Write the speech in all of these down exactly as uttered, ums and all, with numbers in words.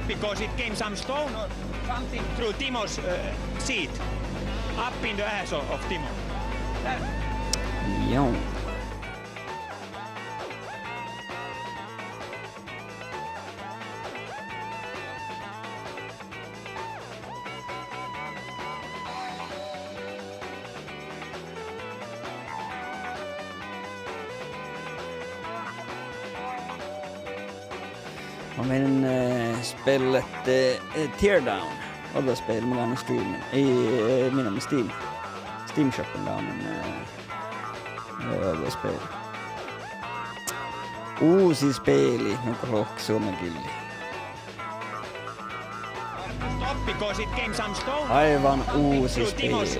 Because it came some stone or something through Timo's, uh, seat. Up in the ass of, of Timo. Joo. Mun menen, eh, spellet, eh, Teardown. Ođđa spel mun gánon streamen. Ii, eh, minun Steam. Steam Shopin gánon, eh, eh, ođđa spel. Uusi speli, nugo lohká suomen kieli. Stop, because it came some stone. Aivan uusi speli.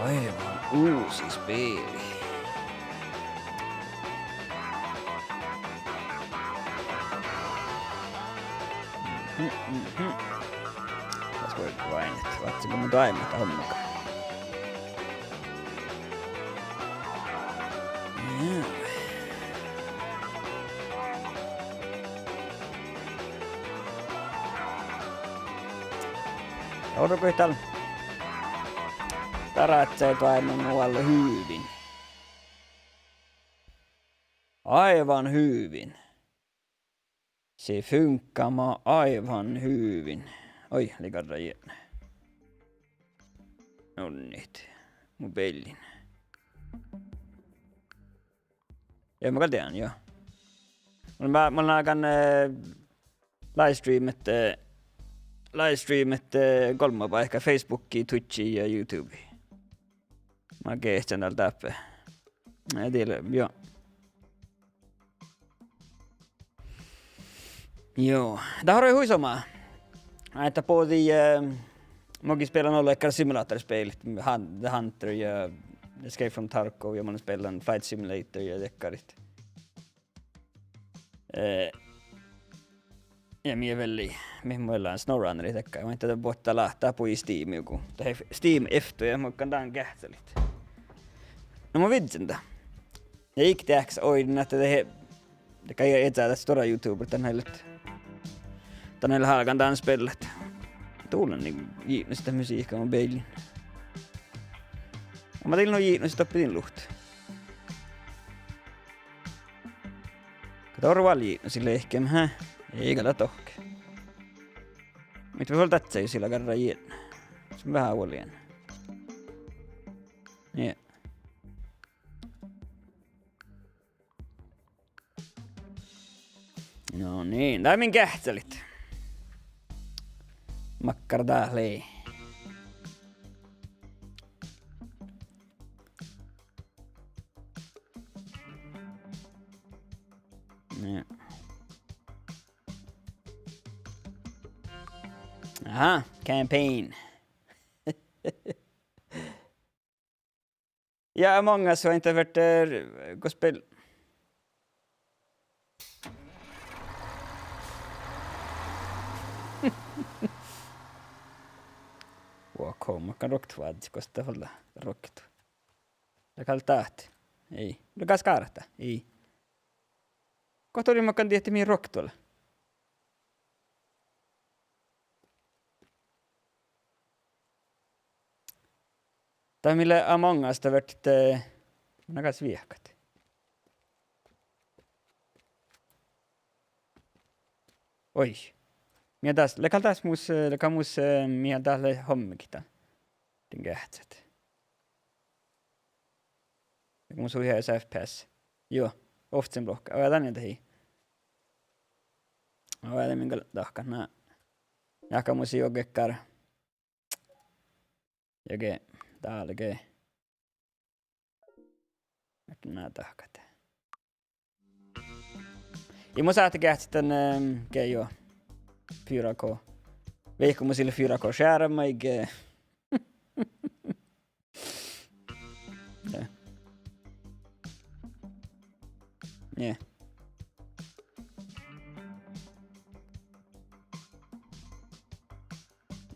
Aivan uusi speli. Mhm, mhm. That's where it grinded. Vahtsi go mun doaimma hommaga. Joo. Orui dal. Daradjai doaimma nu oalle hyvin. Aivan hyvin. Se funkar aivan hyvin. Oi, lei garra jietna. Nunnit. Mobiilin. Ja mun gal dieđán, joo. Mun, mun, mun áiggun, eh, livestreamet, eh, livestreamet, eh, golbma báikái: Facebookii, Twitchii ja YouTubei. Mun geahčan dal dáppe. Eh, dieđán, joo. Joo, dat orui hui somá. Ahte bođii, eh, mun gii spellan ollegakkár simulatorspellit, Han-, The Hunter ja Escape from Tarkov, ja mun lean spellan Flight Simulator ja dakkáriid. Eh, ja mii velii, mii mu lean, SnowRunnerit dakkár, ja mun ahte dat boahtá láhttá dáppe Steamii go. Dat Steam efto ja mun galggan dan geahččalit. Na mun vižžen dat. Ja iige dehákkis oidnen ahte dat, dat gal ii eža dat stuorra YouTuberit, dan eai leat, dan eai leat álgán dan spellat. Dál lea jitnosit dat musihka mobiilin. Ja mun dal nu jitnosit doppe din luhtte. Go dat orui vel jitnosit lehkeme, hä? Ii gal dat dohkke. Muhto vel dadjá jus ii leat garra jietna. Son veahá vuolgit. Nie. No niin, dál min geahččalit. Makkár dat lei. Nie. Aha, campaign. Ja Among Us, vai inte vert, eh, go spel-, Walk Home, makkár ruoktot vázzit, gos dat fal lea ruoktot. Lea gal dat. Ii. Lea gal skárta. Ii. Go dat orui makkár diehtá mii ruoktot lea. Dat mii lea Among Us, dat vert, eh, mun gal viehkat. Oi. Mii das, lea gal das mus, eh, lea gal mus, eh, mii das lea hommegit dan. Din geahččat. Lea mus hui heas F P S. Juo, ovccinuppelot. Oađán dan ii. Oađán min gal dahkat na. Jahka mus juoge kar. Juoge, dál ge. Ahte na dahkat. Ja mun sáhtán geahččat dan, ehm, ge juo. Fyra K. Vehko mus ii leat fyra K skjerm, ge. Ja. Ja.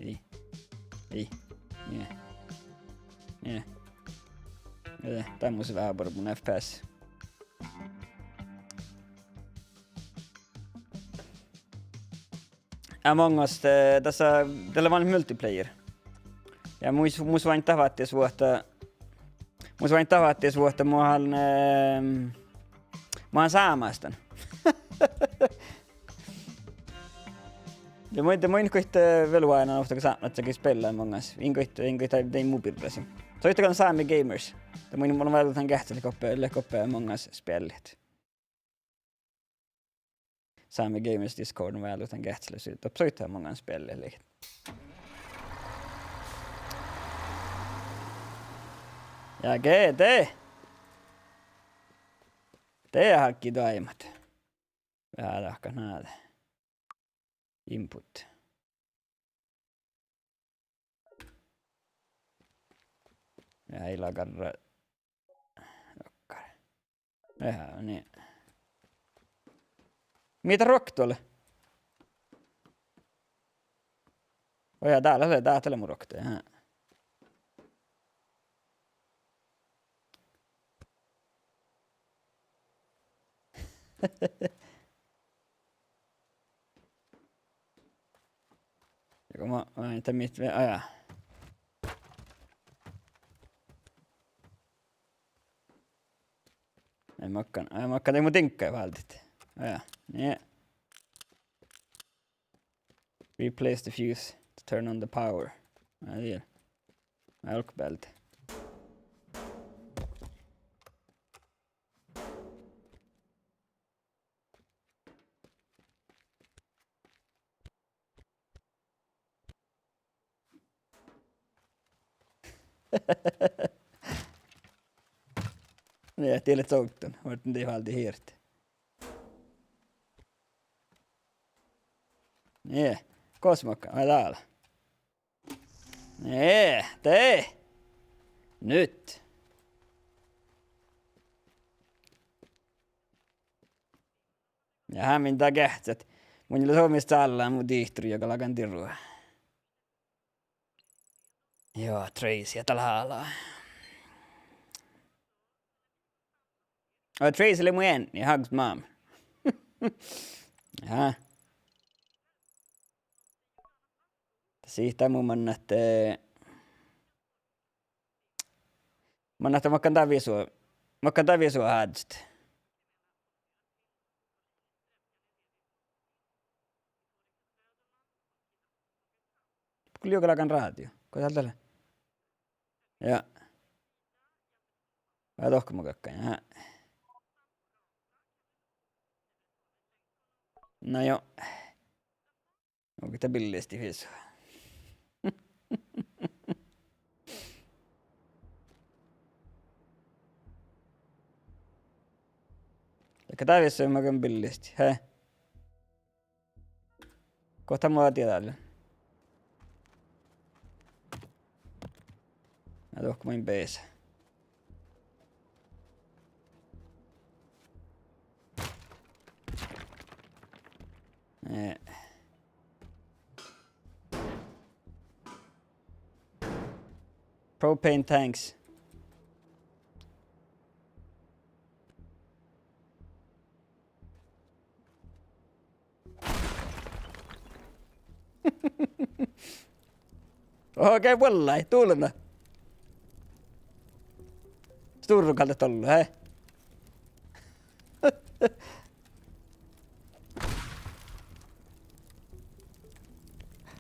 Ii. Ii. Nie. Nie. Eh, dat mus veahá buoret mun F P S. Among Us, eh, dasa, dat lea multiplayer. Ja mus, mus oaidná dat fáttis vuohta, mus oaidná dat fáttis vuohta, mun han, ehm, mun han sámástan. Ja mun, de mun in goit, eh, vel oaidnán ovtta go sápmelaččagat spellat Among Us. In goit, in goit, dai, dai mu birrasiin. Soittagaa Sámi Gamers. De mun, mun váldán geahččat leat goppe, leat goppe Among Us speallit. Sámi Gamers Discord, mun váldán geahččat leat, doppe soittagaa Among Us speallit leat. Ja ge-, de. De hággii doaimmat. Veahá dahkat naade. Input. Ja ii lean garra dokkár. Ja, nie. Mii dat ruoktot lea? Oi, ja dál lea, dál lea mu ruoktot, ja. Ja go ma-, ai, dat mii ve-, ai, ja. Ai, makkár, ai, makkár, de mu diŋgga váldit. Ai, ja. Nie. Replace the fuse to turn on the power. Ai, die. Ai, olkko bealde. Nie, die leat sovddun, muhto dii válddit hirt. Nie, gos makkár, ai dál. Nie, de. Nyt. Ja hámin dá geahččat. Mun in leat somás sállán mu dihtorii, juo galggan dirruga. Juo, Tracy, ja dál hála. Aa, Tracy lea mu eadni, hugs mom. Aha. Sihta mu mannat, eh, mannat makkár dá visu, makkár dá visu hádžat. Gullo galggan rádio. Gos dál lea? Ja. Vel dohko ma galggan, ja. Na jo. Onko dat billisti visu? Leago dat visot makkár billisti, he? Gos dat mu dieđán lea? Na dohko maid beasa. Eh. Propane tanks. Oho, ge vuollái, dulna. Sturru gal dat ollu, he?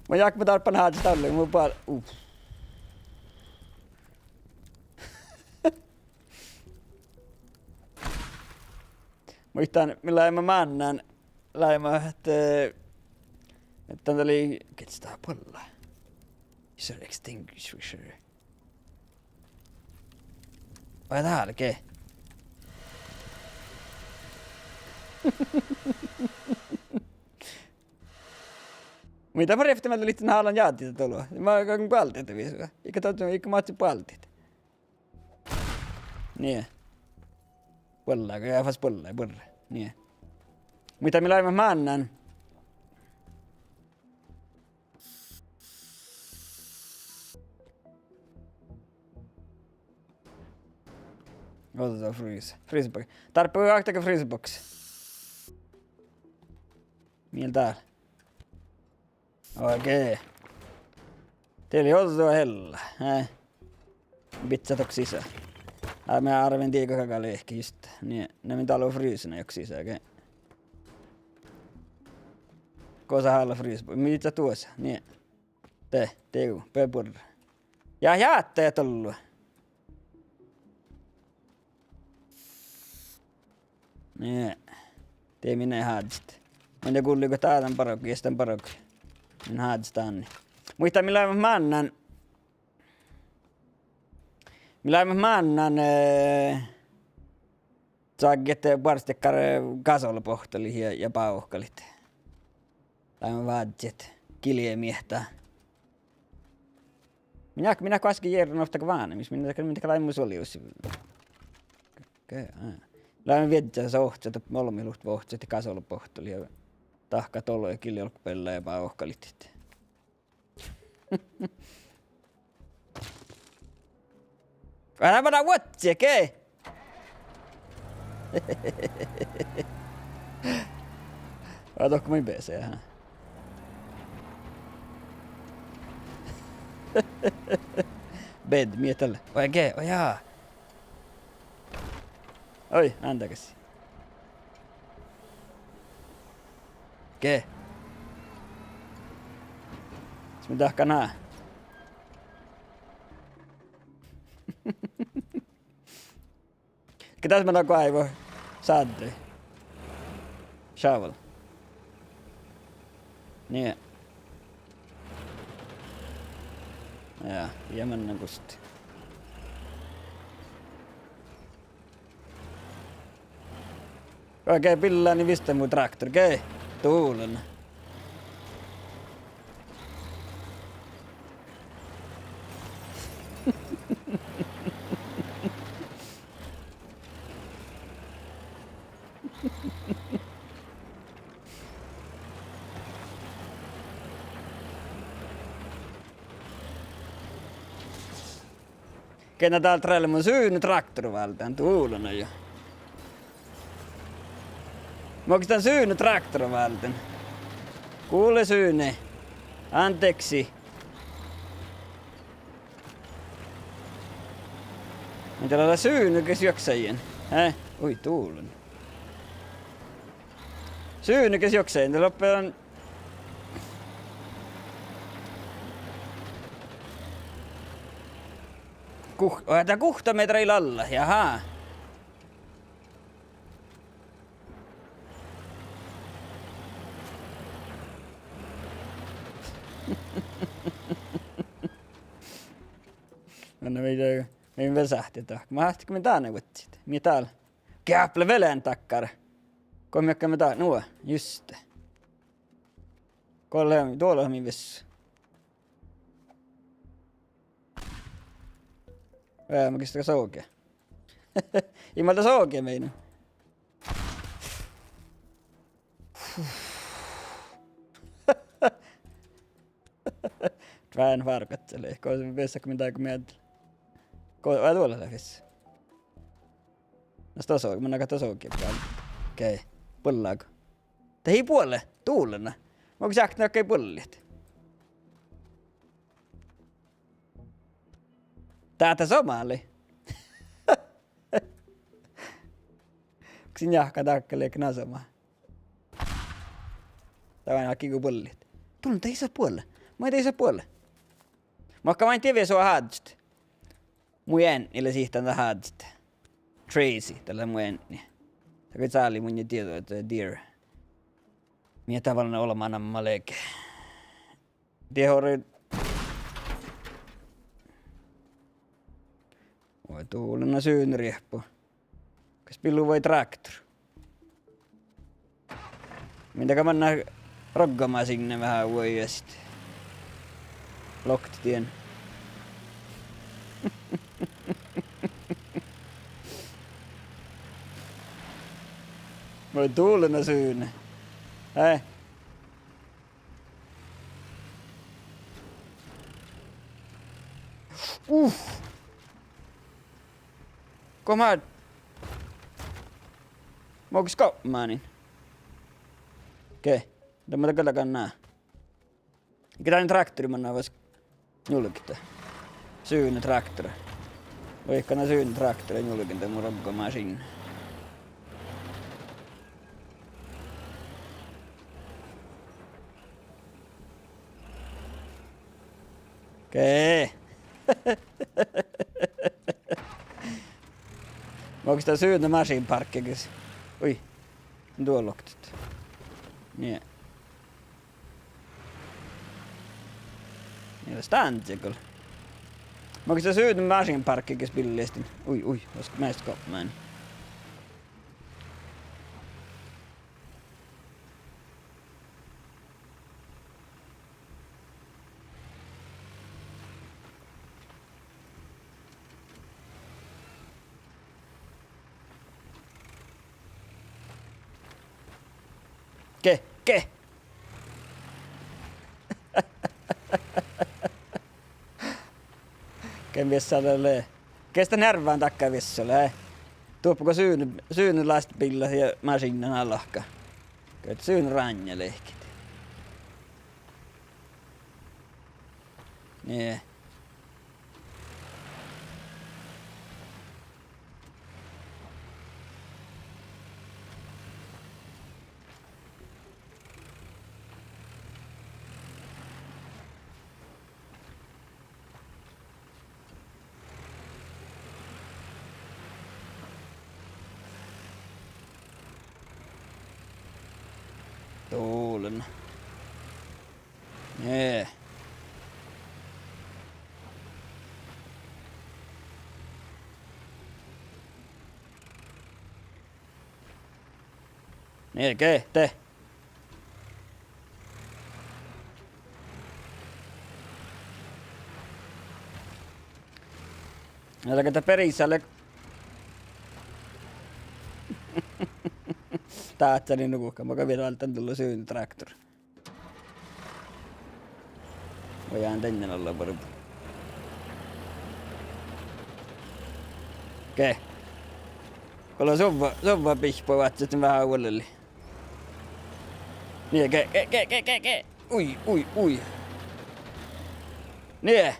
Ma jáhkán, ma dárbbašin hádjat dalle, mu bal-, ú. Muittán, mii leimmet mánnán, leimmet, ahte, ahte dat lei, gieđe dat buollá? Is there extinguisher? Vai dálge? Muhto dat ferte mielde lihtten hálan jáddit dat olu. Ma galggan buoldit dat visot. Iige dat, iige máhcce buoldit. Nie. Buollá, ja fas buollá, buorre. Nie. Muhto mii leimmet mánnán. Ođđa freeze, freezebox. Dárbbaš oktage freezebox? Mii dál? Okei. Dat lei ođđa hella, eh. Bidjat dohko sisa. Á, mii árven dieđusge gal ledje juste. Nie, na mii dál lea freezena dohko sisa, okei. Gosa hála freeze, mii dat duosa, nie. De, dego, be buorre. Ja, ja, de dollui. Nie. De mii házzit. Mun de gulli go dádan bargu, jestan bargu. Mun házzit dán. Muittán mii leimmet mánnán. Mii leimmet mánnán, eh, čágge ahte boares dakkár, eh, gasolbohtolit ja, ja bávkalit. Leimmet vázziid gilje miehtá. Mii, mii goassege jearrat ovtta vánimis, mii, mii leimmet suollui. Okei, á. Leimmet viežžat ohcat, olbmot luhtte ohcat gasolbohtolit ja dahkat dologiid gilje olggobeallái ja bávkalit. Ää, mana vuodje, okei. Ää, dohko maid beasai, aha. Bed, mii dat lea. Oi, okei, oi, jaa. Oi, ándagassii. Ge. Sis mii dahkan há. Ge das man goaivvo sáddui. Shovel. Nie. Ja, ja mannan gustti. Okei, billani viste mu traktor, okei. Duolana. Ge na dál trállen mun sunu traktora váldán, duolana jo. Mun gos dán sunu traktora váldán. Gule sunu. Anteeksi. Mun dal lea sunu ges juohke sajis. Hää? Ui, duolana. Sunu ges juohke sajis, dat lopi dan. Guh-, oi, dat guhtta mehtera ii lean alla, jaha. No, no, mii, mii vel sáhttit dahkat. Mo sáhttit go mii dán vuodjit? Mii dál. Geapla velean dakkár. Go mii, mii dán, nu, juste. Go lea, duo lea mii ves. Ää, mun gos dat soge. Ii mal dat soge meinat. Dván fárgat lea, go beasat mii dáid go mii. Go, vel duola lea fis. Na stas soge, mun nagan dat soge. Okei, buollago? Dat ii buole, duolana. Mo gos jáhkán dakkár buollit. Dá dat somá lei. Gos in jáhkán dakkár lei na somá. Dá vel áiggi go buollit. Duolana, dat ii leat buole. Maid dat ii leat buole. Muhto maid dieđusge su házzit. Mu eadni lea sihtan dat házzit. Tracy, dat lea mu eadni. Dat gal cálii munnje dieđu, dat deer. Mii dat vel olbmá namma lea. Die orui. Oi, duolana sunu riehpu. Kas billu vai traktor? Mii dal gal mannat roggama sinne veahá vuoijasit. Loktet dien. Oi, duolana sunu. Hää? Uf. Go mii, Mo gal skobmánin. Ge, de mo dat galgá ná. Ge dan traktori manná vas njulget. Sudne traktori. Vaikko na sudne traktori njulgen, de mu rogga mašiidna. Ge. Mo gal dat sudne mašiidna parkkeagas. Ui. Duoloktet. Nie. Nie, dat stanzi gal. Mo gal dat sudne mašiidna parkkeagas billiestin. Ui, ui, oaska measta gobmánin. Ge, ge. Ge viessu lea? Ge sta nearvvan dakka viessu lea? Duoppo go sudne, sudne lastbiilla ja mašiidna alka. Ge sudne ránnja lehkit. Nie. Tulen. Nie. Nie, ge, de. Gal ge dat berisale. Dáhcánin nu guhká, mo gal vieš, válddán dulle sudne traktor. Oján dainna alla bargu. Ge. Go lea suvva, suvva bihppo váttis veahá vuollelii. Nie, ge, ge, ge, ge, ge, ge. Ui, ui, ui. Nie.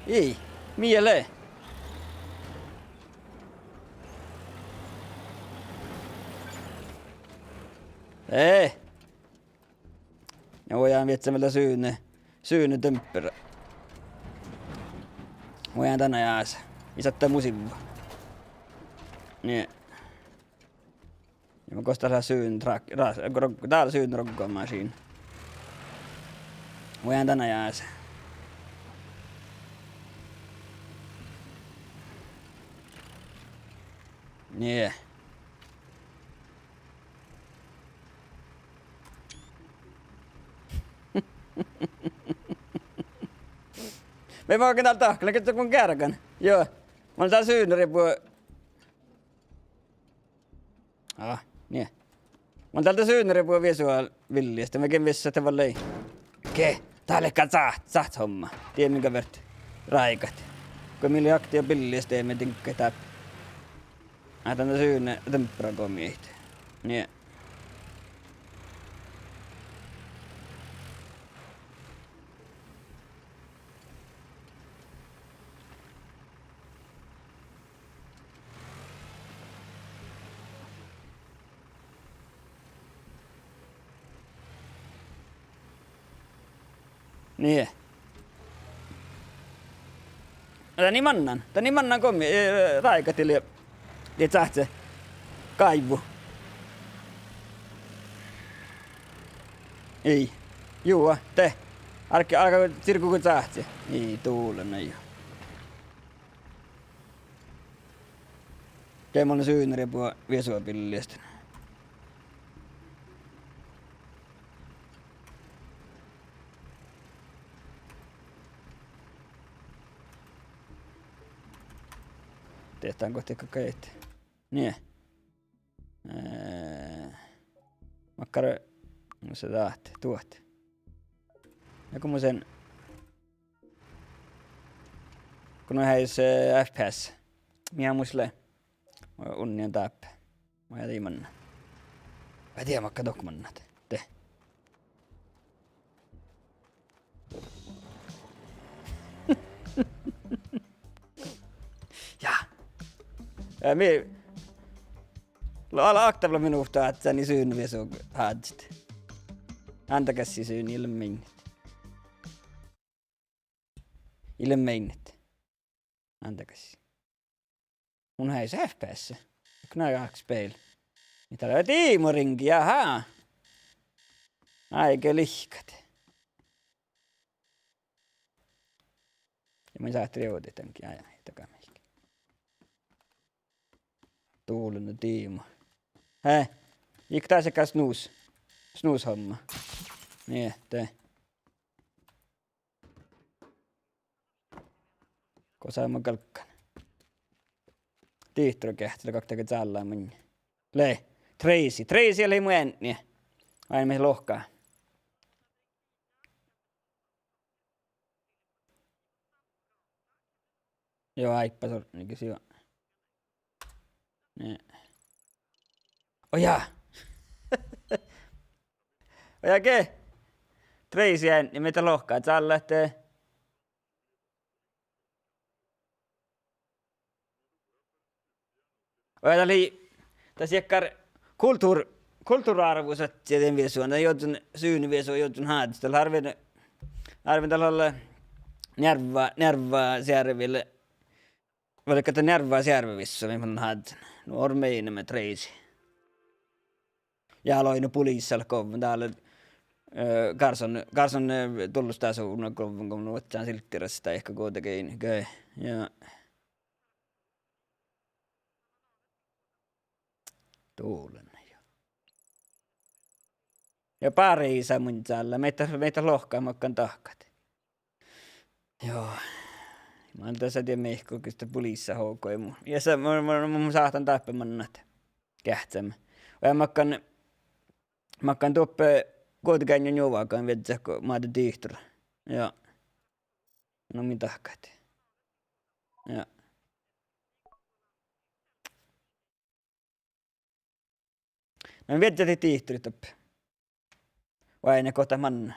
Ii, mii lea. Eh. Ja oján viežžan vel sudne, sudne dumper. Oján dan ain ášši. Ii sáhte mu sivva. Nie. Ja mo gos dat lea sudne trak-, ra-, rog-, dál sudne rogganmašiidna. Oján dan ain ášši. Nie. Mii mo gal dál dahkat, lean ge mun geargan. Juo. Mun lean dál sudne riebu. Ah, nie. Mun lean dál sudne riebu viesu villies, de mun ge viessu ahte vel lei. Ge, dál lea gal cáht-, cáhcehomma. Die mii gal fertet ráigat. Go mii lei akti ja billies, de mii diŋggaid dáppe. Ah, dan sudne dumpera go mii. Nie. Nie. Danne mannán, danne mannán gommi, eh, ráigat die, die cáhce gáivvu. Ii. Juo, de. Árge, árge cirgu go cáhce. Ii, dulen jo. De mun lean sudne riebu viesu billies. Dieđán go dego gaidet. Nie. Eh, makkár, mus lea dat, duot. Ja go mus lean Go nu eai, eh, F P S. Mii mus lea. Unnin dáppe. Mun eai manná. Vai dieđe makkár dohko mannat. De. Ja. Ja mii, lea oktav lea minuhta ádján, sudneviessu házzit. Ándagassii sudne, ii lean minnat. Ii lean minnat. Ándagassii. Mun eai saf peassii. Knaga speil. Mii dat lea diimaringi, jaha. Áigge lihkat. Ja mun sáhtán rievdit danke, ja, ja, ii taga mihkkege. Dullen diima. He, iige dat seakkár snus. Snushomma. Nie, de. Gosa mun galggan. Dihtorgeahččala gal dego cállámuin. Lei, Tracy. Tracy lei mu eadni. Ai, mii lohká. Juo, áibbas ortnegis, juo. Nie. Oja! Oja ge! Tracy eadni, mii dat lohká, cállat, eh, Oja dat lei, dat seakkár kultuv-, kultuvrárvvusadji dan viesu, dan juohke, sudneviessu juohke házzit, dat lea árben, árben dat lea Njearvva, Njearvva searvi, vaikko dat Njearvva searvvi visot, mii mun házzan. Nu orru mii eat Tracy. Ja lei nu puliisat leat govvon, dál, eh, Carson, Carson, eh, dullos dasa nu govvon go mun oaččan silddirassat dego guovdageainnu, ge, ja. Dullen, ja. Ja Pariisa mun cállán, mii dat, mii dat lohkat makkár dahkat. Juo. Mun dasa dieđe mihkkege, gos dat puliissat hoggui mu. Ja sa-, mun, mun, mun sáhtán dáppe mannat. Geahččame. Ja makkár, makkár doppe guovdageainnu njuvagan viežžat go moadde dihtora. Ja. No mii dahkat. Ja. Na viežžat dihtorit doppe. Vai ne kohta manne.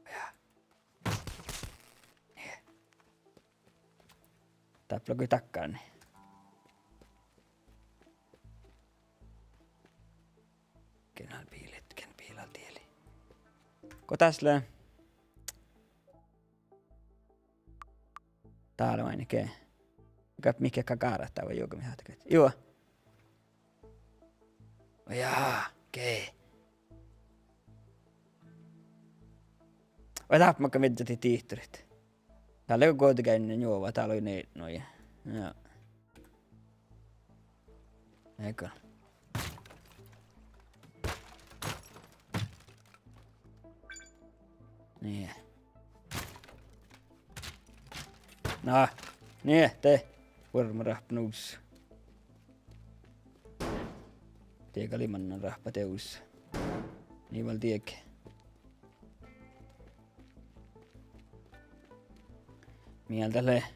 Ja. Nie. Dáppe lea goit dakkár. Ken biilat, ken biilat dieli. Go das lea? Dál vai ne ge. Gal mihkkege gárat dá vai juoga mii sáhttet. Juo. Jaa, ge. Vai dáppe makkár viežžat dihtorit. Dál lea guovdageainnu njuova, dál lea ne-, no ja. Ja. Ega. Nie. Na, nie, de. Vuordáseráhpa nus. Diega lei mannan ráhpa dieđus. Ii vel dieđe. Mii dat lea.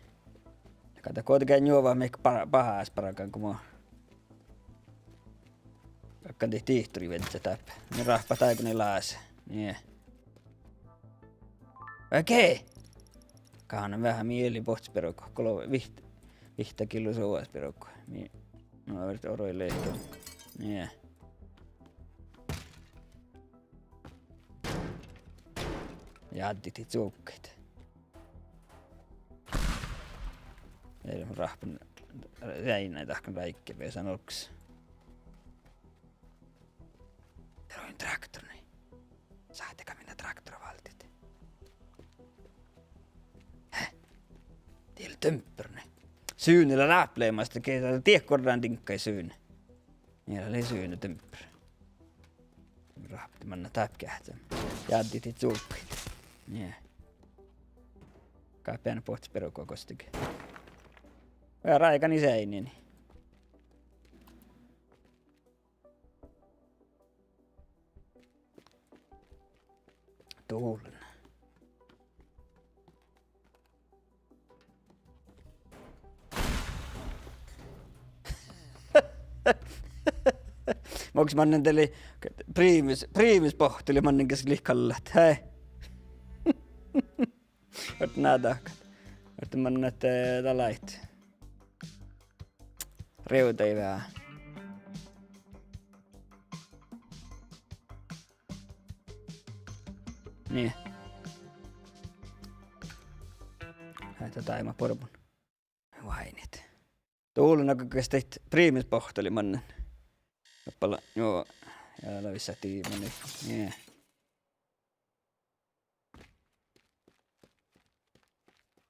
Gal dat guovdageainnu njuova mii ba-, bahás bargan go mo. Galggan dihtorit viežžat dáppe. Mii ráhppat áiggun lea lás. Nie. Okei. Gáhnen veahá, mii eai bohcci berogat, go lea vihtta, vihtta gillu suvas berogat. Mii, no, vert oro lehto. Nie. Jáddit cuvkkaid. Eai lean ráhppan, eai, nai dahkan ráigge beasan olggos. Dál lea traktornii. Sáhttego mii traktora váldit? He? Die lea dumper nai. Sudne lea láplemas, de ge-, diet gorran diŋggaid sudne. Nie, dat lei sudne dumper. Ráhppat mannan dáppe geahččame. Jáddit cuvkkaid. Nie. Gal bean bohcci berogat gos dego. Ja ráigan ii seainni. Dullen. Mo ges mannan dalle priimus, priimus bohte lei mannan ges lei gallat, hei. Ahte na dahkat. Ahte mannan ahte dalai. Rievdai veahá. Nie. Ahte daima borbun. Váinit. Dullen aga ges daid priimus bohte lei mannan. Doppe lea, juo, ja lea visot diimani. Nie.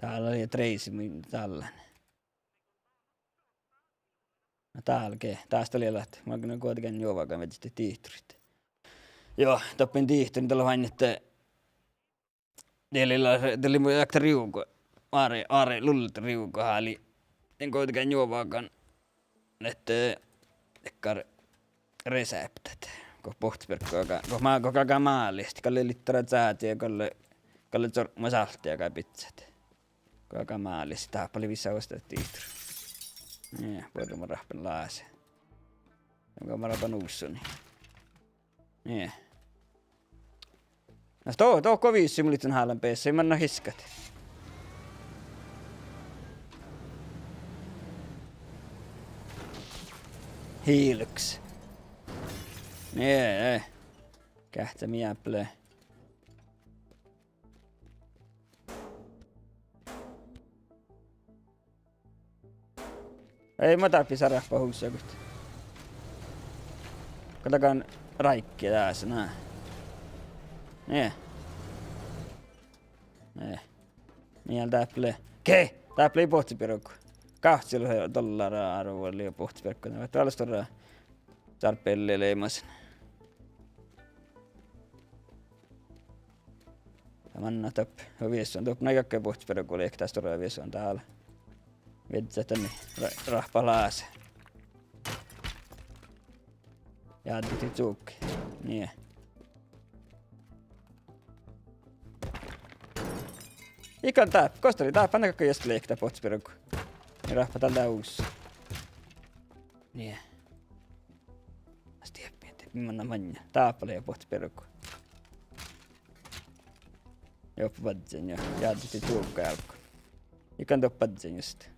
Dál lea dreisi min dallan. Na dál ge, dás dat lea leat. Mun galggan juovagan viežžat dihtorit. Juo, doppe dihtorin dat lea váinit ahte de lei, de lei mu ektá rivgo. Oare, oare lullet rivgo háli. Dien galggan juovagan ahte dakkár reseaptat. Go bohccobierggu galgá, go má-, go galgá málehit, gal lei litterat sáti ja gal lei, gal lei corpmas áltti galgá biccát. Go galgá málehit, dáppe lea vissa vuosttaš dihtor. Nie, buorre mun ráhppen láse. Don go mun ráhppen ussoni. Nie. Na sto-, dohko visot mun lihkon hálan beassat, mannan hiskat. Hiilus. Nie. Geahččá mii áppi lea. Ei, ma dáppe sáhtten ráhpahuvssa goit. Go dagan ráigge dás, na. Nie. Nie. Mii dál dáppe lea. Ge! Dáppe lea bohccobiergu. Gávcci lea dollára árvu lea bohccobiergu. Na, ahte vel stuorra dál bealli leimasin. Ja mannan dáppe, ja vieson, doppe, na, galgá bohccobiergu lea dás stuorra vieson dál. Viežžat dan, ra-, ráhppat láse. Ja dihte čuovgga. Nie. Ikan dáppe, gos dat lea, dáppe, na, galgá just lea dát bohccobiergu. Ja ráhppat dál dás. Nie. As dieppe, dieppe, mannan maŋŋá. Dáppe lea bohccobiergu. Doppe badjel, juo. Ja dihte čuovgga álggus. Ikan doppe badjel just.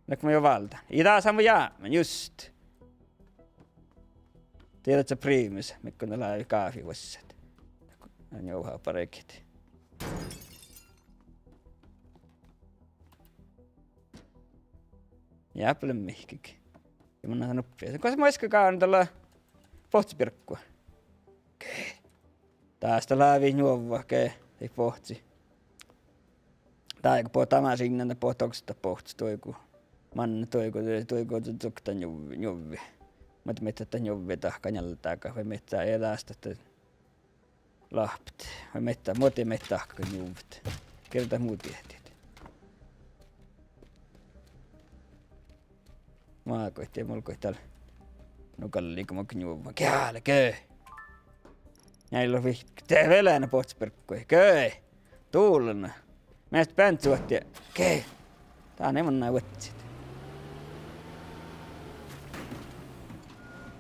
Leat mun jo válddán. Ii dás mu jápmen, just. Dieđát sa priimus, mii go lávii gáfi vuossat. Njuha barget. Ja pele mihkkege. Ja mun lean nuppe. Gos mun easka gávdnán dalle bohccobierggu? Ge. Dás dat lávii njuovvat ge, dii bohcci. Dá go bohte mašiidna, bohte okta bohcci doigu. Manne doigu, doigu čuovgga njuv-, njuovvi. Muhto mii dat njuovvi dahkat njálggagat vai mii dat, ja dás dat lahpet. Vai mii dat, muhto mii dahkat njuovvet. Gerte mu diehttit. Mat goit, dii mul goit dál. Nu gal lei go mun njuovvan. Geale, ge. Njeallje vihtta. De vel ean bohccobierggu. Ge. Dullen. Mii beassat vuottii. Ge. Dán eai manná vuodjit.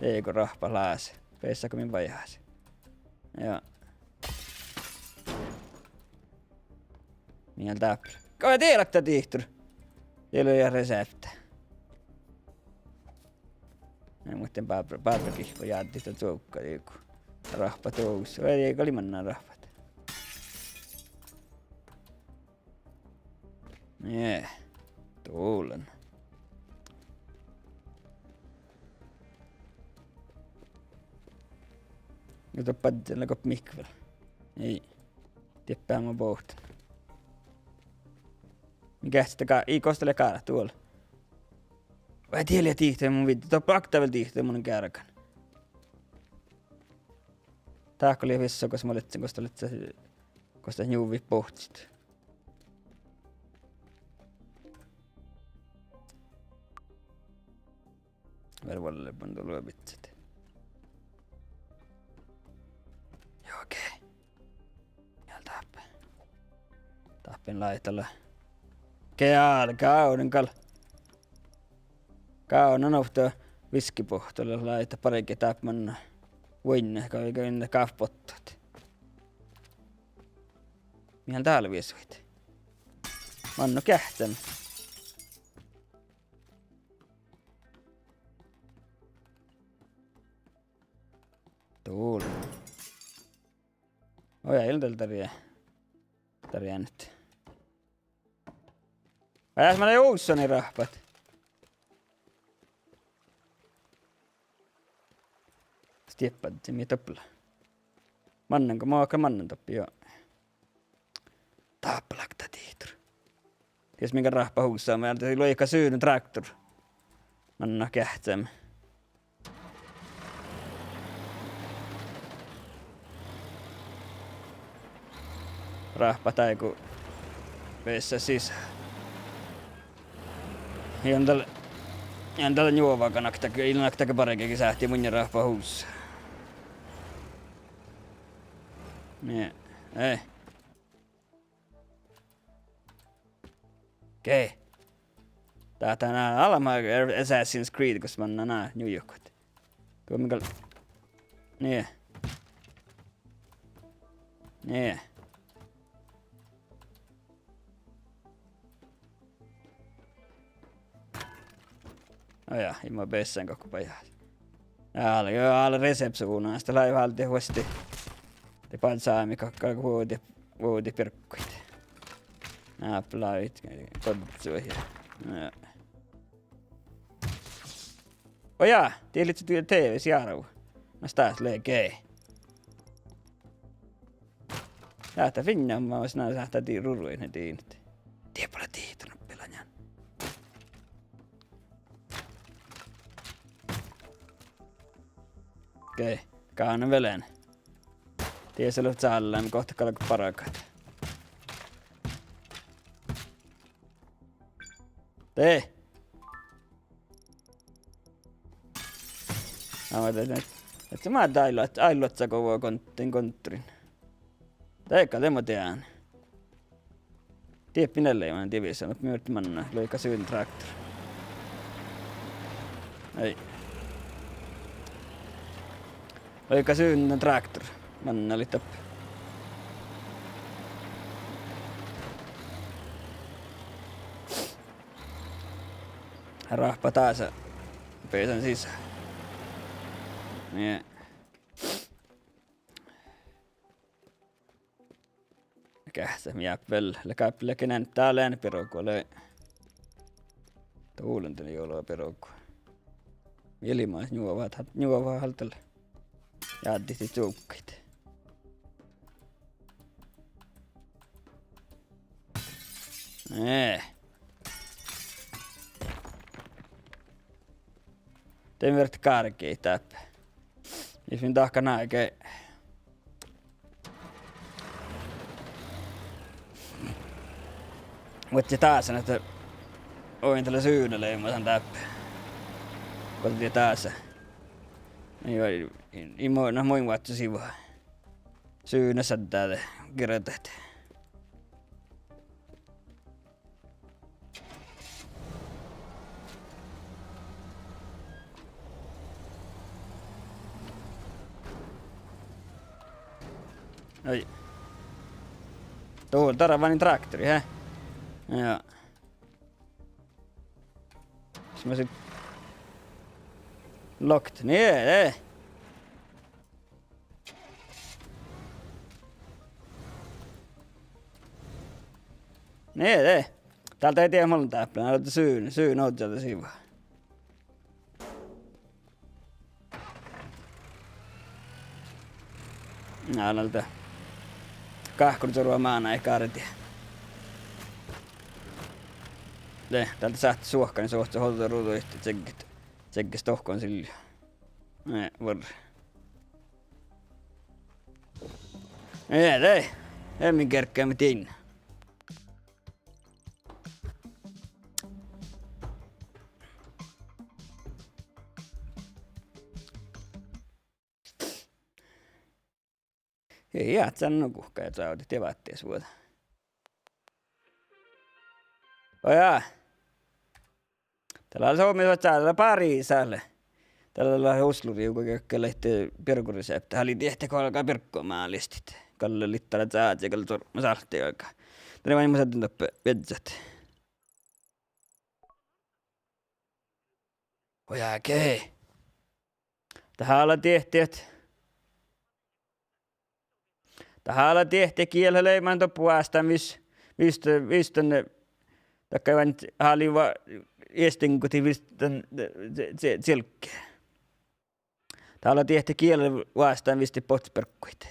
Dego ráhppat láse. Beassat go mii vajás. Ja. Mii dál dáppe. Go dieđát dat dihtor? Dieđát ja reseapta. Ja muhtin bárbá, bárbá gihpa jáddit dat čuovgga dego. Ráhppat dovdus. Vai gal lei manná ráhppat. Nie. Dullen. Ja doppe badjel lea go mihkkege vel. Ii. Dieppe mo bohten. Mii geahččat dat ga-, ii, gos dat lea gárgat, duol. Vai dieđát dihte mun vid-, doppe okta vel dihte mun geargan. Dahko lea vissa gos mun leččen, gos dat lea, gos dat njuovvit bohccit. Vel vuolle mun dulven biccát. Juo, ge. Ja dáppe. Dáppe lea dal. Ge, gal, gávdnan gal. Gávdnan ovtta. Viskibohttolu lea barge dáppe manná. Vuoiŋŋa go, go in gávpottat. Mii han dál viesuid. Manná geahččamin. Dul. Oi, ii lean dal darin. Darin ii. Vel mii leat ussani rahpat. Stieppa, de mii doppe. Mannan go mo gal mannan doppe, jo. Dáppe láhkai dihtor. Dies mii gal rahpat ussat, mii álgit luoikat sudno traktor. Manná geahččamin. Rahpat áigu beassá sisa. Ii lean dal, ii lean dal njuova go nakta, ii lean nakta barge sáhtii munnje rahpat ussat. Nie, ei. Okei. Dat lea ná almma Assassin's Creed, gos manná ná njujukat. Go mii gal. Nie. Nie. Aa, ja, ii mo beassán gokko bajás. Ale, jo, ale resepšuvdnas, dat lei váldit vuostti. De bal sámi gakkár vuovdit, vuovdit birgguid. Nápláid, goddui ja. Ja. Ojá, die lei duhttu TV-s járvu. Na stás lei ge. Sáhttá fiinna, ma mus ná sáhttá die ruđaid ne diinat. Die bale dihtor nuppi lea nján. Okei, gánen vel ean. Die lea sállán, gohtet galgat bargat. De. Ná, ma de, de, de, ma de áiluot-, áiluotsá go vuo kon-, din kontorin. Dego de mo dean. Dieppi nelleman divisa, muhto mii viehtá manná, luoikat sudno traktor. Ei. Luoikat sudno traktor. Manná lei dáppe. Rahpat dása. Beasán sisa. Nie. Geahččat mii vel, lea gáppi leago ean dál ean birgu lei. Dál lean dan juo birgu. Mii lei mas njuovahat, njuovahat dal. Jáddit čuovggaid. Eh. De mii fertet gárggaid dáppe. Mis min dahkat náge. Muhto dásan ahte oaidná dalle sudno leimasan dáppe. Go de dásan. Ii, ii, ii mo-, na, muin váttus ii vuo. Sudno šaddá de girdat. Ai. Dál, dál lea váni traktori, he? Ja. Sis ma sit lokt, nie, de. Nie, de. Dál de dieid mol dáppe, na, dat sudno, sudno ožžo de sivva. Na, dál de. Gáhkuri čorva mánáid gárdiid. De, dál de sáhttet suohkkanit, suohkkanit ožžo ruđaid, čegget, čegget stohkon silja. Ne, vuor. Ne, de. Emmi gerggaime din. Ii, ja, sen nu guhká ja čavdit ja váttis vuođa. Ojá. Dál lea somá, dál lea bári sále. Dalle lea Oslo-rievga geakkár leat bjárgoreseapta. Háliidii diehtit galgá bjárggomálistit. Gal lea lihttara čázi gal suorpma sáhtte galgá. Dalle maid mun sáhtán doppe viežžat. Ojá, okei. Dat hála diehtit. Dat hála diehtit giela leimahit doppe vástán vis-, vist-, vistan, dakkár, hálii va-, iešdiŋggohit vistan, ce-, ce-, cielgge. Dat hála diehtit giela vástán vistit bohccot bjárgguid.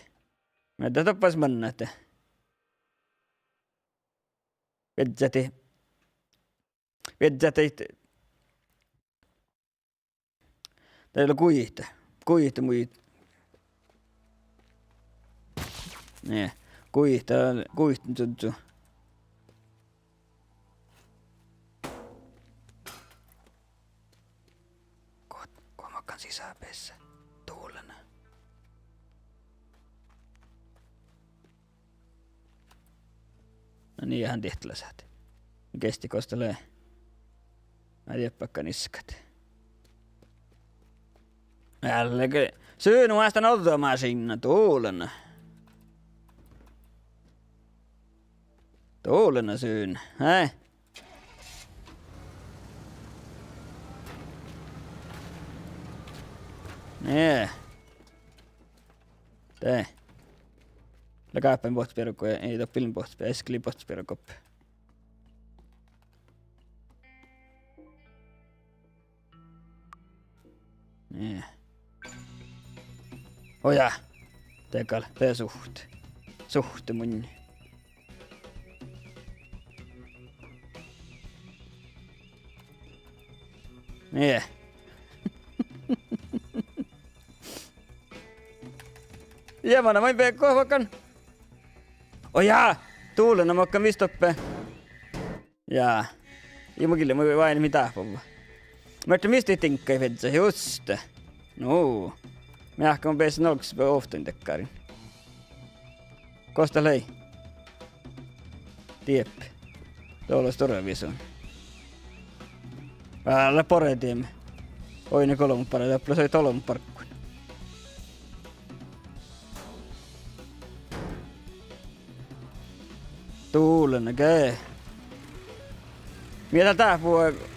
Mii dat doppe mannat. Viežžat. Viežžat. Dat lea guite. Guite muittán. Nie. Guite, guite čužžu. Go, go makkán sisa beassá. Dulana. No nie, han diehtala sáhtán. Gesti gos dat lea. Ii dieđe bakkán iskat. Álge. Syn vástán ođđa mašiidna, dulana. Dulana syn. Hei. Nie. De. Lea gáhpáin bohccot bjárgui, ii doppe bohccot, eskili bohccot bjárgui. Nie. Ojá. De gal, de suhte. Suhte munnje. Nie. Ja mana maid beakkut makkán. Ojá, dulana makkán visot doppe. Ja. Ja mun gille, mun váinit mii dáhpáhuvvá. Muhto mis dihte diŋgga viežžat, juste. Nu. Meahka mun bessen olggos ovttanuppeloggáriin. Gos dat lei? Dieppe. Dolo stuorra viesu. Vel lea borre dieme. Oidne golbma barggu, dáppe lea soai dolbma bargguin. Dulana ge. Mii dat dáhpáhuvvá.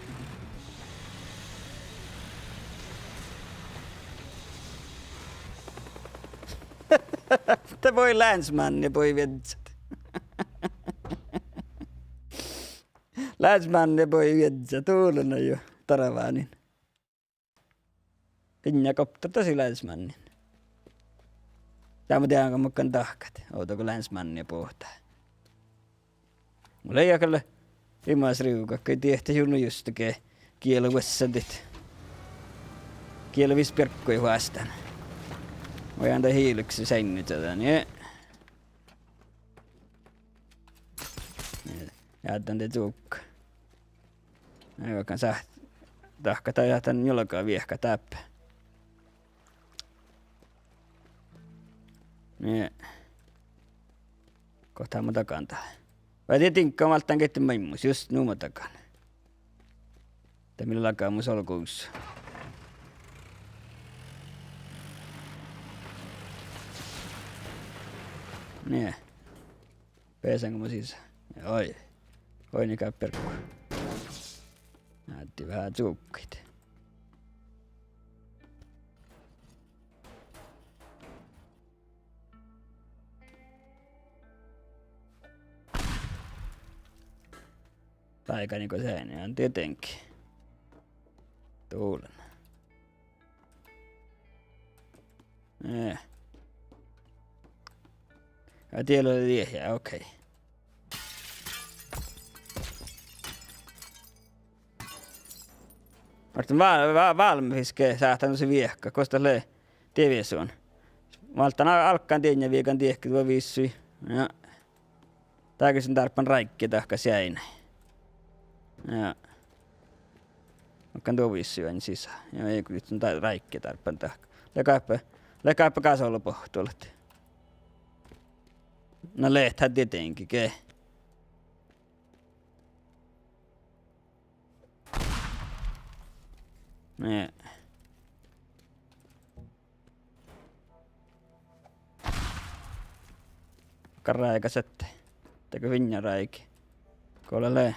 Dat boi Länsmannii boi viežžat. Länsmannii boi viežžat, dulana jo, darvánin. Iŋŋa gopttar dasa Länsmannin. Dá mun dieđán go makkán dahkat. Ovdal go Länsmannia bohte. Mun lean gal imaš riivgat, go diehtá juno juste ge-, giela vuossádit. Giela visot bjárgguid vástán. Mun jan dat hiilgasi seainna čađa, nie. Jádden de čuovgga. Ii, vaikko sá-, dahkat dá dan njuolga viehkat dáppe. Nie. Gos dat mun dagan dat. Vai dieđe diŋgga válddán gitta maimus, just nu mun dagan. Dat mii lea lagamus olggus. Nie. Beaságo mun sisa? Oi. Oidne gáppi bjárggu. Ádde veahá čuovggaid. Dáigánigo seainna, ja dieđe diŋgga. Dulana. Eh. Ja die lea diehja, okei. Muhto vá-, vá-, válmmis ge sáhtán dušše viehkat, gos dat lea, die viesu. Válddán á-, álggán dieinna viegán diehket duo vissui. Ja. Dá gal son dárbbašan ráigge dahkat seainna. Ja. Makkán duo vissui ain sisa. Ja ii go son dá ráigge dárbbašan dahkat. Lea gáhpe, lea gáhpe gásolobohtulat. Na lea dat dieđe diŋgga ge. Nie. Mákkára ráiga šattai. Dego fiinna ráigi. Go lea.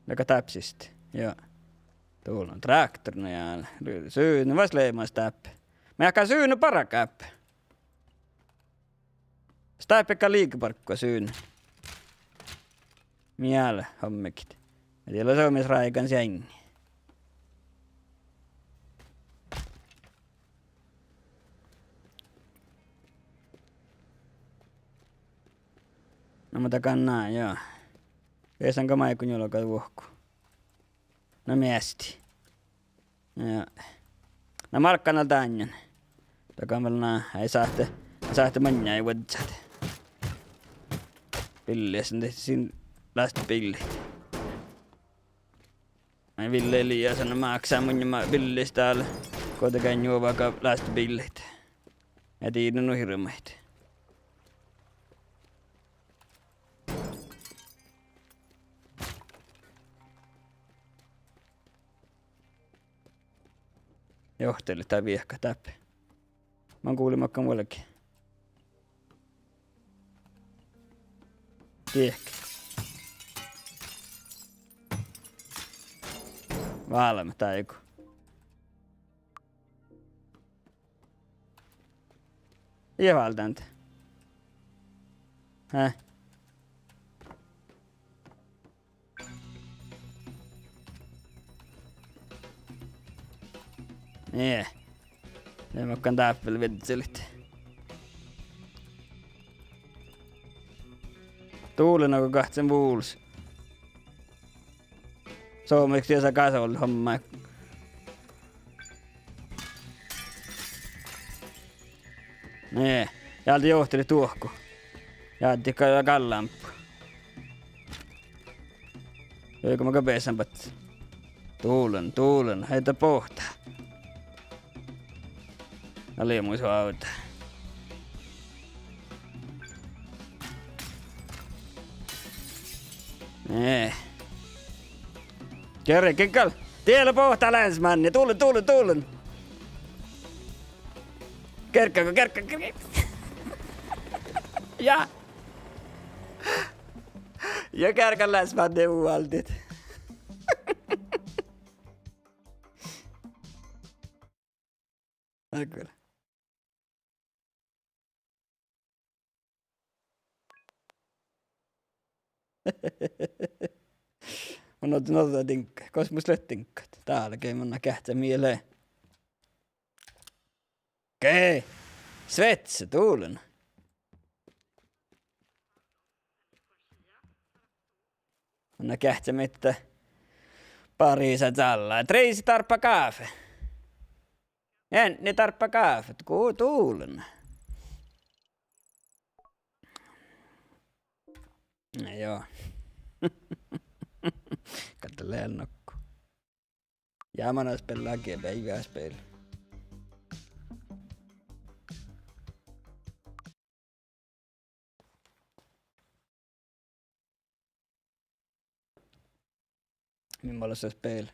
Dego dáppe siste. Juo. Dolo traktor, no ja. Sunu vas leamaš dáppe. Mii eat sunu bargat dáppe. Stáppe gal liikon barggu sunu. Mii eat hommiget. Ja dieđusge somás ráigan siaŋŋi. Na, mun dagan ná, juo. Beasan gal máigu njuolga vuohku. Na, measti. Ja. Na, márkkan dal dáinnan. Dagan vel ná, eai sáhte, eai sáhte maŋŋá vuodjit. Billi, son de sin lastbiili. Ai, Ville Eliasson máksá munnje ma-, billis dál. Go de gal njuovaga lastbiilit. Ja diidno nu hirbmat. Johtilit dál viehkat dáppe. Man guli makkár vuolgit. Diehke. Válmet dáigu. Ja váldán. Hää? Nie. Lea makkár dáppe vel viežžalit. Dullen nugo gahčen vulos. Somá dies gal son homma. Nie, ja de johtilit duohku. Ja de gal-, gallámpu. Juoga ma gal beasan bot. Dullen, dullen, heita bohta. Ale mu soavda. Nie. Kerge gal. Diela bohta, länsmánni. Dullen, dullen, dullen. Kerge, kerge, kerge. Ja. Ja kerge, länsmánni, ualdit. Áhkku. Mun otin ođđa diŋggat. Gos mus leat diŋggat? Dál gal mun geahččen mielle. Okei. Svetse, dullen. Mun geahččen miehta Barisa čállá. Triisi dárbba gáfe. Eadni dárbba gáfe. Go dullen. Juo. Gal dat lea nokko. Ja man spela ge beivvea spel. Mii mala spel.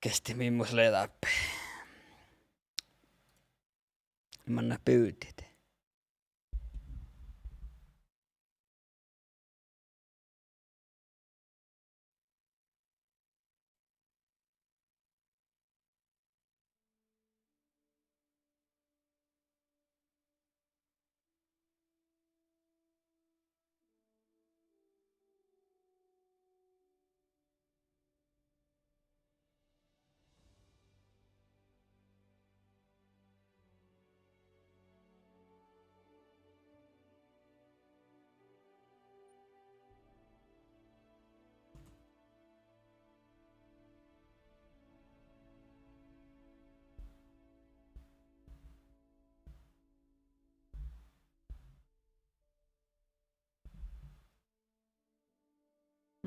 Gesti mii mus lea dáppe. Manná bivdit.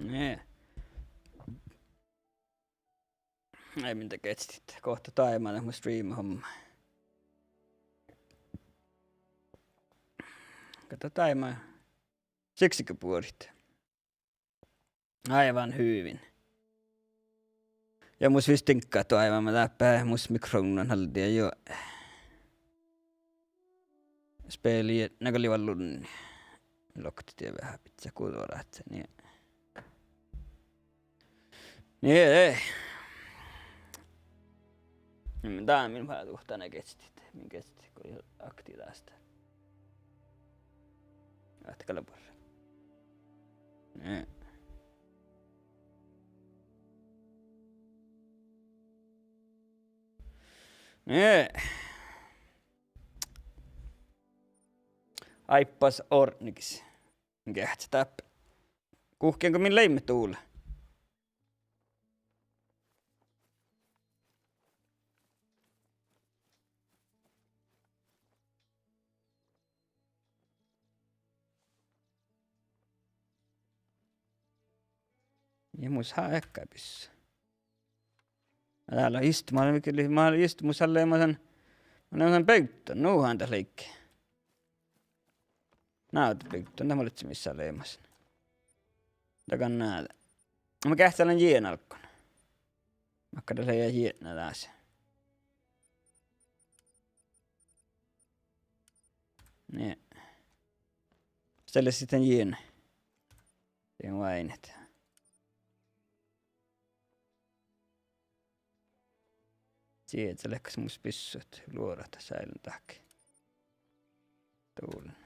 Nie. Ai, minda geahččat, gohto daimma, mu stream homma. Gohto daimma. Siksike buorit. Áivan hyvin. Ja mus visot diŋggat oaivama dáppe, mus mikrofonna alde ja juo. Speli, na, galgá lea vuolgit. Lokte die veahá bidjat guđát, nie. Nie, eh. Dán min váldán geahččat, min geahččat go aktivitehttat. Ahte galgá buorre. Nie. Nie. Áibbas ordnigis. Geahččat dáppe. Guhkkin go min leimmet dula. Ja mus há ekká bissá. Dál lea istumus, mus lea istumus, mus lea leamasan, mus lea leamasan bygda, nu han dat leigga. Ná, dat bygda, dat mus lea mis leamasan. Dagan ná. Mun geahččat lean jieŋ álggán. Makkár dat lea jietna dás. Nie. Stelle sitten jieŋ. Dien váinet. Sieža lea kas mus bissut luorat sáilun dahke. Duollen.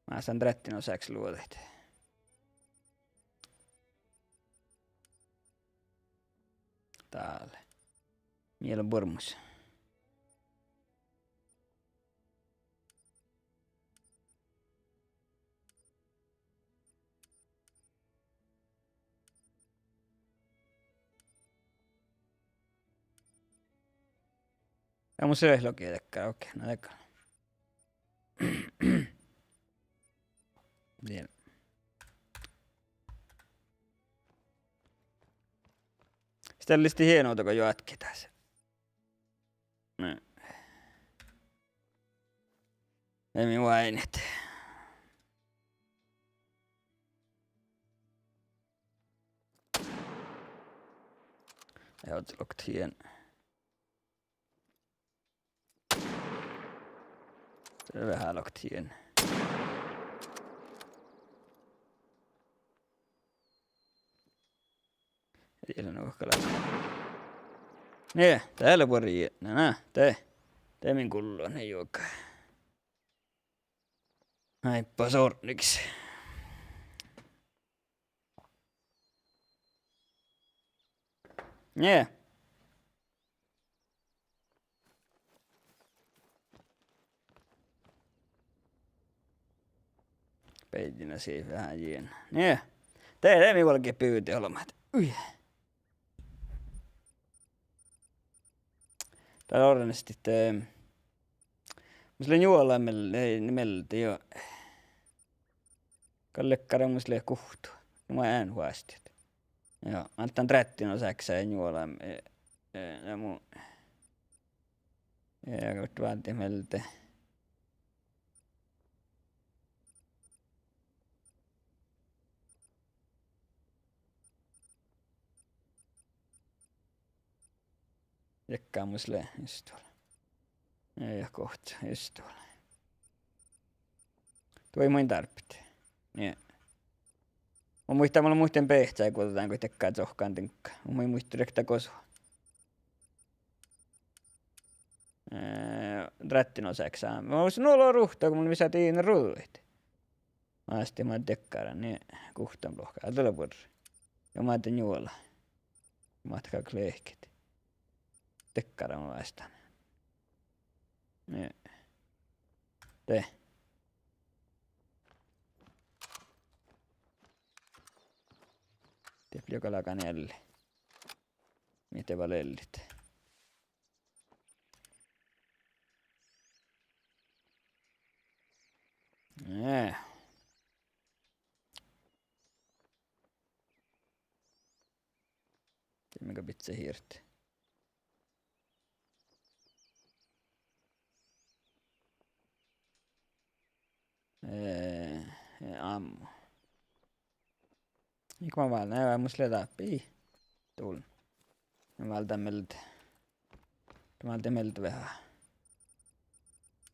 Mástán dráttin osaksi luođaid. Dál. Mii leat buorre mus. Ja mus lea logi dakkár, okei, na dakkár. Dien. Stelle lei hieno dakkár joatke dás. Ne. Ei mii váinit. Ja ođđa loktet hien. Veahá loktet hien. Ei lean nu galgá. Nie, dat lea buorre jietna, na, de, de min gullo, ne juoga. Áibbas ordnigis. Nie. Beaivvi sii veahá jietna. Nie. De, de mii vuolgit bivdit olbmot. Ui. Dat orrunesttit, eh, mus lea njuola miel-, eh, mielde jo. Gal leat, mus lea guhtta. Ja mun ean hoasttit. Joo, mun dán dráttin osaksi njuola, eh, eh, ja mu, ja gal váldit mielde. Jekka mus lea, just dál. Ja, ja gohčo, just dál. Duođai maid dárbbašit. Nie. Mun muittán, mun muittán beahčai guođa dán go dekka cohkkan diŋgga. Mun in muitte rievtta gosa. Eh, dráttin osaksi. Mun nu olu ruhta, go mun visán diidna ruđaid. Mástit mat dekkáran, nie guhttán lohká. Dál lea buorre. Ja mat de njuola. Mat galgá lehket. Dekkáran vástán. Nie. De. De fliega lagan ealli. Mii de vel eallit. Eh. Dien mii gal bidjat hirt. Eh, Eh, ámmu. Iige mun váldán, eh, mus lea dáppe. Ii. Dul. Mun váldán mielde. Mun váldán mielde veahá.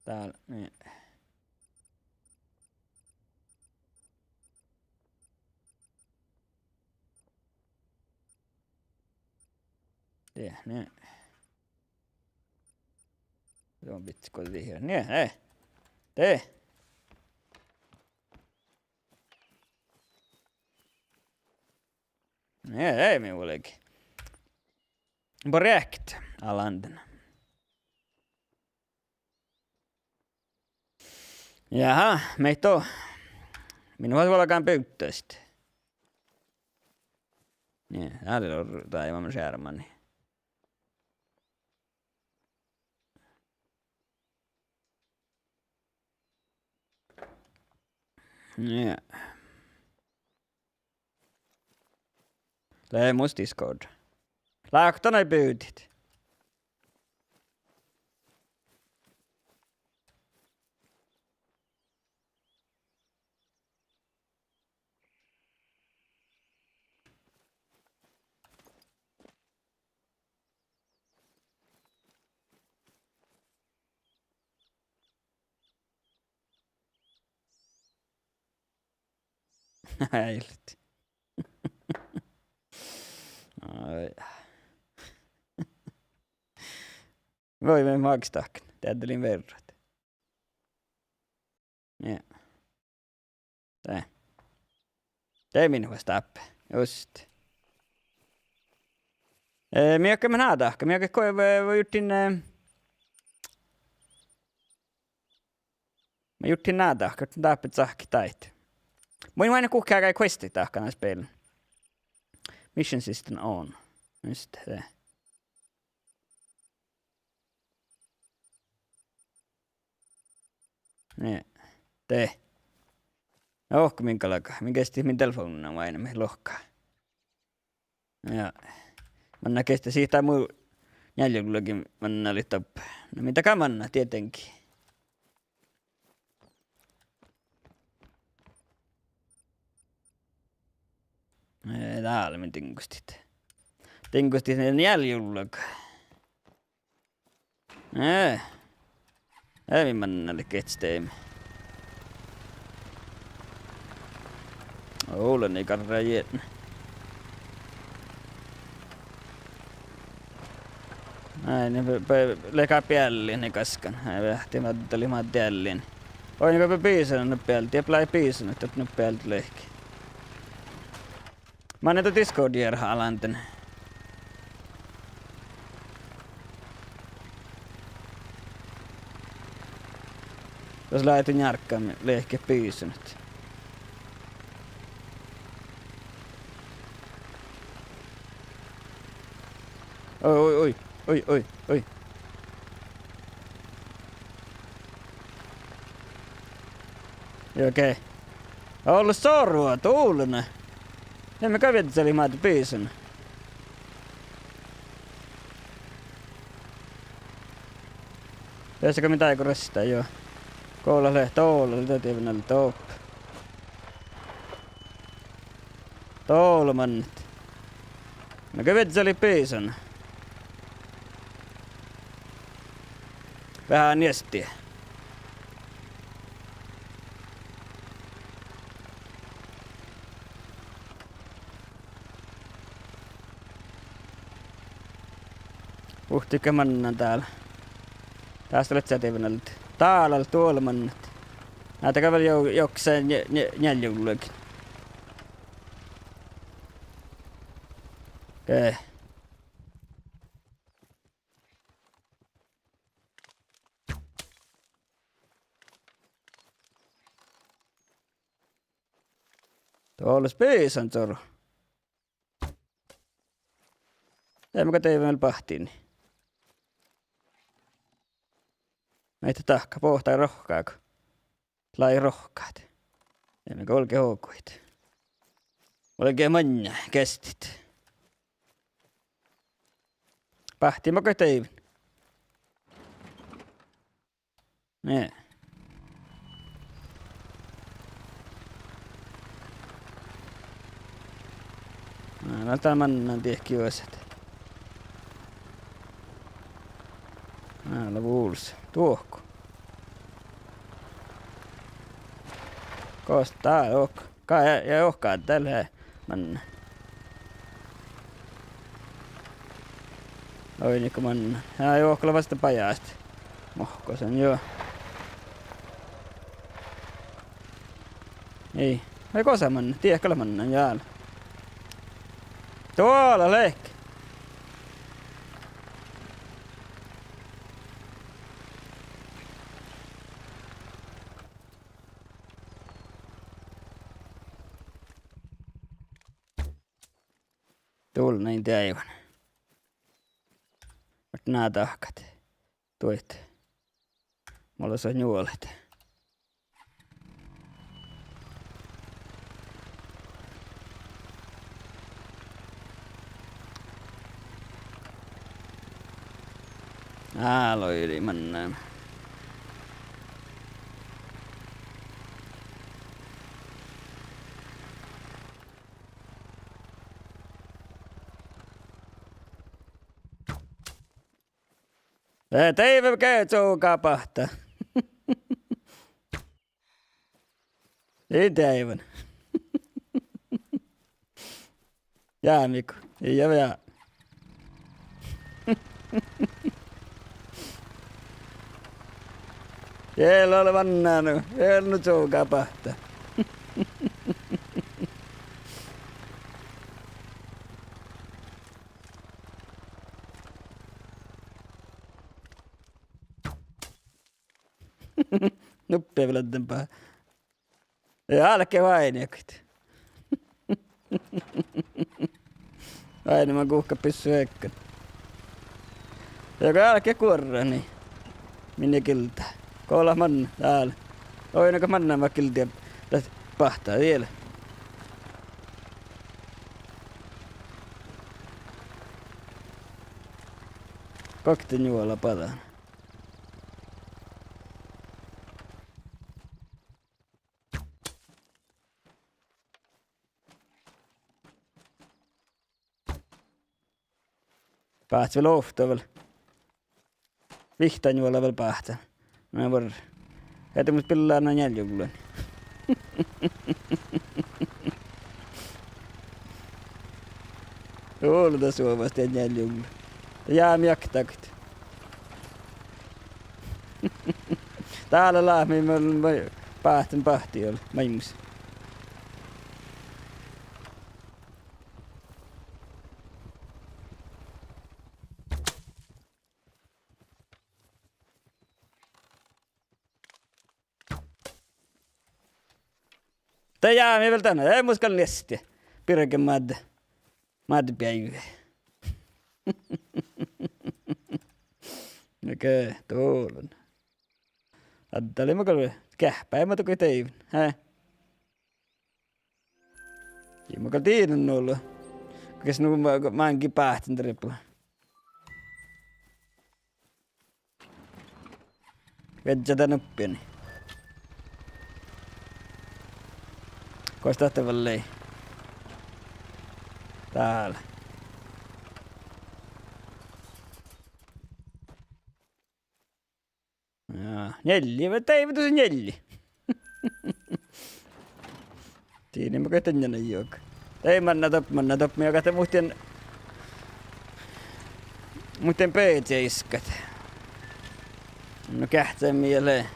Dál, nie. Die, nie. Zombit go die, nie, eh. Die. Nie, ei mii vuolgit. Borekt, Alanden. Jaha, mii to. Min vuos vuolgán bivddasit. Nie, dál lea, dál lea man šermani. Nie. Lea mus Discord. Láhkai dan bivdit. Ai. Ai. Voi, mii máksit dahkat. Deaddalin verrat. Nie. De. De min vuos dáppe. Just. Eh, mii galggaime ná dahkat, mii galggaime go-, eh, jurddašin, eh, mii jurddašin ná dahkat, dáppe cahkket daid. Mun in oaidnán guhkkehaga questit dahkat ain spelen. Mission system on. Just de. Nie. De. Oh, go min galgá, min geahččá min telefovdna oaidnime lohká. Ja. Manná geahččá sihta mu njealljegullagin mannalit doppe. Na min dahká mannat, dieđánge. Eh, dál min diŋgostit. Diŋgostit njealljegullagii. Eh. Eh, min mannalit geahččá deime. Ole, nie garra jietna. Ai, nie be-, be-, leaga bealli nie gaskan. Ai, veahti, ma-, dalle ma deallin. Oi, nie go be bisanat bealli, ja blái bisanat, dat nu bealli leahkit. Manne dat Discord jearhá, Alanden? Jos leat njarggan, leahkit bisanat. Oi, oi, oi, oi, oi, oi. Jokei. Ole sorvva, dulana. Ii mii go viežžalit maid bisanat. Dieđusge mii dáid go rastá, juo. Gula lea, dula lea, dat dieđusge lea doppe. Dula mannat. Mii go viežžalit bisanat. Veahá niesti. Uhte ge mannan dál. Dás lea dieđusge dieđusge. Dál lea dula mannat. Ná, dat gal vel jo-, jokse nje-, nje-, njealljegullagin. Eh. Dieđusge bisan, čorru. Ii mii go dieđusge vel bahtimin. Maid dahká, boahtá rohkká go. Lei rohkkat. Ii mii go vuolgit oguid. Vuolgit maŋŋá geahččat. Bahtimin go dieđusge. Nie. Vel dál mannan diehki juosat. Ná lea vulos. Duohko. Gos dál, ok. Ga-, ja, ja, ok, gal dál lea mannan. Oidne go mannan. Ja, juo, gal lea fas bajás. Mohko son juo. Ii. Vai gos mannan? Diehko lea mannan, jál. Duola lehpet. Dul nain deaivan. Mat ná dahkat. Duoit. Mulla son njuolat. Aa, loiri mannan. Eh, deaive ge čuga bahta. Ii deaivan. Jámiko, ii ja vea. Ii lean mannan, ii lean čuga bahta. Nuppe vel adden ba-. Ja álkit váinekit. Váinema guhká bissu ektui. Ja go álkit guorrani. Minne gilda. Go leat mannan, dál. Oidne go mannan va gildi. Dat bahta diel. Gokte njuola badan. Báhcet vel ovtta vel. Vihtta njuola vel báhcen. Na várra. Eadde mus billá na njeallje ullani. Dál lea suovas de njeallje ullani. Ja jámi okta dahkat. Dál lea láhkai, mii, mii báhcen bahti ol maimus. De jámi vel dan, de mus gal nieste. Birgen Mádde. Mádde beaivve. Okei, dál lea. Adda lei mo gal, geahppa, eai mo dego deaivan, hää? Ii mo gal dieđe nu lean. Kas nu ma-, máŋgii báhcen dieđe bu. Viežžat dan uppiin. Gos dat vel lei? Dál. Ja, njeallje, ve-, deaive dusa njeallje. Dieinna mo ge dan njeallje juoga. Deaive manná doppe, manná doppe, ja gal de muhtin, muhtin beazi iskat. No geahččá mii lea.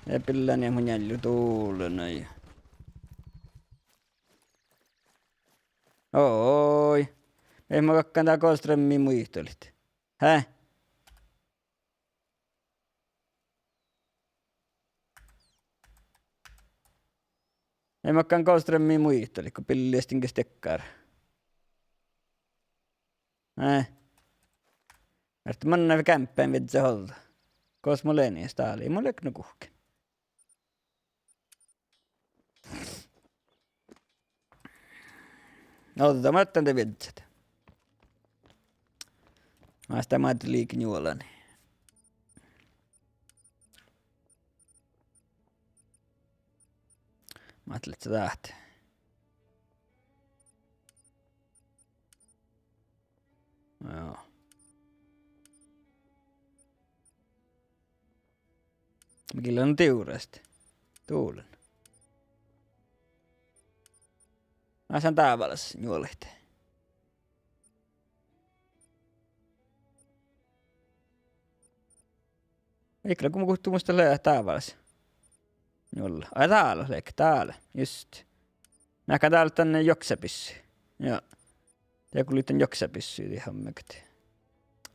Ja billá nie mu njeallju dál nai. Oi. Mii ma galggan dál Golstrømmi muitalit. Hää? Mii ma galggan Golstrømmi muitalit go billá stinges dekkár. Eh. Erte manná geamppan viežžat ođđa. Gos mun lean, stále, mun lean nu guhkkin. Ođđa, mun ahte de viežžat. Mas dat Mádde liike njuolani. Mádde lea dat. Mii lea nu divrras. Dulan. Mii sáhtášit dábálaš njuolahit. Iigo lea go mun guhttán mus dat lea dábálaš. Njuolla. Ai, dál lea, dál. Just. Mii leat dál dan juoksebissui. Ja. Dego lea dan juoksebissui dihte hommegat.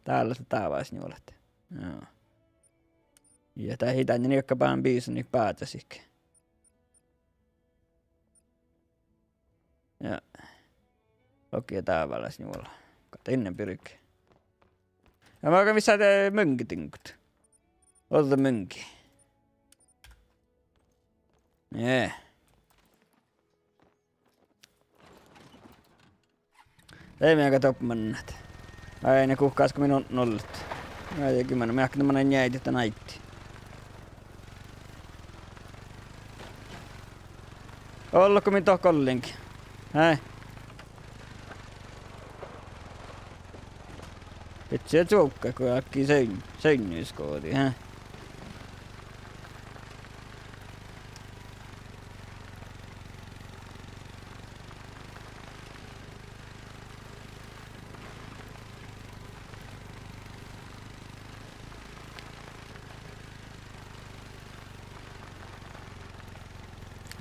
Dál lea dábálaš njuolahit. Ja. Ja dat ii danne niikkabáhan bisonit báhcasiid. Ja. Okei, dábálaš njuolahit. Go dan birge. Ja maga mis de muŋŋit diŋgot. Ođđa muŋŋi. Ja. Ei mii gal doppe mannat. Ai, ne guhkás go mii nu-, nollat. Ai, ja gimana, mii ahte manain njeaidit dan áiddi. Ollu go mii dohko olliin. Hei. Bidjat čuovggat go áiggi sein-, seinnis gođii, hei.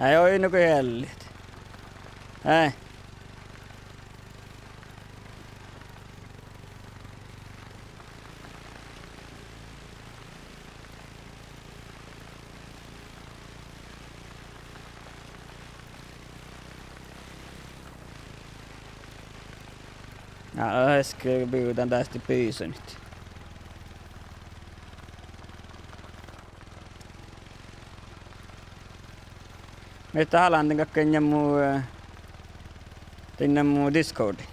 Ai, oi, nugo eallit. Ai. Na, eske bivdán dás bisonit. Mii dat alandat gakkár ja mu, eh, dan ja mu Discordi.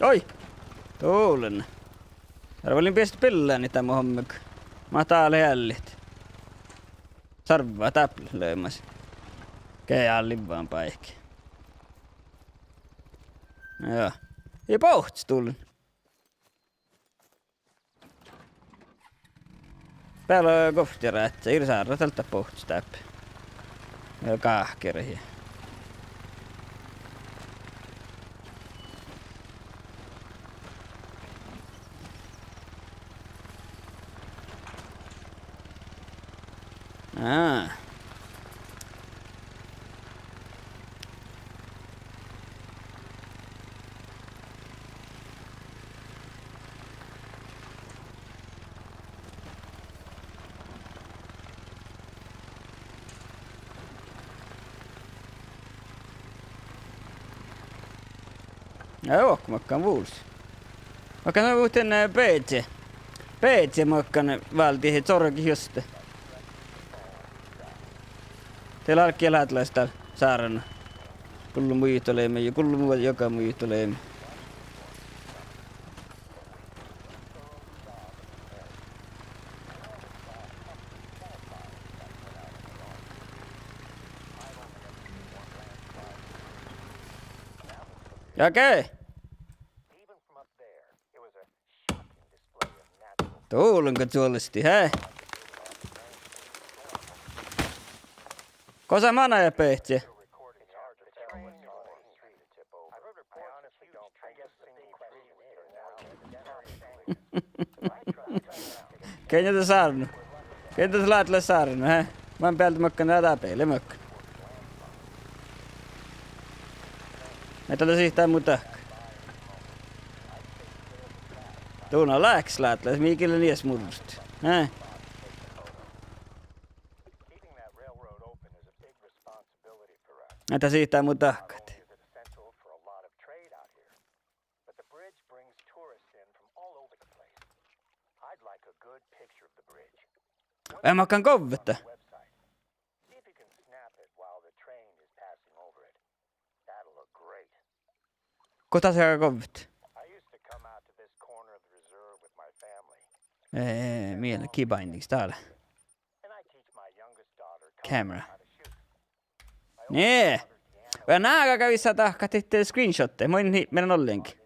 Oi! Dulen. Eará vel beassat billánit dan mu hommegat. Mat dál eallit. Sarvva dáppe leamaš. Ge álivvan báiki. Ja. Ii bohcce dulen. Beale gokte ráhkadit, ii sárra dal dat bohcce dáppe. Ja gáhkeret ja. Á. Ja, okei, makkár vulos. Makkár nu vuhten, eh, B J. B J makkár váldit, čorget juste. De álggii láhttalaš dál sárna. Gullo muitalii ja gullo mu-, juoga muitalii. Jage. Dulen go čuolestit, he? Gosa manai, B J? Kein dat sárnu? Kein dat láhttalaš sárnu, he? Mun bealde makkán, dá beale makkán. Mii dat lea sihte mu dahká. Dutnje láhkes ládlá, mii gillen ieš murret. Eh? Ahte sii dá mu dahkat. Mat galggan govvet? Go dat galggat govvet? Eh, mii kibáinniiga stále. Camera. Nie. Vel naga gavissá dahkat dihte screenshotte. Moai, mii leat ollengi.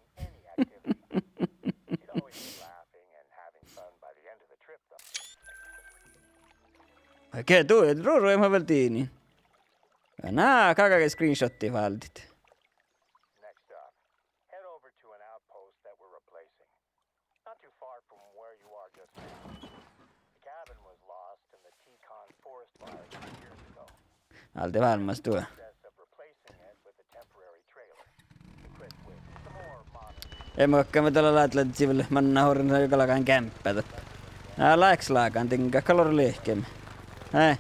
Ge du, du, du, ma vel dihten. Vel naga gavissá screenshotte váldit. Alde válmmas du. Ei, muhto gal dat lea, lea vel manná orren juogalágan geampá dáppe. Ná, láhkes lágan diŋga gal orru lihkeme. Eh.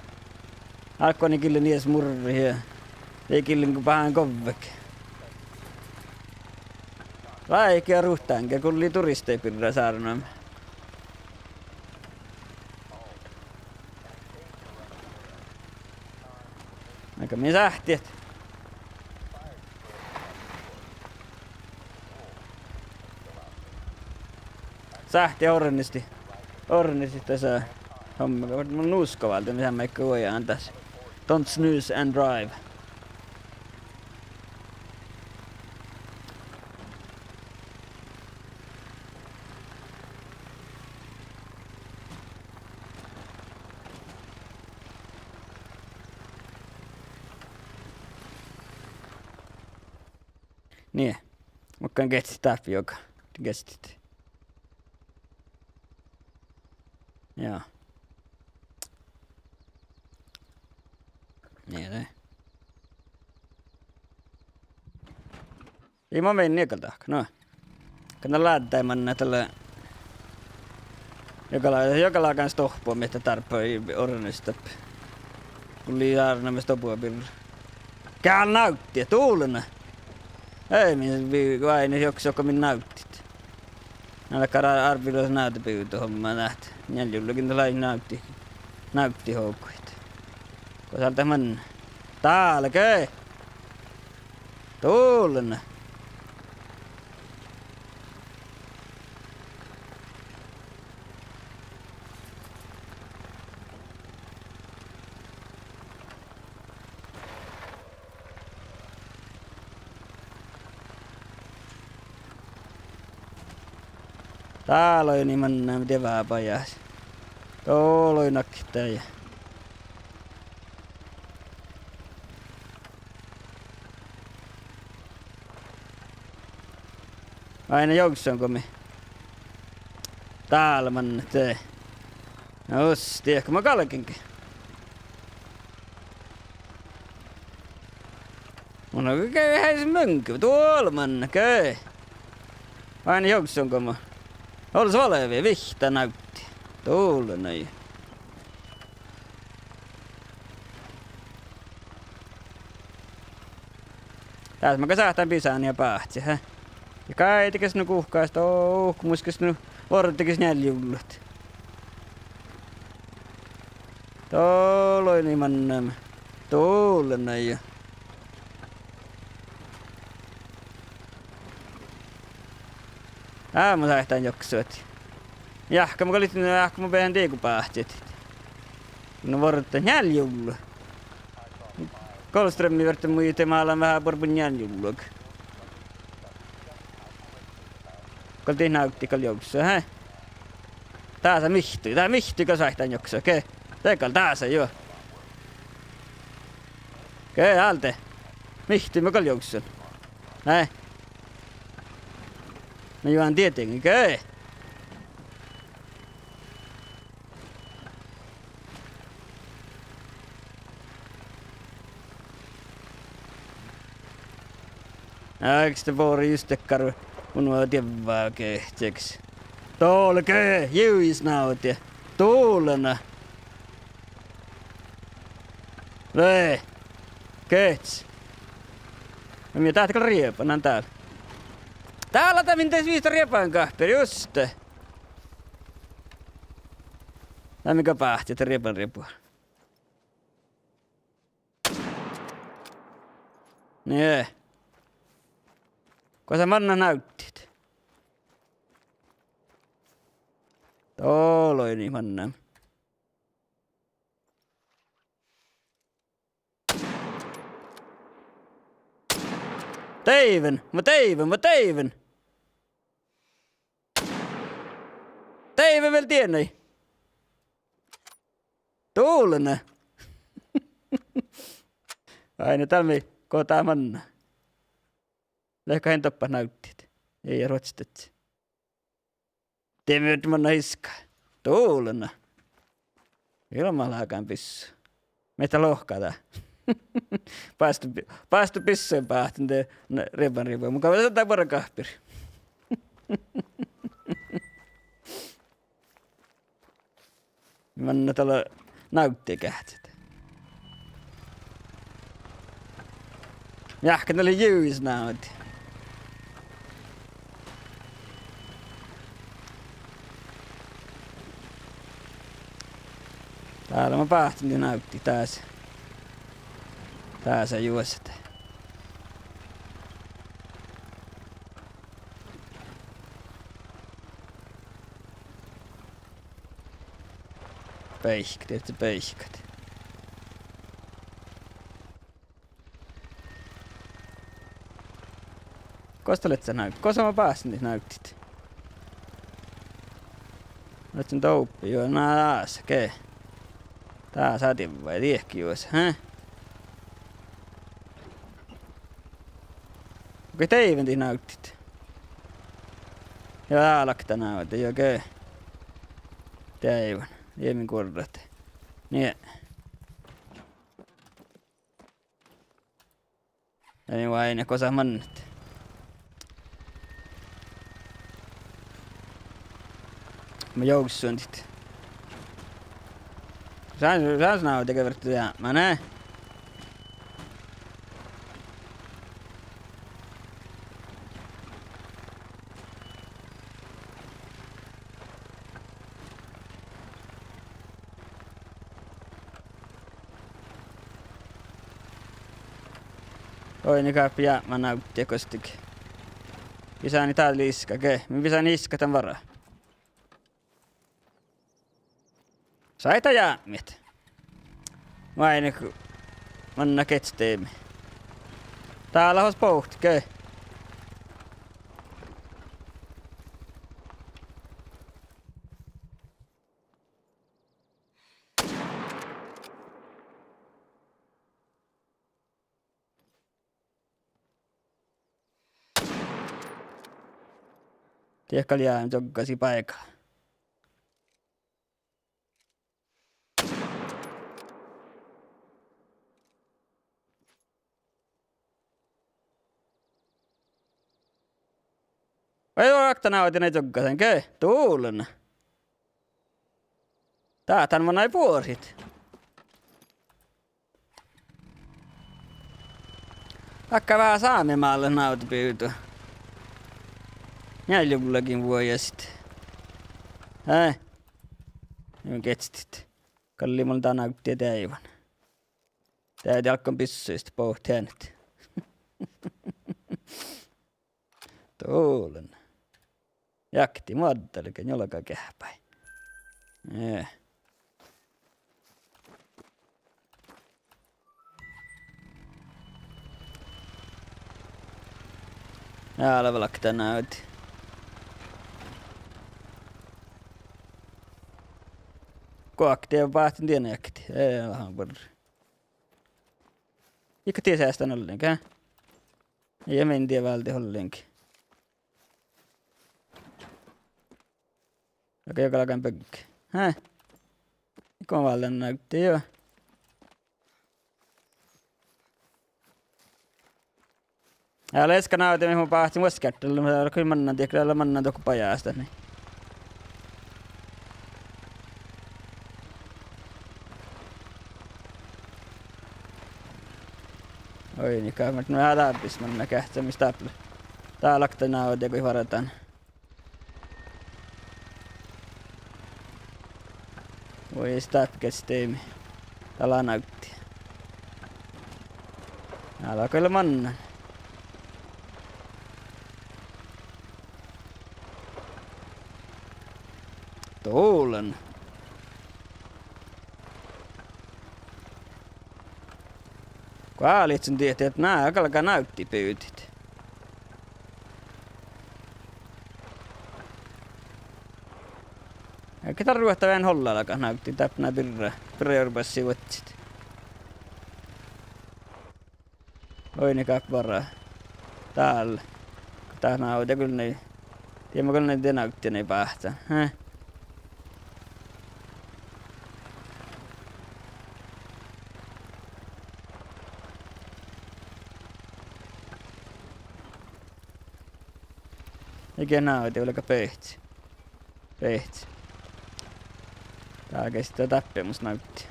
Álggu gillen ieš murret ja, ii gillen go bahán govvet. Láhkái ruđa ge, gulli turistaid birra sárvonumi. Aga mii sáhttit. Sáhttit orrenisti. Orrenisti dasa homma, mun nuskkavalde, mis han maid go oažžu das. Don't snooze and drive. Nie. Muhto geahččat dáppe juoga. Geahččat. Ja. Nie, de. Ii, ma menen gal dahkat, no. Gal ládde manne dalle. Juogalágan, juogalágan stohppo, mii dárbbašit orrenisti dáppe. Gulli sárvonumi stohppo birra. Gal návtti, dullen. Ei, mii, mii, vai, ne jokso go mii návttit. Ná, dat gal árvvi lea árvvas návdebivdu homma, dat. Njealjullu gii dat lei návtti. Návtti hoguhit. Go sál dat manne. Dál ge. Dullen. Dál lei manne dievá bajás. Dál lei nakta ja. Ain jovssan go mii. Dál manne de. Osti, ahte ma galgen ge. Mun ge hais menge, dál manne ge. Ain jovssan go mii. Olles valve, vihtta návtti. Dullen. Dás maa go sáhtán bisánii ja báhcit, he. Ja gáidege nu guhkás, dohkumus nu, vuordege njeallje ullut. Dál lei manne. Dullen ja. Á, mun sáhtán jokset. Jahka mun gal, jahka mun beasan diego báhcit. Nu vuorddá njeallje ullu. Golfstrømmi verte muitte málan veahá buorbun njeallje ullu. Gal dii návtti gal jovssan, he. Dása mihtui, dá mihtui gal sáhtán jokset, ge. De gal dása juo. Ge, alde. Mihtui mun gal jovssan. Nai. Na juo, dieđe ge. Áigus de bori just dakkár, mun dievva ge, čiekis. Olge, jus navddi. Dulana. Ve. Gehččá. Mii dat gal rieban dál. Dál dat min de vihtta rieban gahpir, juste. Dál mii gal báhcit rieban riebua. Nie. Gosa mannat návddit? Doloini mannan. Deaivvan, mun deaivvan, mun deaivvan. Deaivvan vel dieinna. Dulana. Ai, na dál mii go dat manná. Leago han doppe návddit? Ii, ruohcci. Dieđusge manná iska. Dulana. Ilmalágan bissu. Mii dat lohká dá. Bástu, bástu bissu báhcen de, na, rieban riebua. Mun gal vel dat buorre gahpir. Manná dál návddi geahččat. Jáhkán lei jus návddi. Dál mun báhcen dien návddit dás. Dás juoset. Beihkat, dieđusge beihkat. Gos dat lea, návddit? Gos mun báhcen dien návddit? Lea doppe, juo, na dás, okei. Dás ádivvai, dieđusge juos, hä? Okei, deaivvan dien návddit. Juo, dál okta návddi, juo, okei. Deaivvan, dieđusge guorrat. Nie. Ai, vai ne, gosa mannat? Ma joussun dit. Sás, sás návddi ge verttu jápmán, ne? Oidne gáppe jápmán návddi gostege. Vissáni dál iska ge, mii vissáni iska dan várra. Sáhttá jápmit. Vai ne, manná geččet dieid. Dál leat bohtet ge. Diet gal jagi joggasit báika. Vai okta návddi joggasin ge, dulana. Dát han manai buorit. Dakkár veahá sámi málle návddi bivdu. Njeallje vullagiin vuojasit. Hää? Min geččet. Gal lei mun dán návddi deaivvan. Deaivvan álggán bissuid bohtet. Dulana. Jakti muoddalge, njuolga geahpái. Eh. Ja, lea vel okta návddi. Guokte báhcen dien jakti. Eh, veahá buorre. Iige dies eastán ollengi, eh? Ii, min die váldit ollengi. Okei, galggan bygge. Hää? Go válden návddi, juo. Ja lea easka návddi, mii mun báhcen vuos geardde, lea, lea mannan, dieđusge lea mannan dohko bajás dan, nie. Oi, ni gal, muhto mun lean dárbbaš manná geahččamis dáppe. Dál okta návde go várra dan. Vuoi, stápkes teami. Dál lea návddi. Dál lea gal mannat. Dolen. Go álitsun dieid ahte ná galgá návddi bivdit. Ja ge dál ruohta veaháš ollii galggat návddi dáppe, ná birra, birra jorbbašii vuodjit. Oi, ni gal várra. Dál. Dat návde gal lei. Diemma gal lei de návddi lei báhcán. He. Iige návde, vuolgá bihtet. Bihtet. Dál geahččá dáppe mus návddi.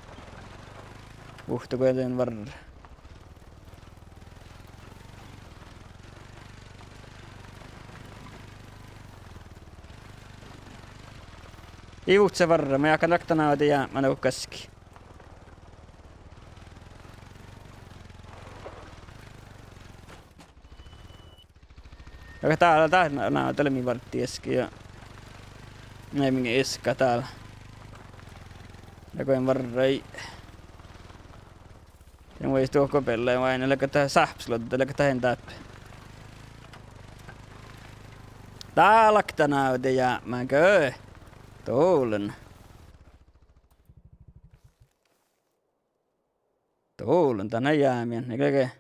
Muhto go ii lean várra. Ii vuhte várra, mun jáhkán okta návde jápmán, na go gaskii. Ja dál, dál, na, na, dál lea mii várra dieđusge ja. Nai, min easka dál. Ja go in várra, ii. Ja mun ii dohko beallái, vai na leago dat sáhpásluodda, leago dat in dáppe. Dál okta návde jápmán ge. Dolen. Dolen, dat lea jámán, ii leage.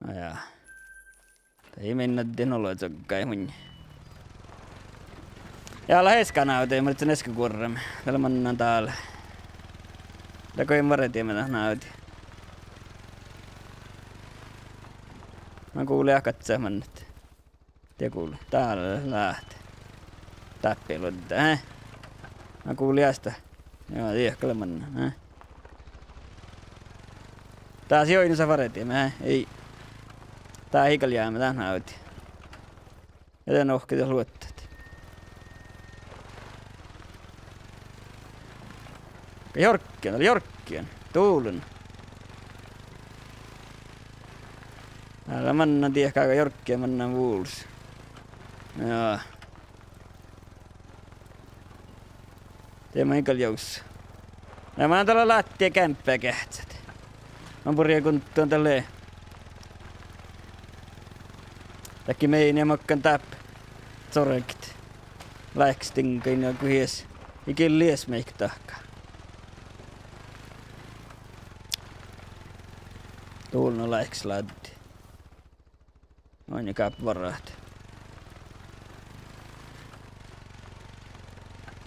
Na ja. Dat ii mii addiin ollu čuoggái munnje. Ja lea easka návde, mun lean easka guorreme. Dál lea mannan dál. Dál go in várra dieđe dat návde. Na gula áhčči mannat. Die gula, dál leat. Dáppe luodde, eh? Na gula áhčči. Joo, die gal lea mannan, eh? Dás ii oidno sa várra dieđe, eh? Ii. Dat ii gal jáme, dat návde. Ja de nohkki dat luottat. Gal jorggen, dál jorggen. Dolen. Dál lea mannan dieđusge, gal jorggen mannan vulos. Joo. Die maid gal jus. Ja mun dál lea láhtti geamppa geahččat. Mun bures guntton dalle. Dahje mii makkár dáppe. Corget. Láhkes diŋggain ja guhies. Ii gii leat mii dahká. Dolen láhkes láddi. Oidne gáppa várra ahte.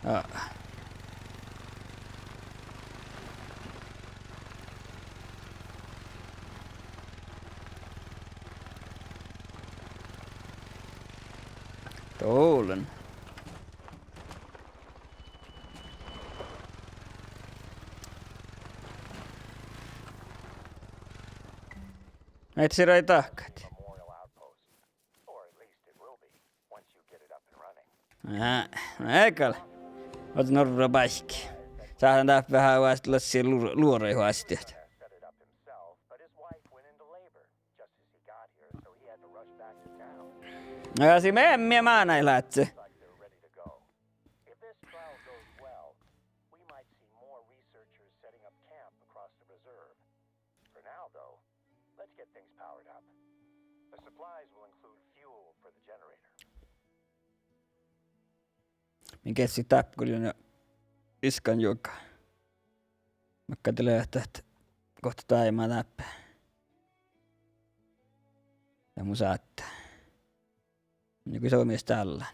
Aa. Dolen. Ahte sii lei dahkat. Ná, ná gal. Ođđa norra báikki. Sáhtán dáppe veahá oastit lassi luo-, luoraid oastit. Ná, sii mii, mii mánáid ládje. Mii geahččat dáppe gal juo iskanjuoga. Makkár dat lea ahte gohtet dáimat dáppe. Ja mu sáhttá. Nugo somás dál lea.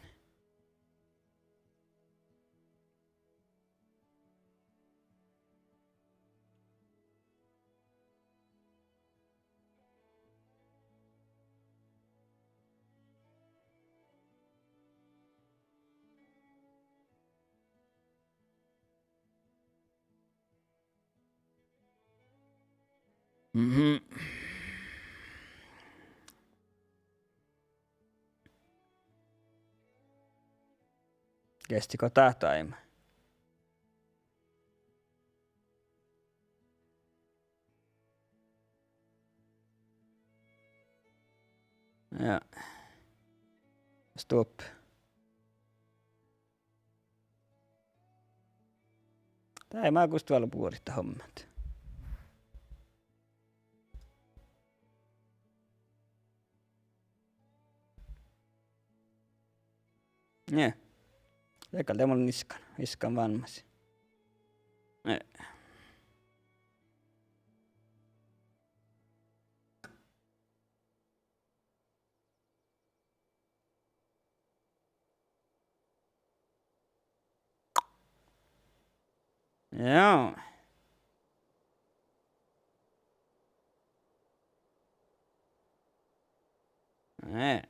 Mhm. Geasti go dat doaimma. Ja. Stopp. Dai, ma gustus vel buorit dat hommat. Nie. Dego gal de mun iskan, iskan vámmás. Nie. Joo. Nie.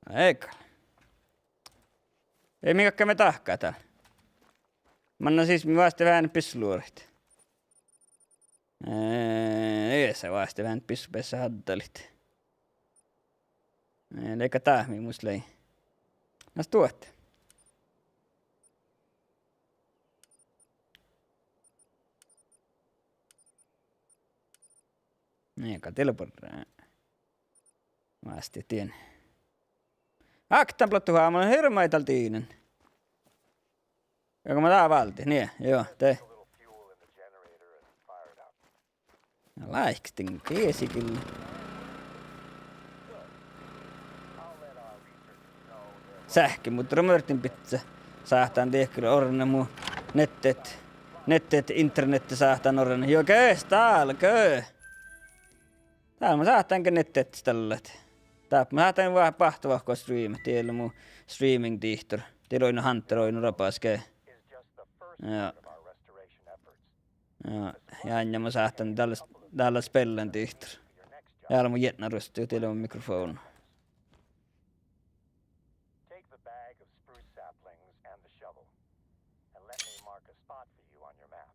Ega. Ii mii galgga dahkat dál. Mannan sis mii vásttit veahá bessoluoraid. Eh, ii sa vásttit veahá bessubessahaddalit. Eh, leigga dat mii mus lei. Na stuot. Nie, ka dieđusge. Vástidin. Áktan blattu hámon hirmait dal dihten. Ja go ma dá válden, nie, joo, de. Láikkasin, kiesi kille. Seahke, muhto rom orten bidjat. Sáhtán diekkár orrut mu netet, netet, internette sáhtán orrut. Joo, ge, stál, ge. Dál mun sáhtán ge netet stallat. Dáppe mun sáhtán va-, báhta vahku streamat, dieđusge mu streaming dihtor. Dieđusge oidno Hunter oidno rabas ge. Ja. Ja, ja, ja mun sáhtán dál, dál spellan dihtor. Ja mun jietna ruostu, dieđusge mu mikrofon. Take the bag of spruce saplings and the shovel, and let me mark a spot for you on your map.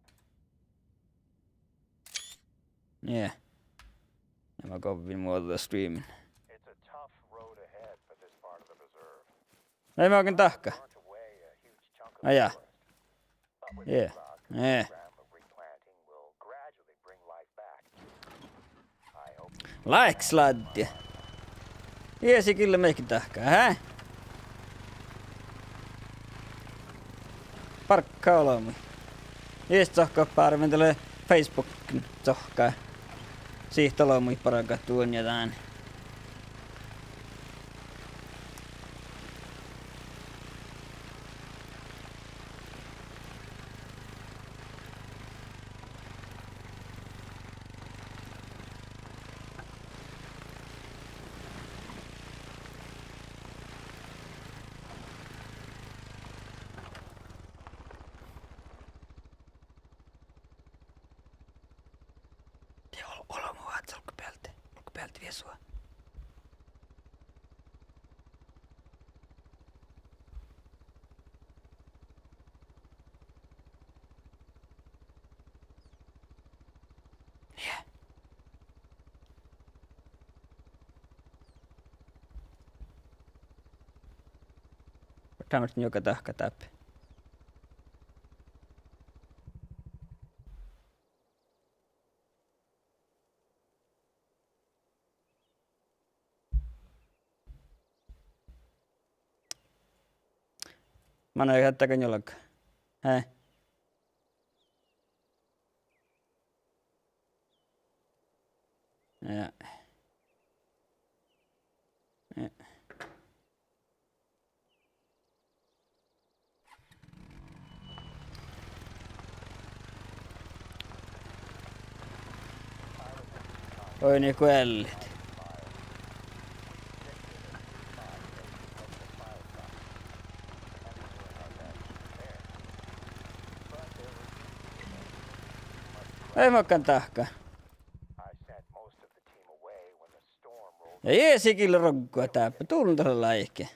Nie. Ja ma govvin muođa streamin. It's a tough road ahead for this part of the preserve. Ei ma ogan dahka. Burnt away a huge chunk of the forest. But with good luck, the program of replanting will gradually bring life back. I hope. Láhkai sladdi. Ieš gille mihkkege dahka, hää? Bargga olbmuid. Ieš cohkkat bárven dalle Facebookin cohkká. Sihte olbmuid bargat duon ja dán. De ol-, olbmuid olggobealde, olggobealde viesua. Nie. Támart juoga dahkat dáppe. Manai hadde gal juolga. Hää? Ja. Ja. Oi, ne kuolleet. Ei makkán dahka. Ja ieš gille rogga dáppe, dullen dalle láikke.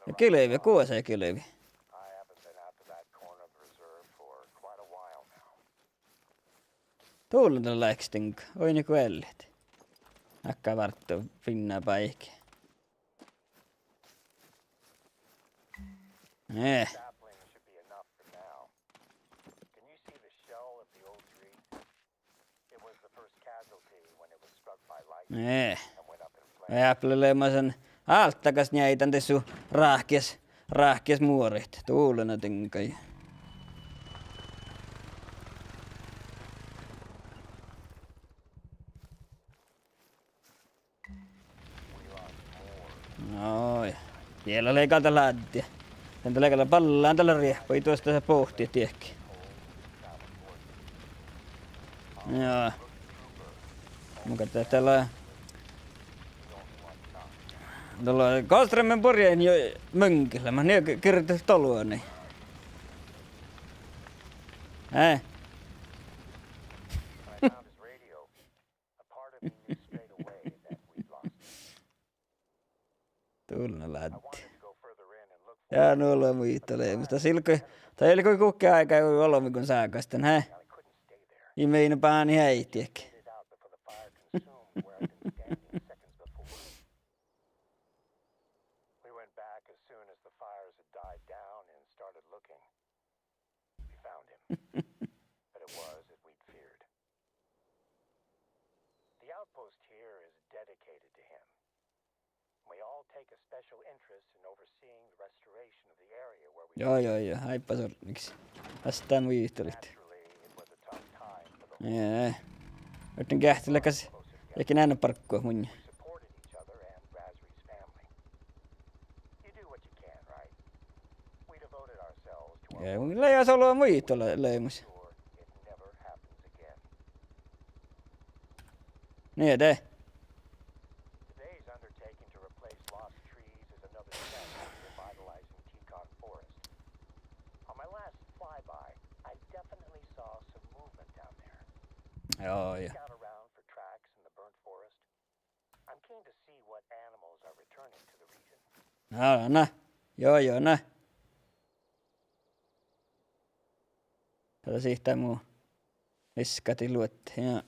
Ja gilvi, guosa gilvi. I haven't been out to that corner of the reserve for quite a while. Dullan dal lea áiggi, oidne go eallit. Ákká várttu fiinna báiki. Eh. It was the first casualty when it was struck by lightning. Eh. Eapele lea manan álggus njeaidan de su ráhkes, ráhkes muorit. Dullan diŋggai. Ai. Diela lea gal dat láddi. Dán dat lea gal ballan, dat lea riehpa, ii duostan bohtet diehki. Jaa. Mun gal dat lea, dat lea Ghost Riderin burjjin jo muŋgit leamaš, nie girdet dolonis. Eh. Dullan láddi. Ja nu lea muitala leamaš. Dasa ii leat go, dat ii leat go guhkki áigá olbmuin ságastan, hää? Ii mii nu báni heittiidedje. We went back as soon as the fires had died down and started looking. We found him. But it was as we'd feared. The outpost here is dedicated to him. We all take a special interest in overseeing the restoration of the area where we. Joo, joo, joo, áibbas olmmekis. Fas dat muitalit. Naturally, it was a tough time for the. Jaa. Orten geahččat leat gal, jagi eanet barggu munnje. We supported each other and Razri's family. You do what you can, right? We devoted ourselves to our. Jaa, mun lea solo muitala leamaš. Sure it never happens again. Nie de. Today's undertaking to replace lost trees is another step in revitalizing Tikon Forest. On my last flyby, I definitely saw some movement down there. Joo, joo. Scout around for tracks in the burnt forest. I'm keen to see what animals are returning to the region. Jaa, na. Joo, joo, na. Dasa sihte mu iskadit luotte, ja.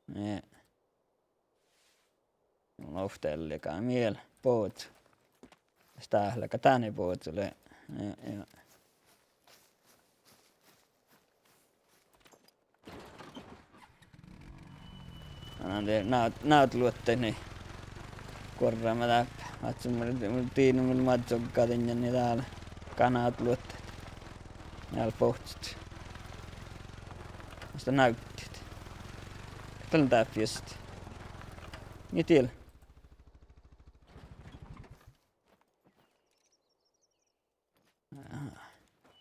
Nie. Mun ovttel leaga miel bođu. Stát leaga dáne bođu lea. Nie, nie. Ana de na-, nautoluottaid, nie. Guorrama dáppe. Áhčči mun, mun dieđán, mun maid čuoggá diŋgga nie dál. Gal nautoluottaid. Dál bohtet. Muhto návddit. Dál dáppe just. Nie diela. Aha.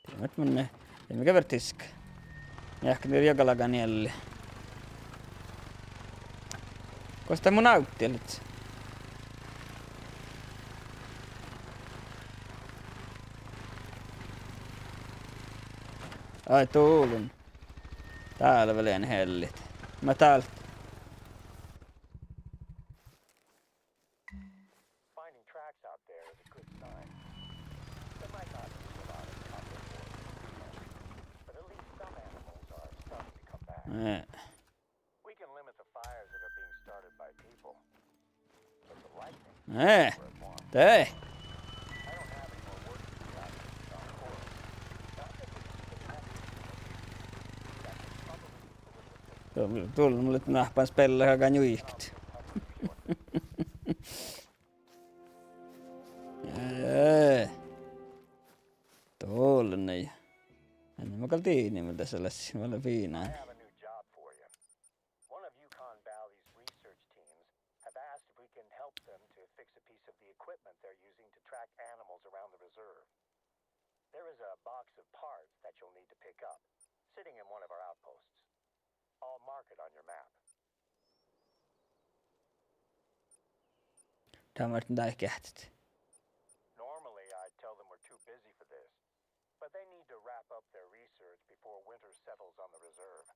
Dieđán, mun, eh, dieđán, mii gal fertet diska. Eahkes dieđán galgá niealli. Gos dat mu návddii lea? Ai, dullan. Dál vel eanet eallit. Mat dál. Finding tracks out there is a good sign. They might not leave a lot of copper ore, but at least some animals are starting to come back. Eh. We can limit the fires that are being started by people. But the lightning. Eh. Dai. I don't have any more work to do out here, of course. Not that we can even have this. That would probably be a little bit. Dul-, dul-, mun lean nahpan spellat galgá njuiket. Eh. Dullan. Eanet mun gal dieđán mii dasa lea, vel fiinna. I have a new job for you. One of Yukon Valley's research teams have asked if we can help them to fix a piece of the equipment they're using to track animals around the reserve. There is a box of parts that you'll need to pick up, sitting in one of our outposts. I'll mark it on your map. Dieđán, mii dál geahččat. Normally, I'd tell them we're too busy for this, but they need to wrap up their research before winter settles on the reserve.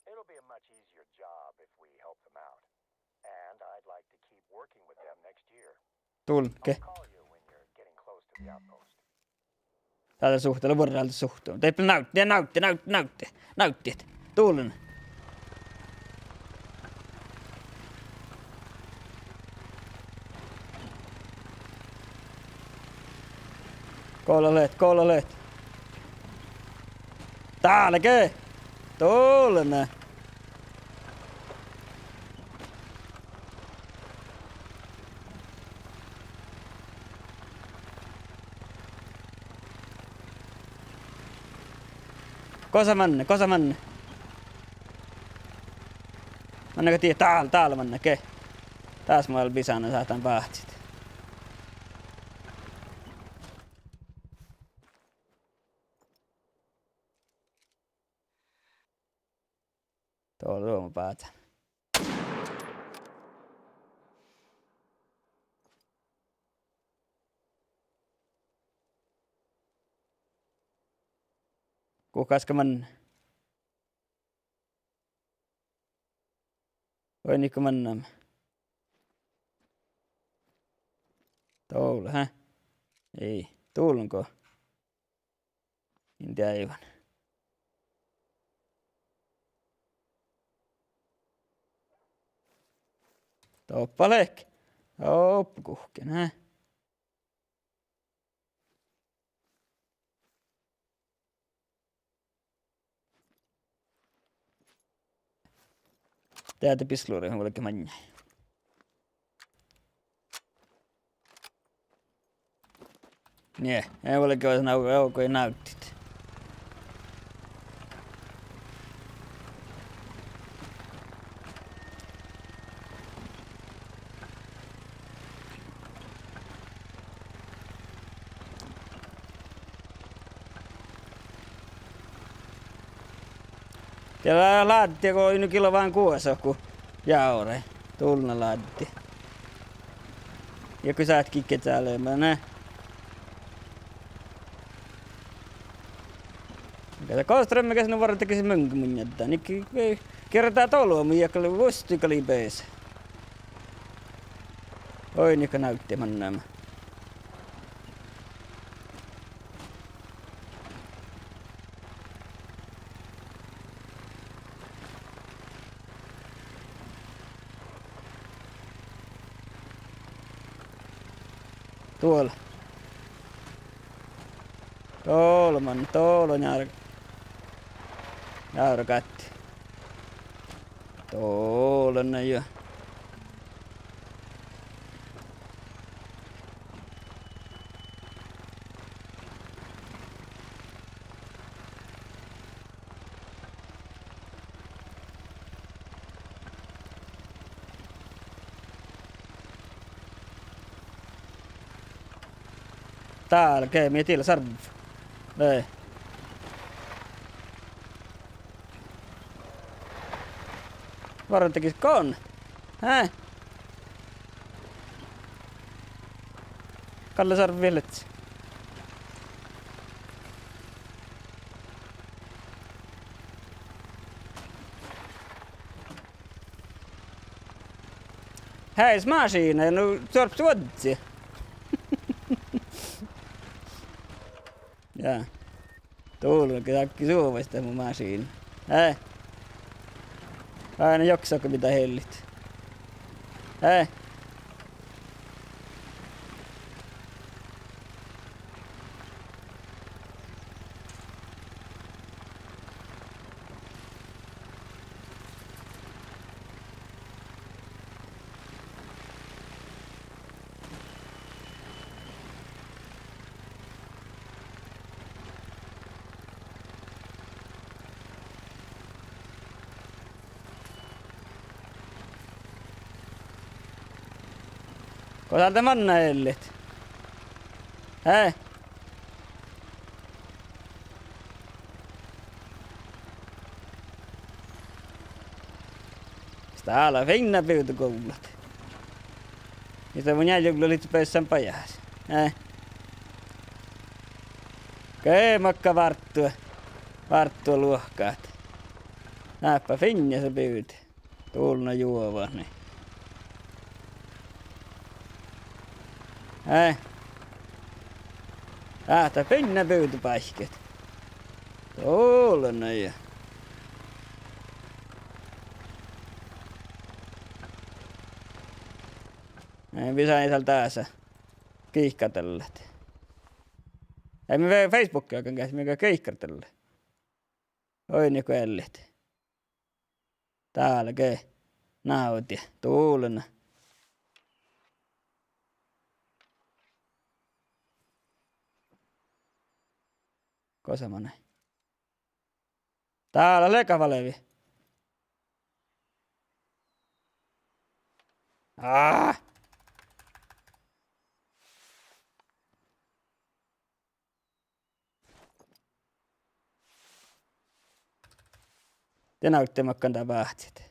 It'll be a much easier job if we help them out, and I'd like to keep working with them next year. Dulge. I'll call you when you're getting close to the outpost. Dá lea suhte, lea buorre álddit suhte. Dieppe návddi, návddi, návddi, návddi. Návddit. Dullen. Gole leat, gole leat. Dálge. Dullen. Gosa manne, gosa manne? Manne go die, dál, dál manne, ge. Dás mus lea bisánna sáhtán báhcit. Dovllá mo báhcán. Guhkás ge manne? Oidne go manne? Dovllá, há? Ii, dullen go. In deaivan. Doppe leat. Doppe guhkkin, há? Deaide bisluri, vuolgge maŋŋá. Nie, eai vuolgge, nau-, eai go návddit. Ja lea ládde go in gilvan guosa go jávre. Dullen ládde. Ja go sáhttet giiket leamaš, ne. Gos strømmegas nu várra dego munnje munnje dan. Ii, ii, gierra dát olbmot ja gal vuostti gal ii beasa. Oidne go návddit manne. Duol. Dolo man, dolo njár-, njárgat. Dolo na ja. Dálge, mii dieid sarvvu. Lei. Várra dego gon. Hää? Galle sarvvu lei. Hás mašiidna, nu, suorppas vuodji. Ja. Dulge, dahje suovai dat mu mašiidna. Hää? Ain joksa go mii dat hellit. Hää? Go dál de manne ellet? Hää? Stá lea fiinna bivdeguvllat. Ii de mun njeallje gullo lihte beassán bajás. Eh. Ge makkár várttu, várttu luohkát. Náppa fiinna sa bivde. Dullen juovan, nie. Eh. Áhčči, fiinna buvde báikit. Dullen ja. Ai, visai dál dása. Giikkardallat. Ai, mii Facebookii galggan geahččat, mii galggai giikkardallat. Oidne guollit. Dál ge. Návdi. Dullen. Gosa manai? Dál lea galvvi. Aa! De navddi makkár dat báhcit.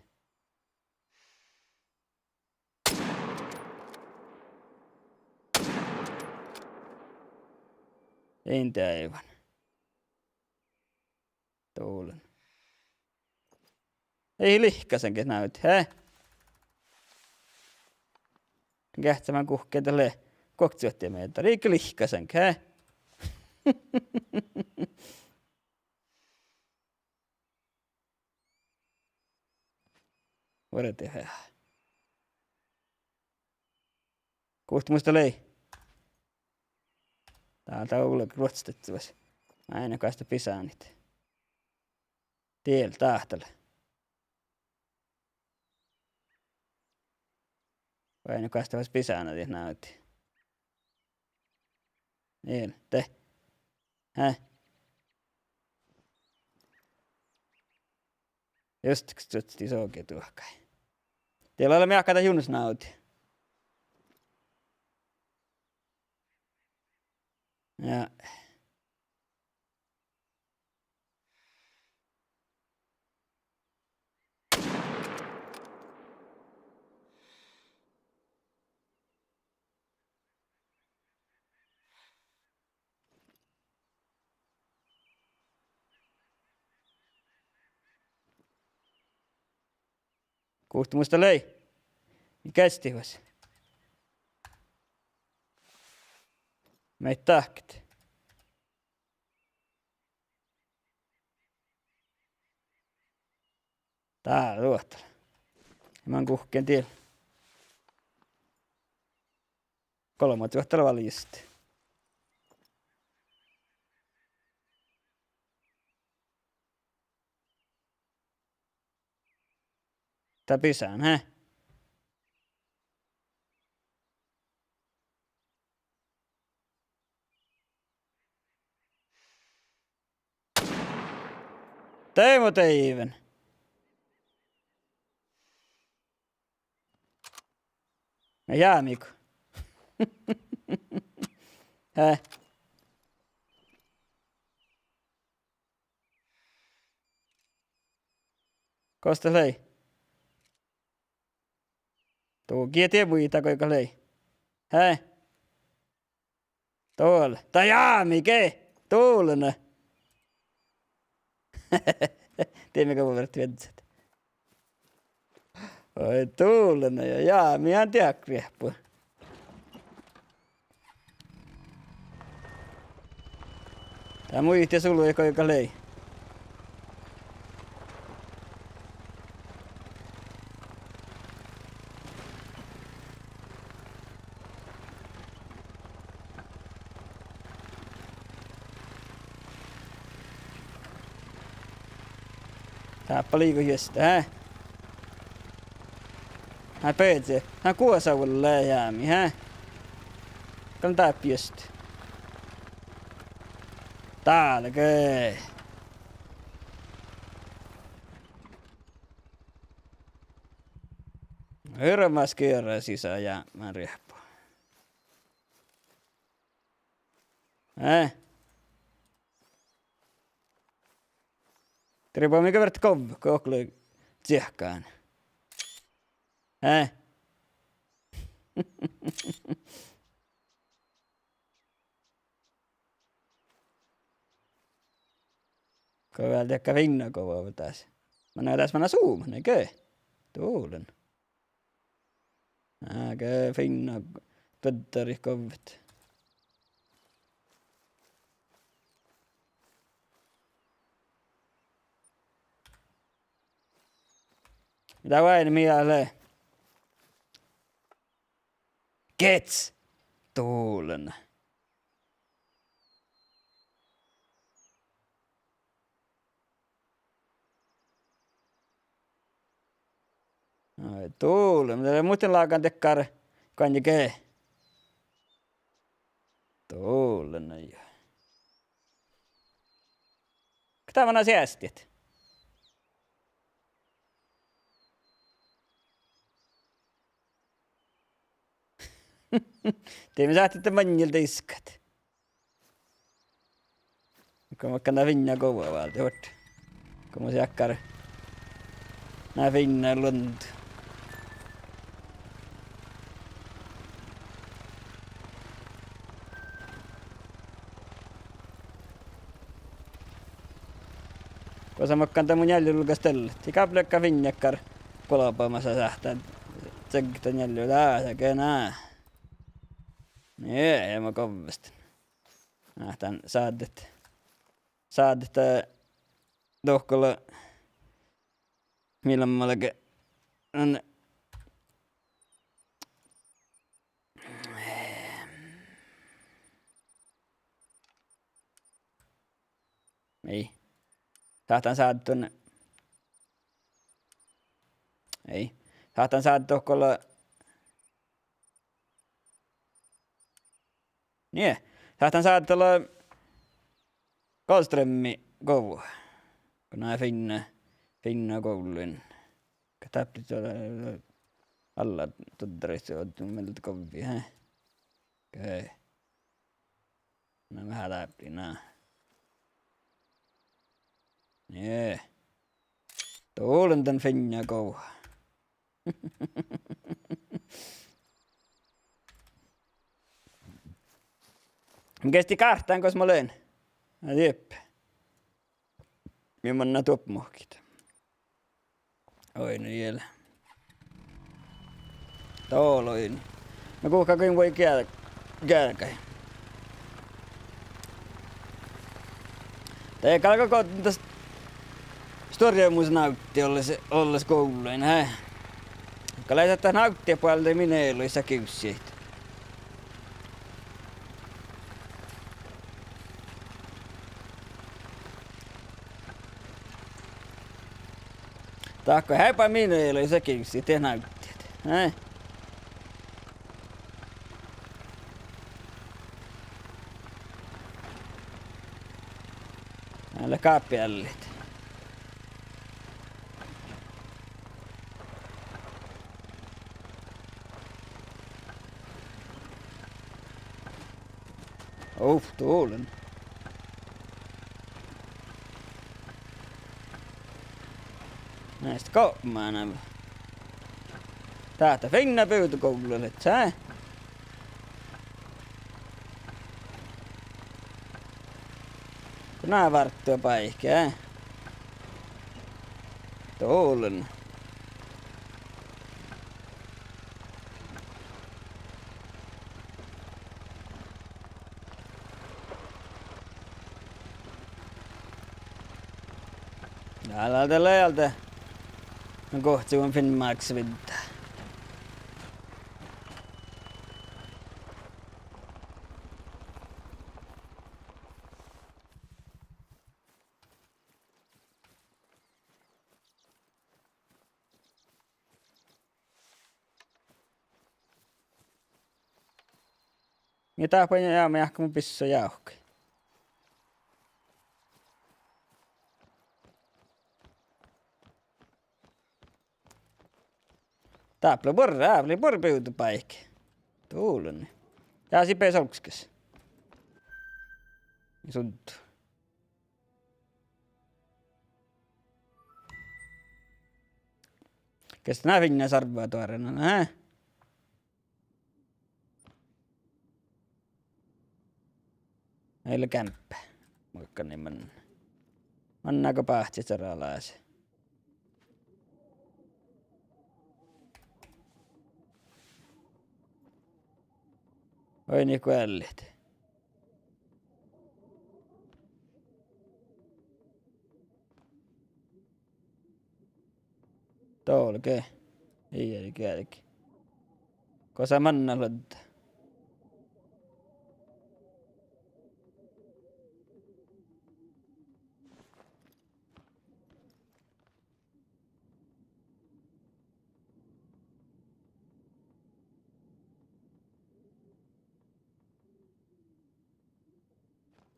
In deaivan. Dullen. Ii lihkkasaŋge navddi, he? Geahččamin guhkkin dat lea guoktesuotti mehtera. Iige lihkkasaŋge, he? Vuordit veahá. Guhte mus dat lei? Dál dat olu ruotsdahttavas. Áinna goas dat bisánii. Diel, dát dat lea. Vai áinna goas dat fas bisánadit navddi. Diel, de. He. Just, ges čuoččii soge duohkai. Diel lea meahka dat junas navddi. Ja. Guhte mus dat lei? Mii geassehit fas? Maid dahket? Dál ruohtal. Man guhkkin diel. Golbma ruohtal valjast. Dat bisán, he? De mo deaivan. Na jámii go. He. Gos dat lei? Dul, gii dieđe muittá goiggát lei. He? Dul. Dat jámii ge. Dullen. Dieđe mii go vierret viežžat. Oi, dullen ja jámii han diek riehpu. Dat muitit sului goiggát lei. Dáppe liigo juste, he? Há beazi, há guosa vuollá jámii, he? Gal dáppe juste. Dálge. Hirbmat skierra sisa jápmán riehpu. Eh. Tribbo mii go vert govvet go okle ciehkán. Eh. Go vel diekka finna go vuovdás. Manná das manná suumat, ne ge. Dullen. Áge finna duoddarit govvet. Dat oaidná mii lea. Gets! Dolen. Ai, dolen. Mun muhtin lágan dakkár goainniige. Dolen, ai. Go dá manná seastiid? De mii sáhttit maŋŋil diskkat. Go makkár ná fiinna gova válde, vuot. Go mus jakkár ná fiinna luondu. Gosa makkár dat mu njeallje vulgos dellat? Ii gal leat fiinnakkár golbmasa sáhttá. Cegta njeallje dasa ge ná. Nie, ema govvestan. Sáhttán sáddet. Sáddet dohko lea. Mii leat malge. An-, ei. Sáhttán sáddet. Ei. Sáhttán sáddet dohko lea. Nie. Sáhttán sáddet lea Golstrømmi gov-, go ná fiinna, fiinna guvlluin. Go dáppe lea alla doddarit, ođđa mielde govvii, he. Okei. Na veahá dáppe, na. Nie. Dolen dan fiinna gov-. Mun geastin gárttáin gos mun lean. Na dieppe. Mii manná doppe muhkit. Oidne diela. Doloin. Na guhká gal vuoi gear-, gearggaid. Dat galgá go das stuorremus návtti olles, olles guvlluin, he. Gal leat dat návtti boalde min ealusa givssit. Dahkko heaibá min ealusa givssit, dat návtti. He. Ale gáppi állit. Uf, dolen. Neste gopmá ná. Dát lea fiinna bivdoguvllu, leat sá. Go ná várttu báikki. Dolen. Dál, dál, dál, dál. Guhkes mun finnejin máksu viddá. Ja dáppe ja, ja, ja, mun bissoin jávkkain. Dáppe lea buorre, dáppe lea buorre bivdobáiki. Dolen. Ja sii beassá olggos. Suddu. Kas ná fiinna sarvva doarrena, eh? Eai leat gámppá. Muikkán man-, manná go báhcit sara lasi. Oidne guollit. Dol. Okei. Ii, ii, ii. Gosa manná luodde?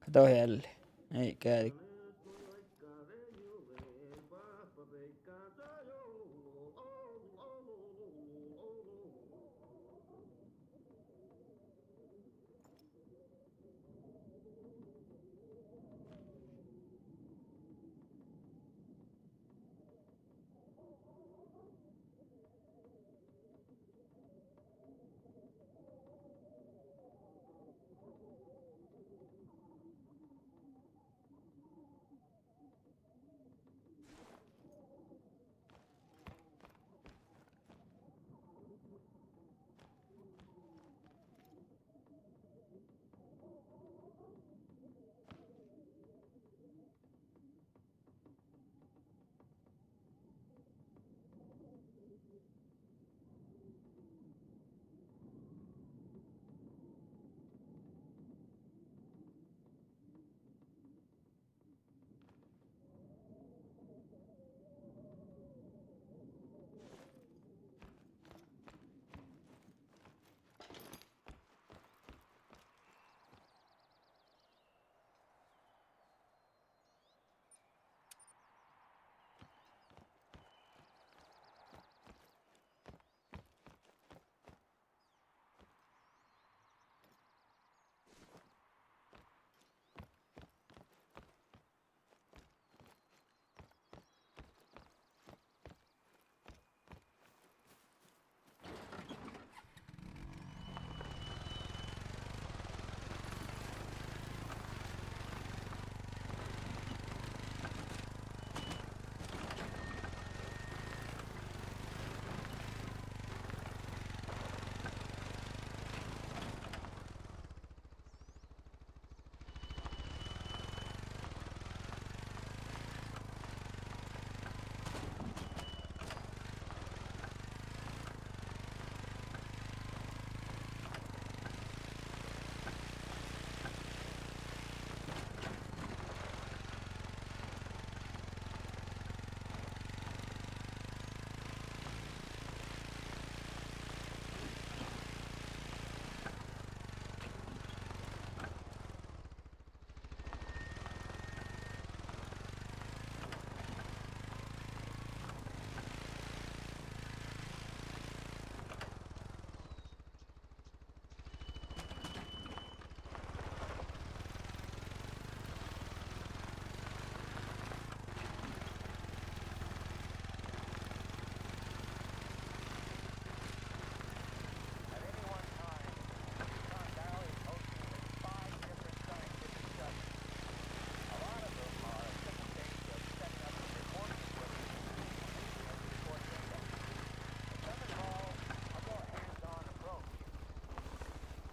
Ka dohko ealli? Ii, geargge.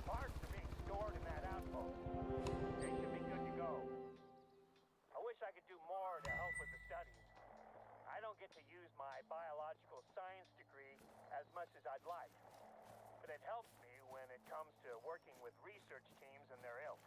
Parts are being stored in that outpost. They should be good to go. I wish I could do more to help with the studies. I don't get to use my biological science degree as much as I'd like, but it helps me when it comes to working with research teams and their ilk.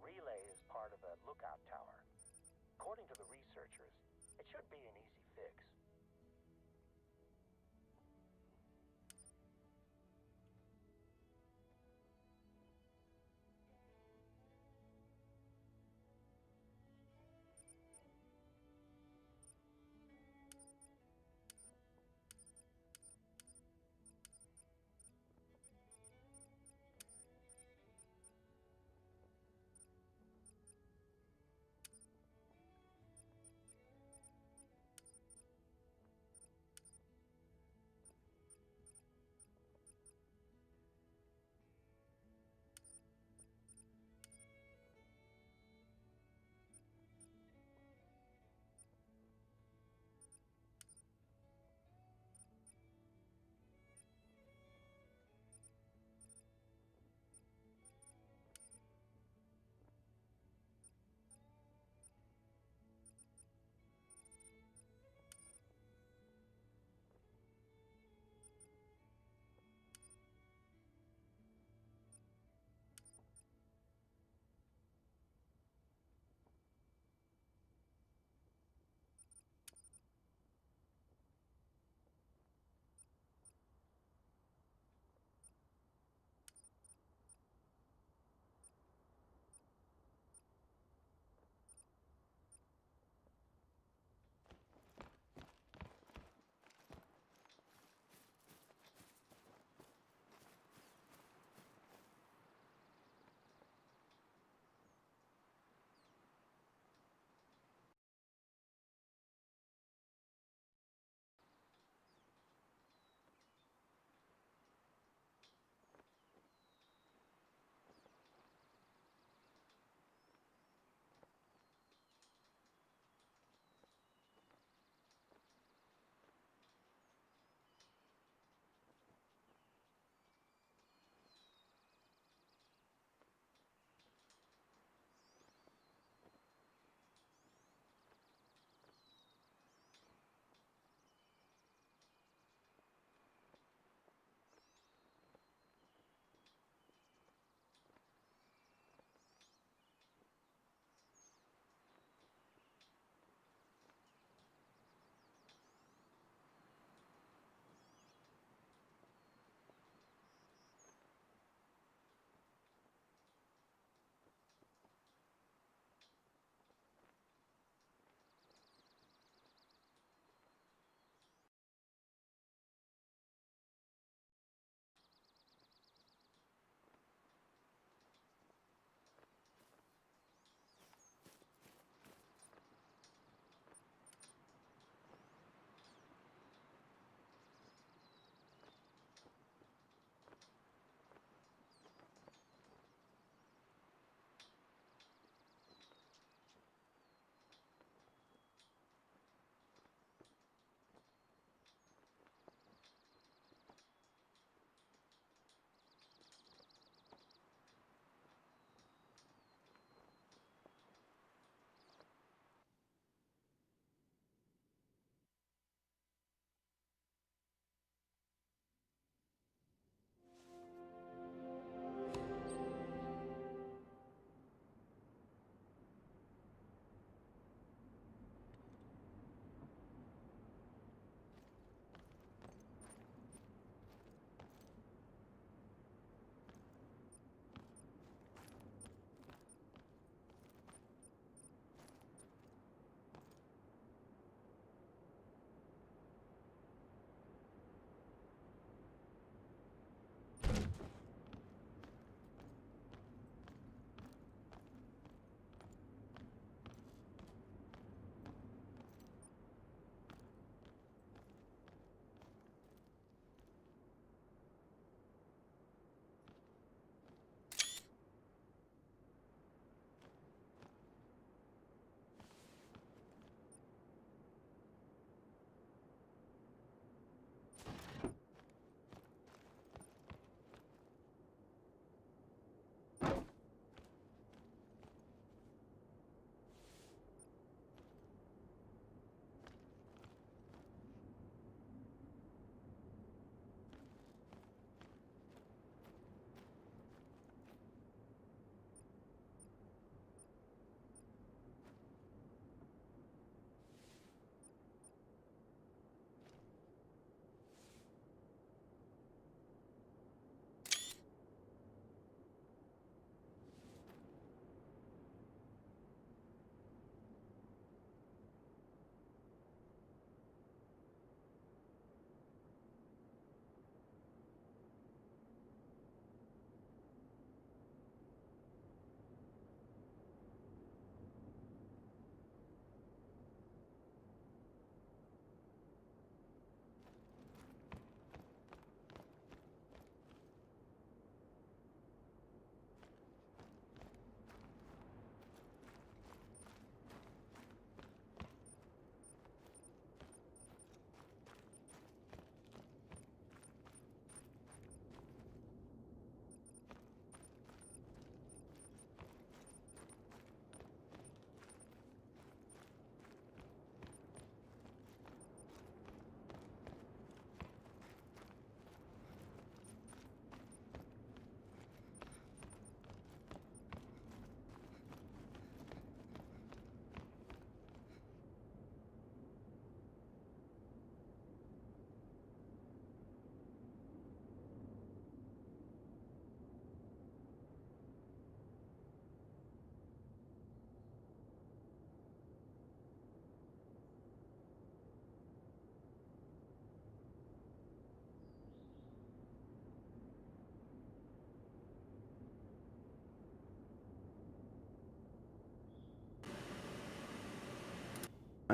Relay is part of a lookout tower. According to the researchers, it should be an easy fix.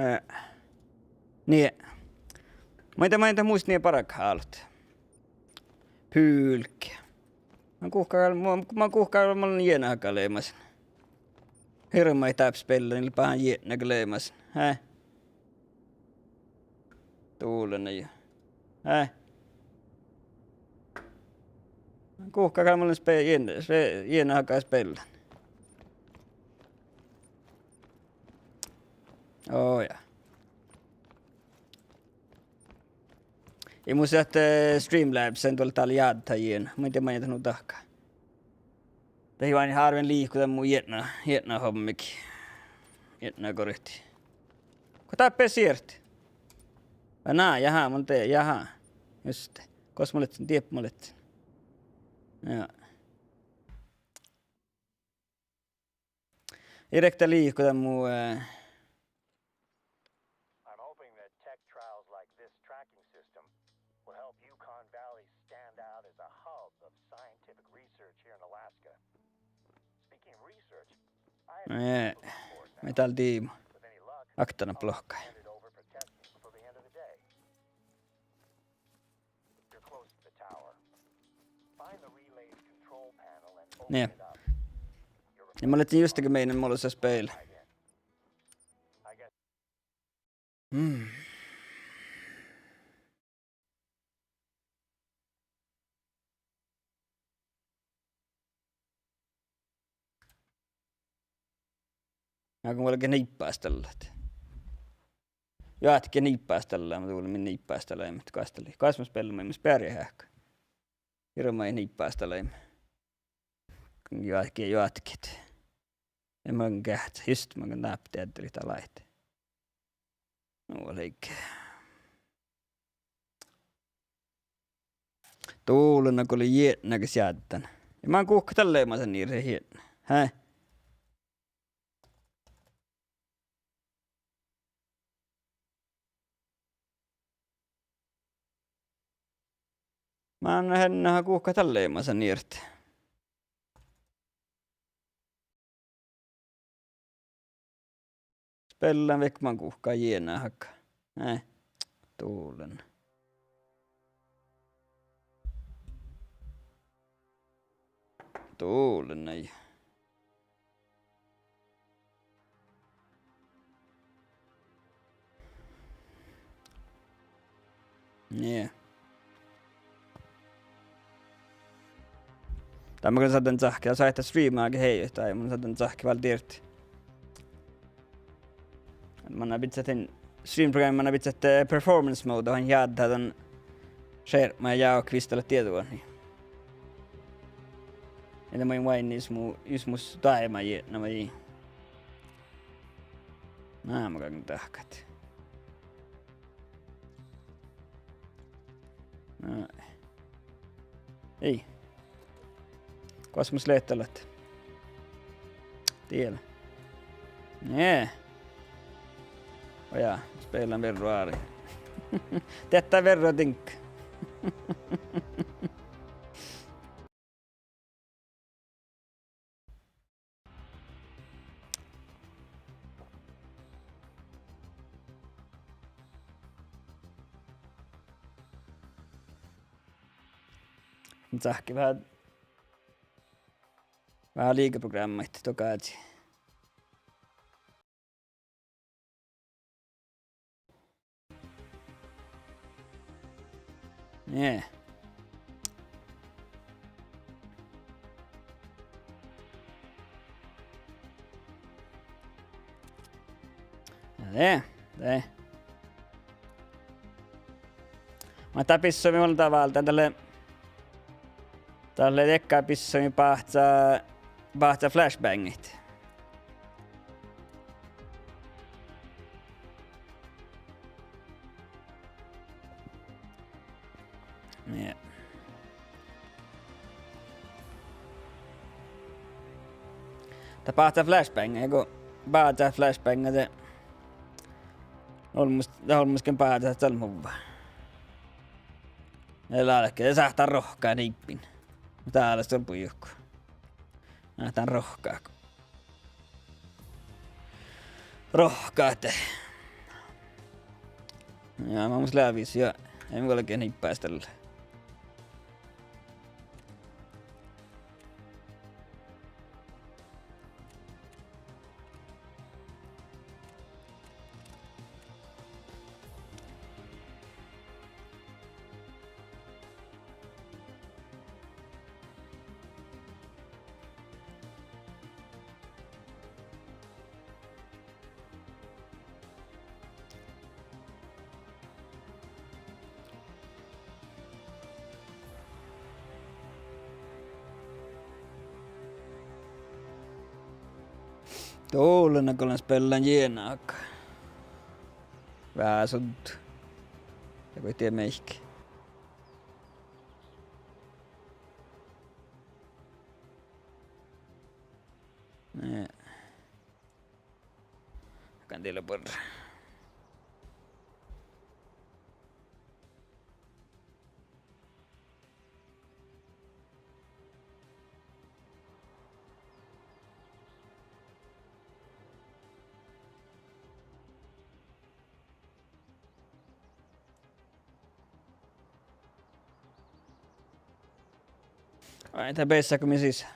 Eh, nie. Maid, maid mus nie bargat álo. Pulke. Man guhká, man, man guhká, man jietna hága leamasin. Hirbmat dáppe spellain, lea báhán jietna leamasin. Hää? Dullen jo. Hää? Guhká gal mun spe-, jien-, spe-, jietna hága spellain. Oh ja. Ja mun sáhtán, eh, Streamlabsen dal dal jáddá jietna. Mun in dieđe maid dat nu dahká. Dat juo árven liiko dan mu jietna, jietna hommái. Jietna gorti. Go dáppe siert? Vai na, jaha, mun de-, jaha. Just. Gos mun lean, dieppe mun lean. Ja. Ii rekta liiko dan mu, eh, I'm hoping that tech trials like this tracking system will help Yukon Valley stand out as a hub of scientific research here in Alaska. Speaking of research, I have Eh, metall diimo. With any luck, I'll hand it over for testing before the end of the day. You're close to the tower. Find the relay's control panel and open it up. You're— Ja mun lean just ge mean molu sa spela. Mm. Ja go mun galgen niibbástallat. Joatke niibbástallat, mun duvlii niibbástallat, ahte goas dat lei. Goas mun spellan, mun in spela heahka. Hirbmat niibbástallat. Joatke, joatke. Ja mun geahččá, just mun geahččá dáppe dieđe daid. Nu lei. Dullen go lea jietna ges jáddán. Ja man guhká dalle leamasin nie jietna. Hää? Man henne ha guhká dalle leamasin nie. Spellan vekka man guhká jietna hága. Eh, dullen. Dullen nai. Nie. Dat mun gal sáhtán cahkket, dat sáhtán streama ge hei, dat mun sáhtán cahkket vel dirt. Manná bidjat dan stream-programma, manná bidjat, eh, performance mode, han jáddá dan šerpma ja kvistalat dieđuid. Ii de maid váinni jus mu, jus mus doaibma jietna vai. Na, mun galgen dahkat. Na. Ei. Kosmos lehtalat. Tiedä. Nie. Oja, spellan verru ári. Detta verru dink. Mun cahkken veahá, veahá liigaprográmmaid dohko. Nie. Ja de, de. Muhto dat bissomi mun dál váldán dalle, dalle diekkár bissomi báhca, báhca Flashbangit. Nie. Dat báhcá Flashbang, go báhcá Flashbang, de olmmoš, dat olmmoš ge báhcá salmuvva. Ja lálke, de sáhttá rohkkat niibbiin. Dá lea stuorra bujut go. Sáhttá rohkkat. Rohkkat. Ja, maŋimuš lea vis, ja. Eai mun galgga hippás dalle. Dolen go lean spealladan jiena áigge. Vásut. Ja go ii dieđe mihkke. Ne. Kan dieđe buorre. Ai, dat beassá go mii sisa.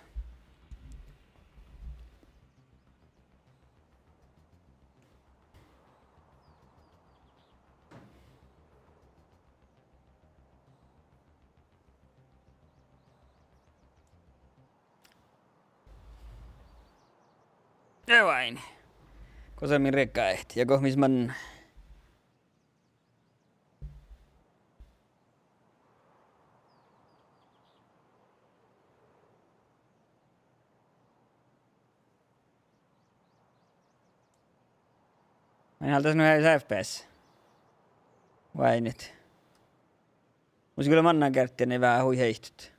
Ja váini. Gosa mii riegádit ja go mis manná. Maid álgá nu eai F P S. Váinit. Mus gal manná geardde veahá hui heittot.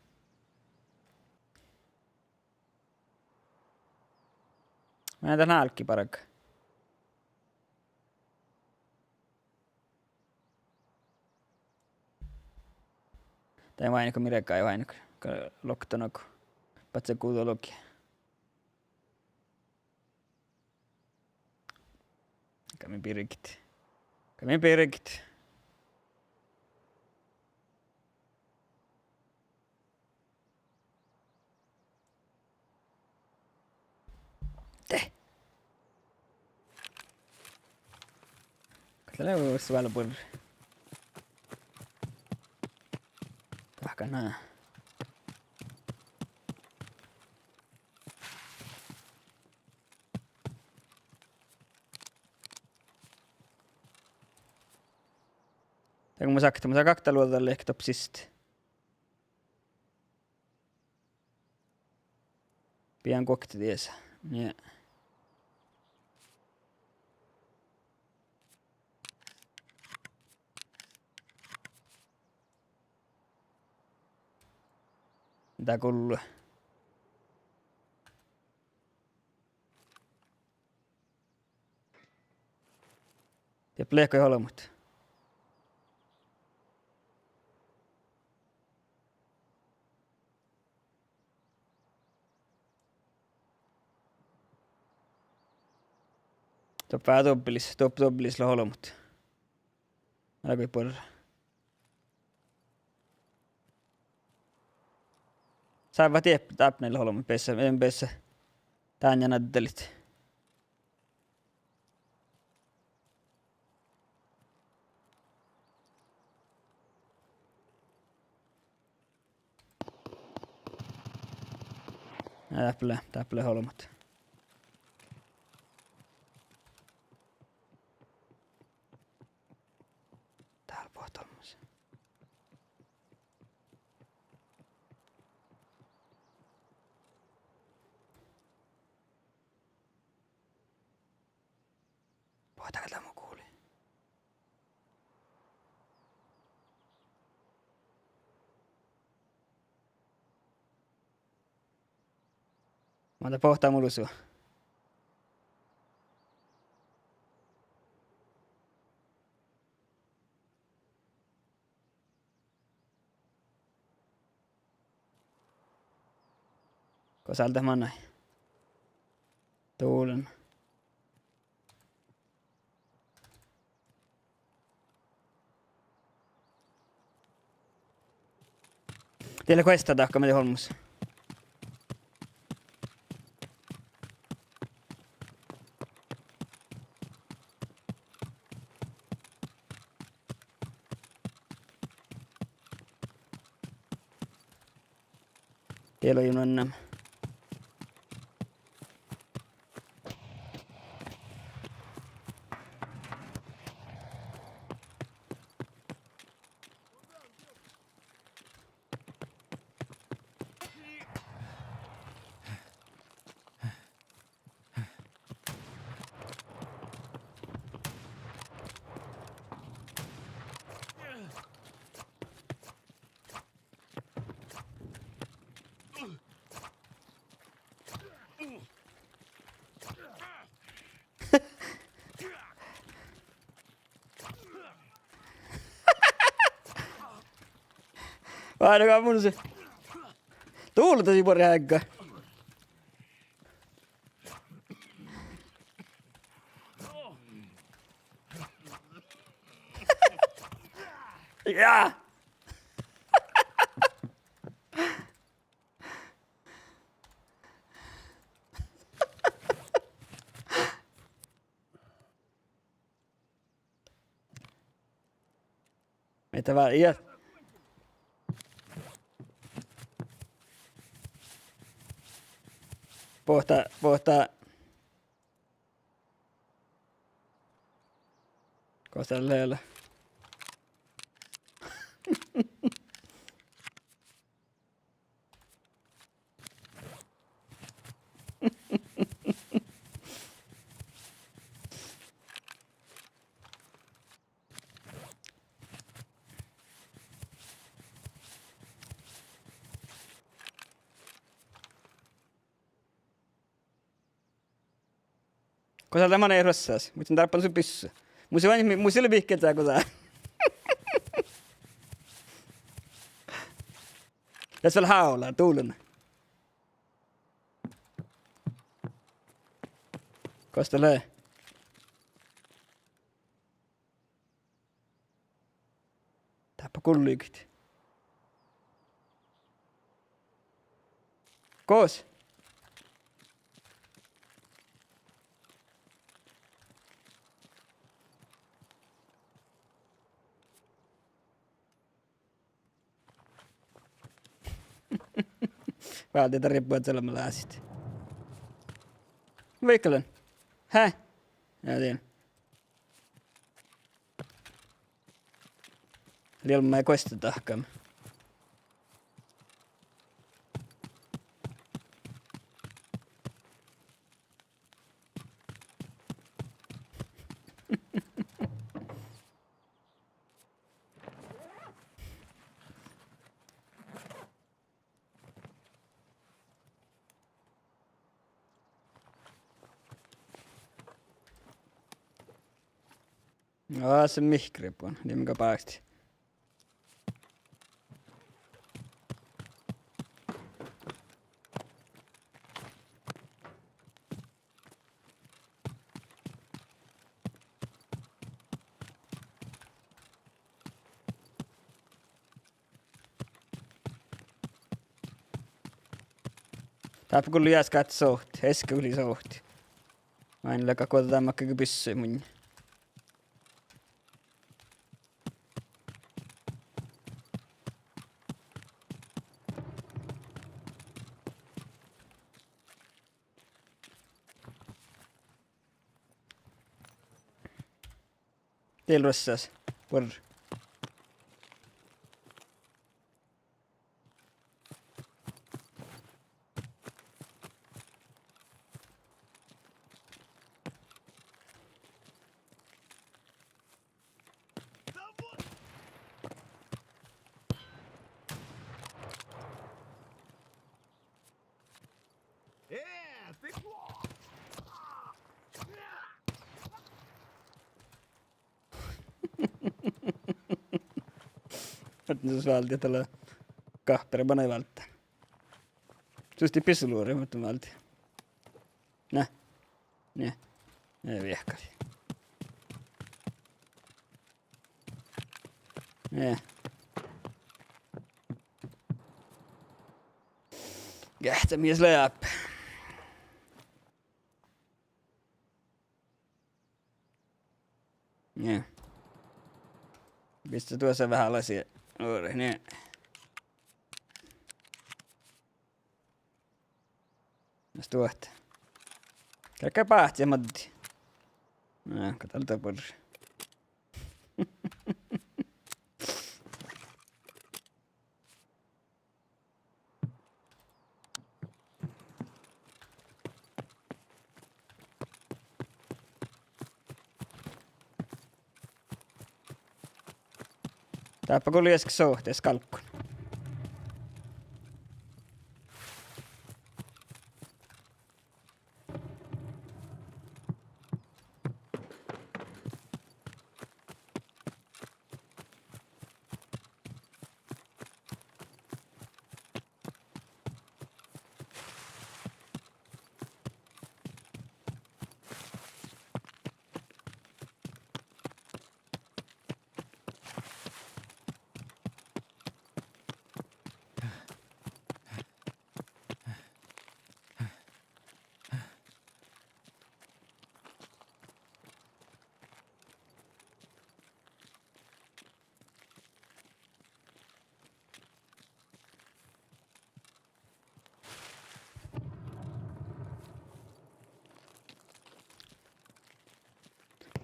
Maid dat álggii bargat. Dán váinit go mii riegádit, váinit go lokta nugo. Badjel guđa logi. Gal mii birget. Gal mii birget. De. Gal lea vuos váldit buorre. Dahkan ná. Dego mun sáhtán, mun sáhtán okta luođa dalle ehpet doppe siste. Bijan guokte diesa. Nie. Dá gullu. Diet leat go olbmot. Doppe, doppe leat, doppe, doppe leat olbmot. Álgit buorre. Sávvat diet dáppe olbmot, beassá, beassá. Dán ja naddalit. Dáppe lea, dáppe lea olbmot. Dál boahtá olmmoš. Boahtá gal dá mu guli. Muhto boahtá mu lusa. Gos áldet manai? Dolen. Diet lea questa dahká, mii olmmoš. Diet lea juo namma. Várjá, mun se-, duldasin buorre áigá. Ja! Mii dat vár-, ja. Bohta, bohta. Gos dat lea? Gos dat lea, manan ruossas, muhto mun dárbbašin su bissua. Mus lei, mus lei bihkket, gos dat. Leat vel hála, dullen. Gos dat lea? Dáppe gulluiguid. Gos? Válde dat riebbuid olbmot lásit. Vaikko lean. Hää? Ja dien. Lielmai guostadahkama. Aa, se mihkkaribuon, dii mii go bávtti. Dáppe gullii easkkat sohti, easkkat gullii sohti. Maŋŋel gal guođa dán makkár bissui mun. Dieid ruossas. Buorre. Ahte sus váldit dalle gahpere, manai váldit. Sus dii bissuluori, muhto váldit. Na. Nie. Nie viehkalii. Nie. Geahččá mus lea dáppe. Ja. Bistá duo veahá lasi. Ore, nie. Mas duot. Kerge báhcci, Máddi. Na, go dál dat bor. Dáppe gal easka sohte skálkun.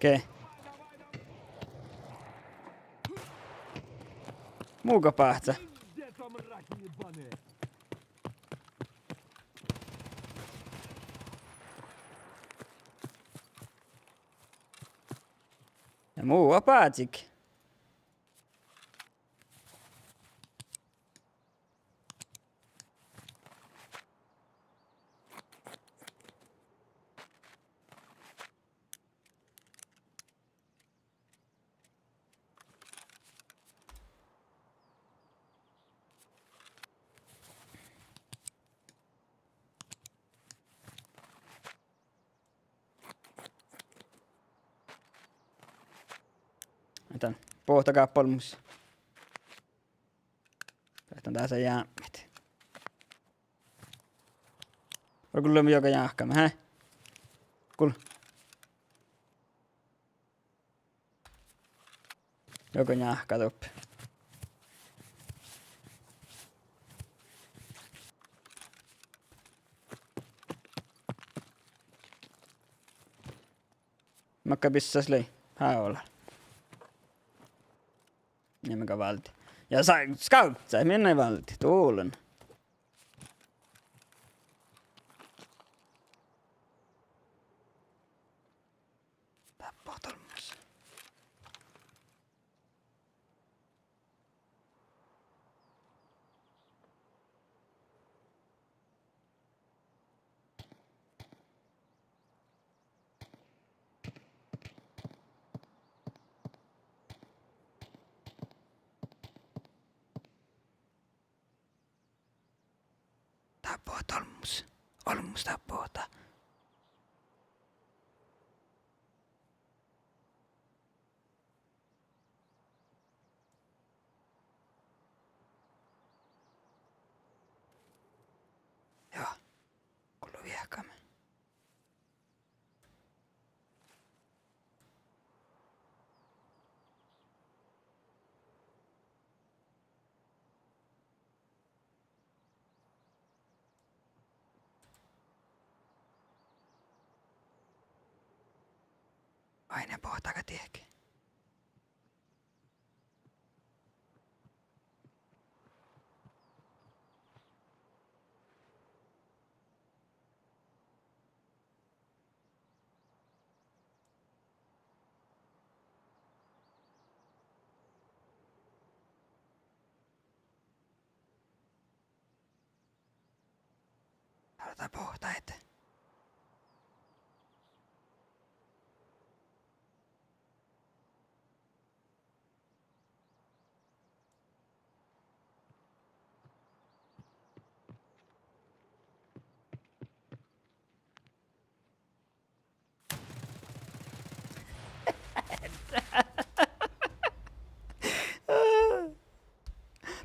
Okei. Mu go báhcá. Ja mu báhcci. Aitán bohtagáppa olmmoš. Beassá dás jápmit. Gal gullo juoga jáhkkámin, hää? Gul- Juoga jáhkká doppe. Makkár bissás lei? Hää ole. Ja mii gal válddit. Ja sa-, skávccá, mii gal válddit. Dolen. Dáppe bohtet olmmoš. Dáppe bohtet olmmoš. Olmmoš dáppe bohtet. Joo. Gullo viehkámin. Ain bohtága diehke. Háliidda bohtaid.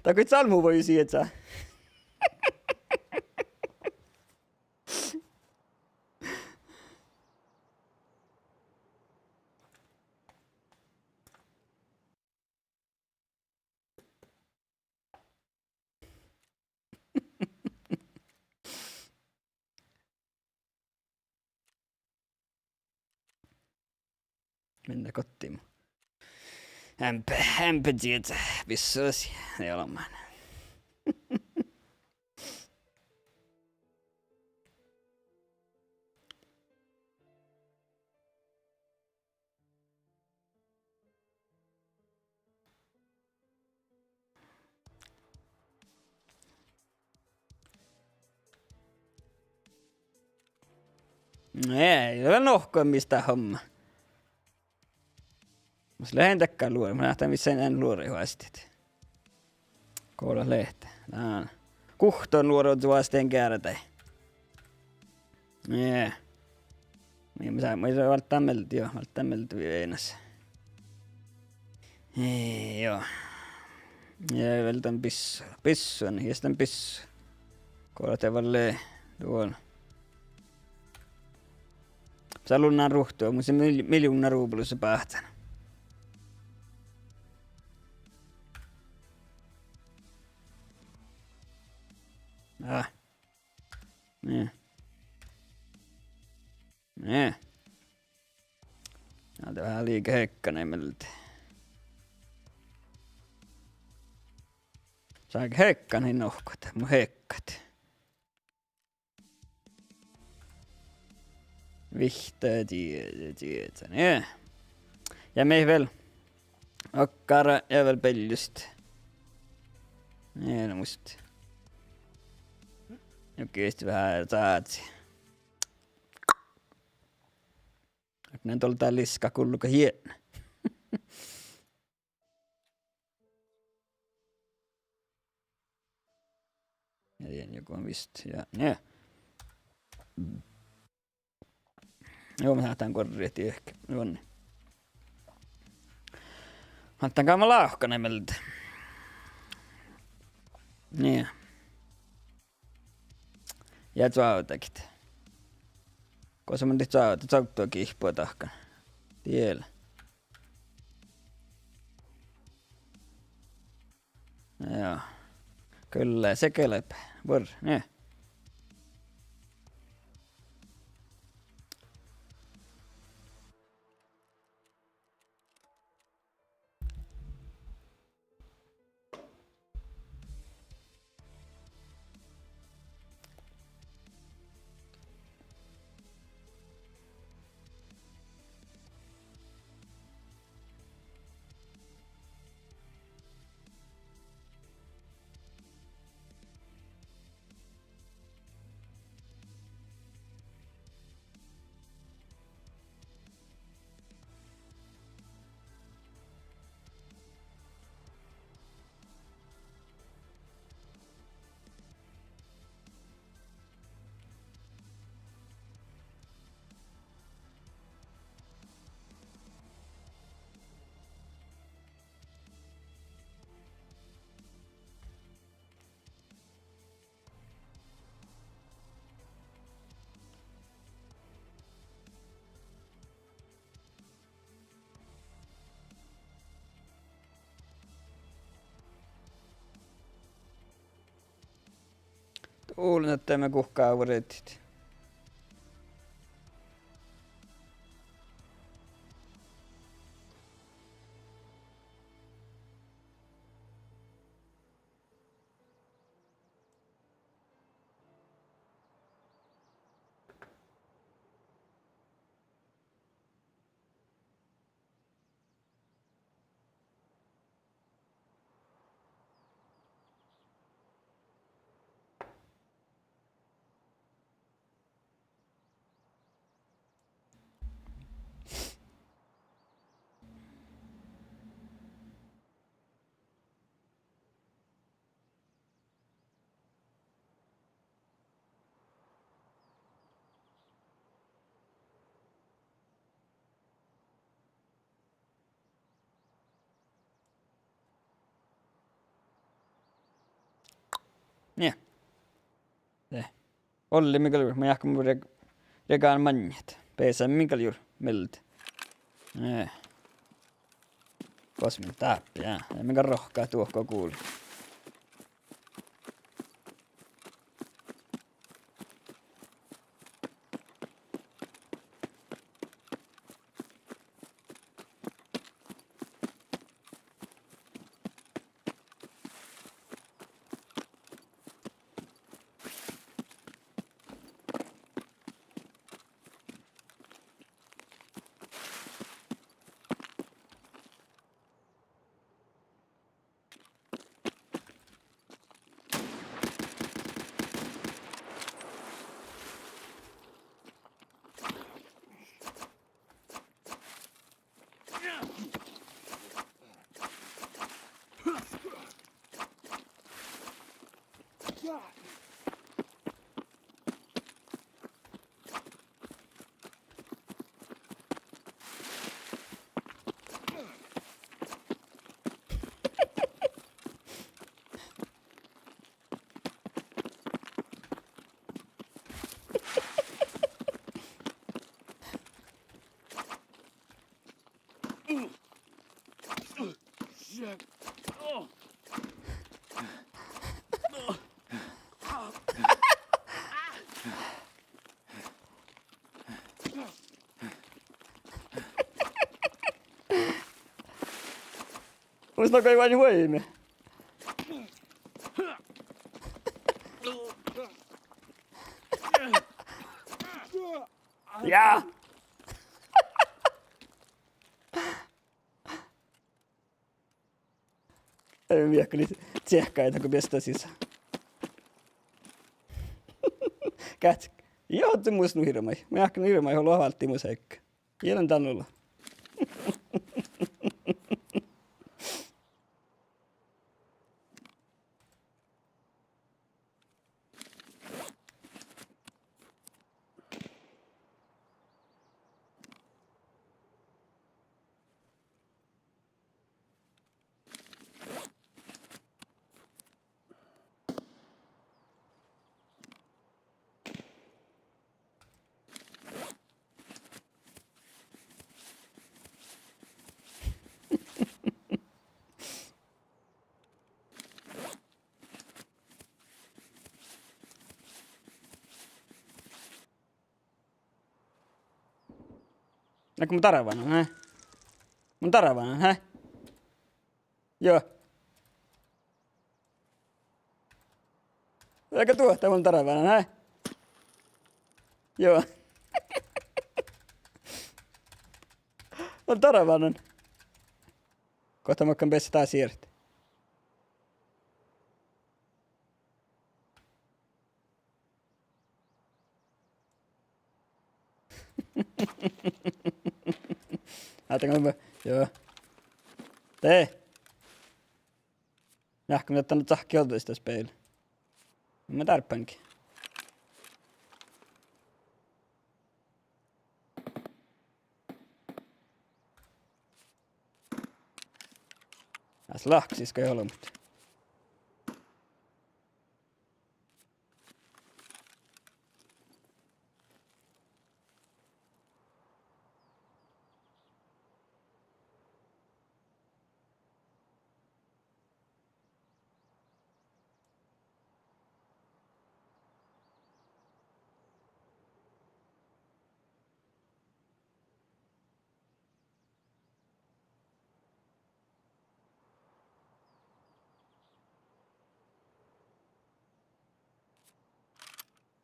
Dat goit sálmu vai sieža. Mennään gottii mu. Empe, empe dieđe, bissui, eai ole man. Eai, eai vel nohkko mis dat homma. Mus lea dakkár luoraid, mun ahte mis son luoraid vuosttit. Go lea lehte. Dán. Guhttán luoraid vuosttit geardai. Nie. Mun, mun, mun válddán mielde, jo, válddán mielde vienas. Eai, jo. Ja vel dan bissua, bissua, nie, jus dan bissua. Go lea vel, eh, duon. Sá lunnán ruhtu, mun mil-, miljuvnna ruobulusa báhcán. Ah. Nie. Nie. Ja de veahá liige hekkaneimmet. Sage hekkan hin nohkot, mu hekkat. Vihtta, die-, dieđán, nie. Ja mii vel. Okkár ja vel beljut. Nie, no mus. Juo giesti veahá sázi. Ahte dál liska gullo go jietne. Ja dien joku vist, ja, nie. Juo, mun sáhtán gorret diehki. Juo, nie. Mun sáhtán gal lávkkaneimmet. Nie. Ja cuovdagit. Gosa mun dihte cuovdá, cuovdá gihppa dahkan. Diela. Ja. Kyllä, se kelpá. Buorre, nie. Dovlle ahte mii guhká vuordit. Nie. De. Olli mii gal juo, mun jáhkán reg-, regan maŋŋit. Beasai mii gal juo mielde. Nie. Gos mun dáppe, ja. Ja mii gal rohkkat duohko gul. Mus nagai oažžu vuoimet. Ja! Ei, viehkalii ciehkái dego biestá sisa. Geahččat, ii, de mus nu hirbmat. Mun jáhkán hirbmat, olu válddii mus eai. Ii lean dan olu. Leago mun darvánan, he? Mun darvánan, he? Juo. Leago duohta mun darvánan, he? Juo. Mun darvánan. Gohta makkár beassá dá siert. Áhte go, juo. De. Jáhkán, mun dan cahkkin ođđa ista speil. Mun dárbášin. Dás lahkasiskai olbmot.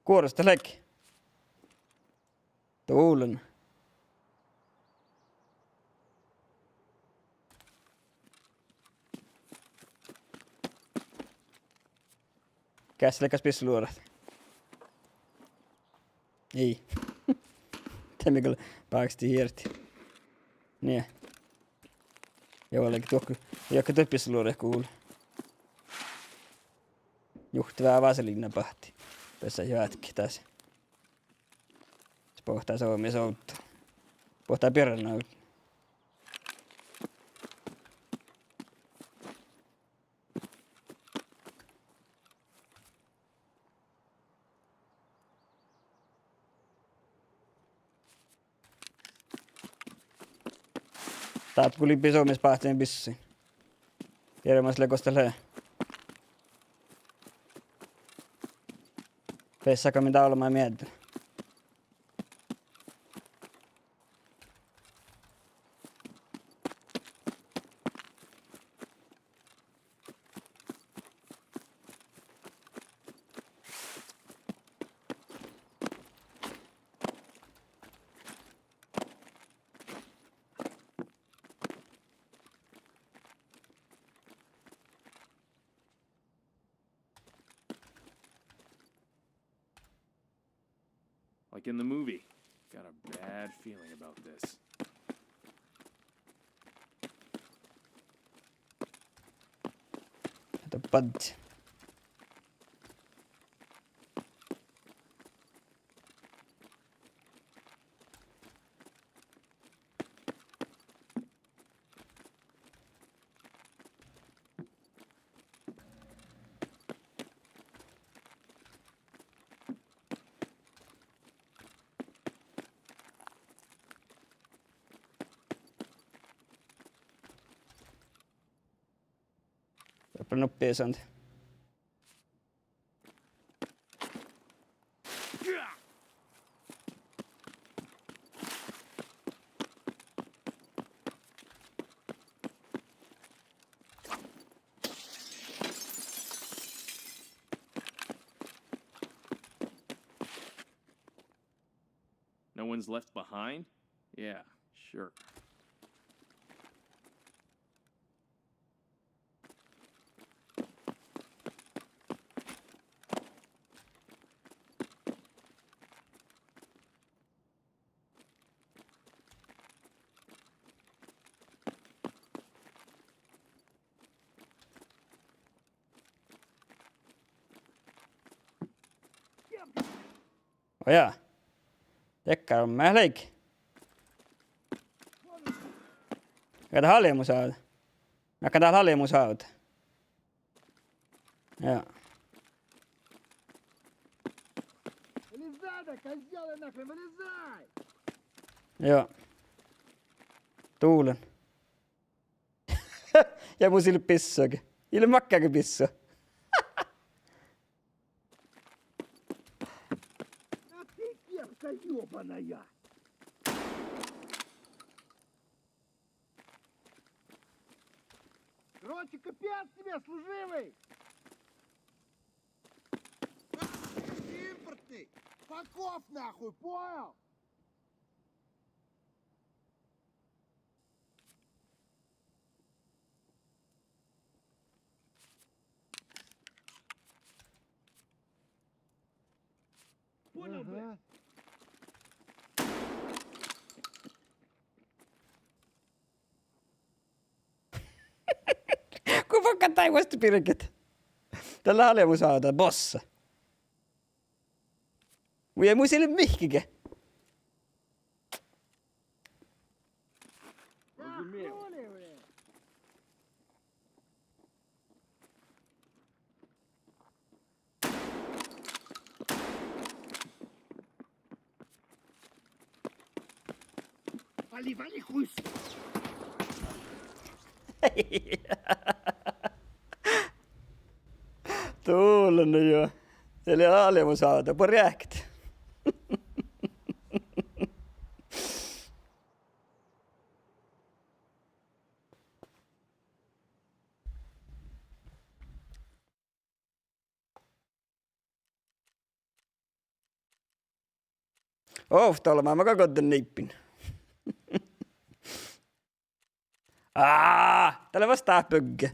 Guoras dat lei? Dovlen. Geahččat leigga bissaluvrat? Ii. De mii gal bákti hierti. Nie. Ja vuolgit duohko, ja ka de bissaluvrat gule. Juhte veahá vaseliinna bahti. Bessá joatke das. Bohttá somá ovdal. Bohttá birra ovdal. Dát gulii bisomis báhtin bissasin. Bieremus lei gos dat lea. Bessá go min dálvá mieddel. Like in the movie. Got a bad feeling about this. Áhte baddi. Doppe nuppe sand. No one's left behind? Yeah, sure. Oja. Dakkár maid leige. Gal dat albmus ávdda. Makkár dat albmus ávdda. Ja. Вылезай, да, козёл нахрен, вылезай! Ja. Duolen. Ja mus ii leat bissage. Ii leat makkárge bissat. Ах ты, кепка ёбаная! Короче, капец тебе, служивый! Импортный! Fuck off, нахуй, понял? Понял, блядь? Ага. Go fuck tai vuosttut, Birgit. Dalle albmus ávdda, bossa. Muhto mus ii leat mihkkege. Vali, vali, huis. Duolen jo. Eli albmus ávdda, buorre reakta. Ovtta olbmá, ma gal goddin niibbin. Aa, dat lea vastá bygge.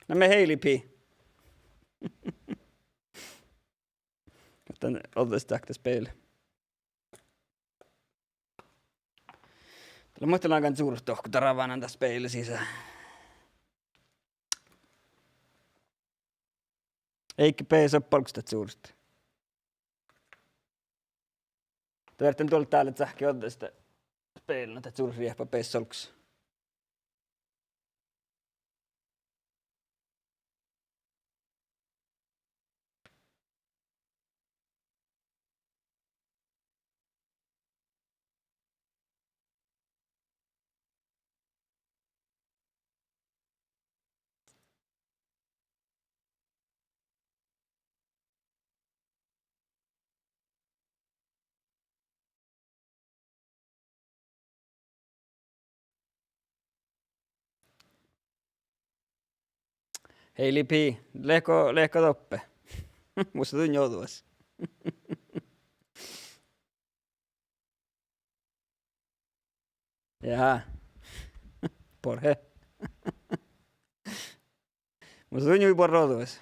Na me Heili Pi. Ahte ođđasit dahkat spel. Dat lea muhtumin lágan čurrut dohko darvánan dat spel sisa. Eike B soppalggus dat čurrut. Dat vertten duolit dál ahte sáhke ođđa dat spel, na dat čurrut riehpa B olggos. Heili Pi, leatgo, leatgo doppe? Mus lea duin jođus. Ja. Buorre. Mus lea duin juo buorre jođus.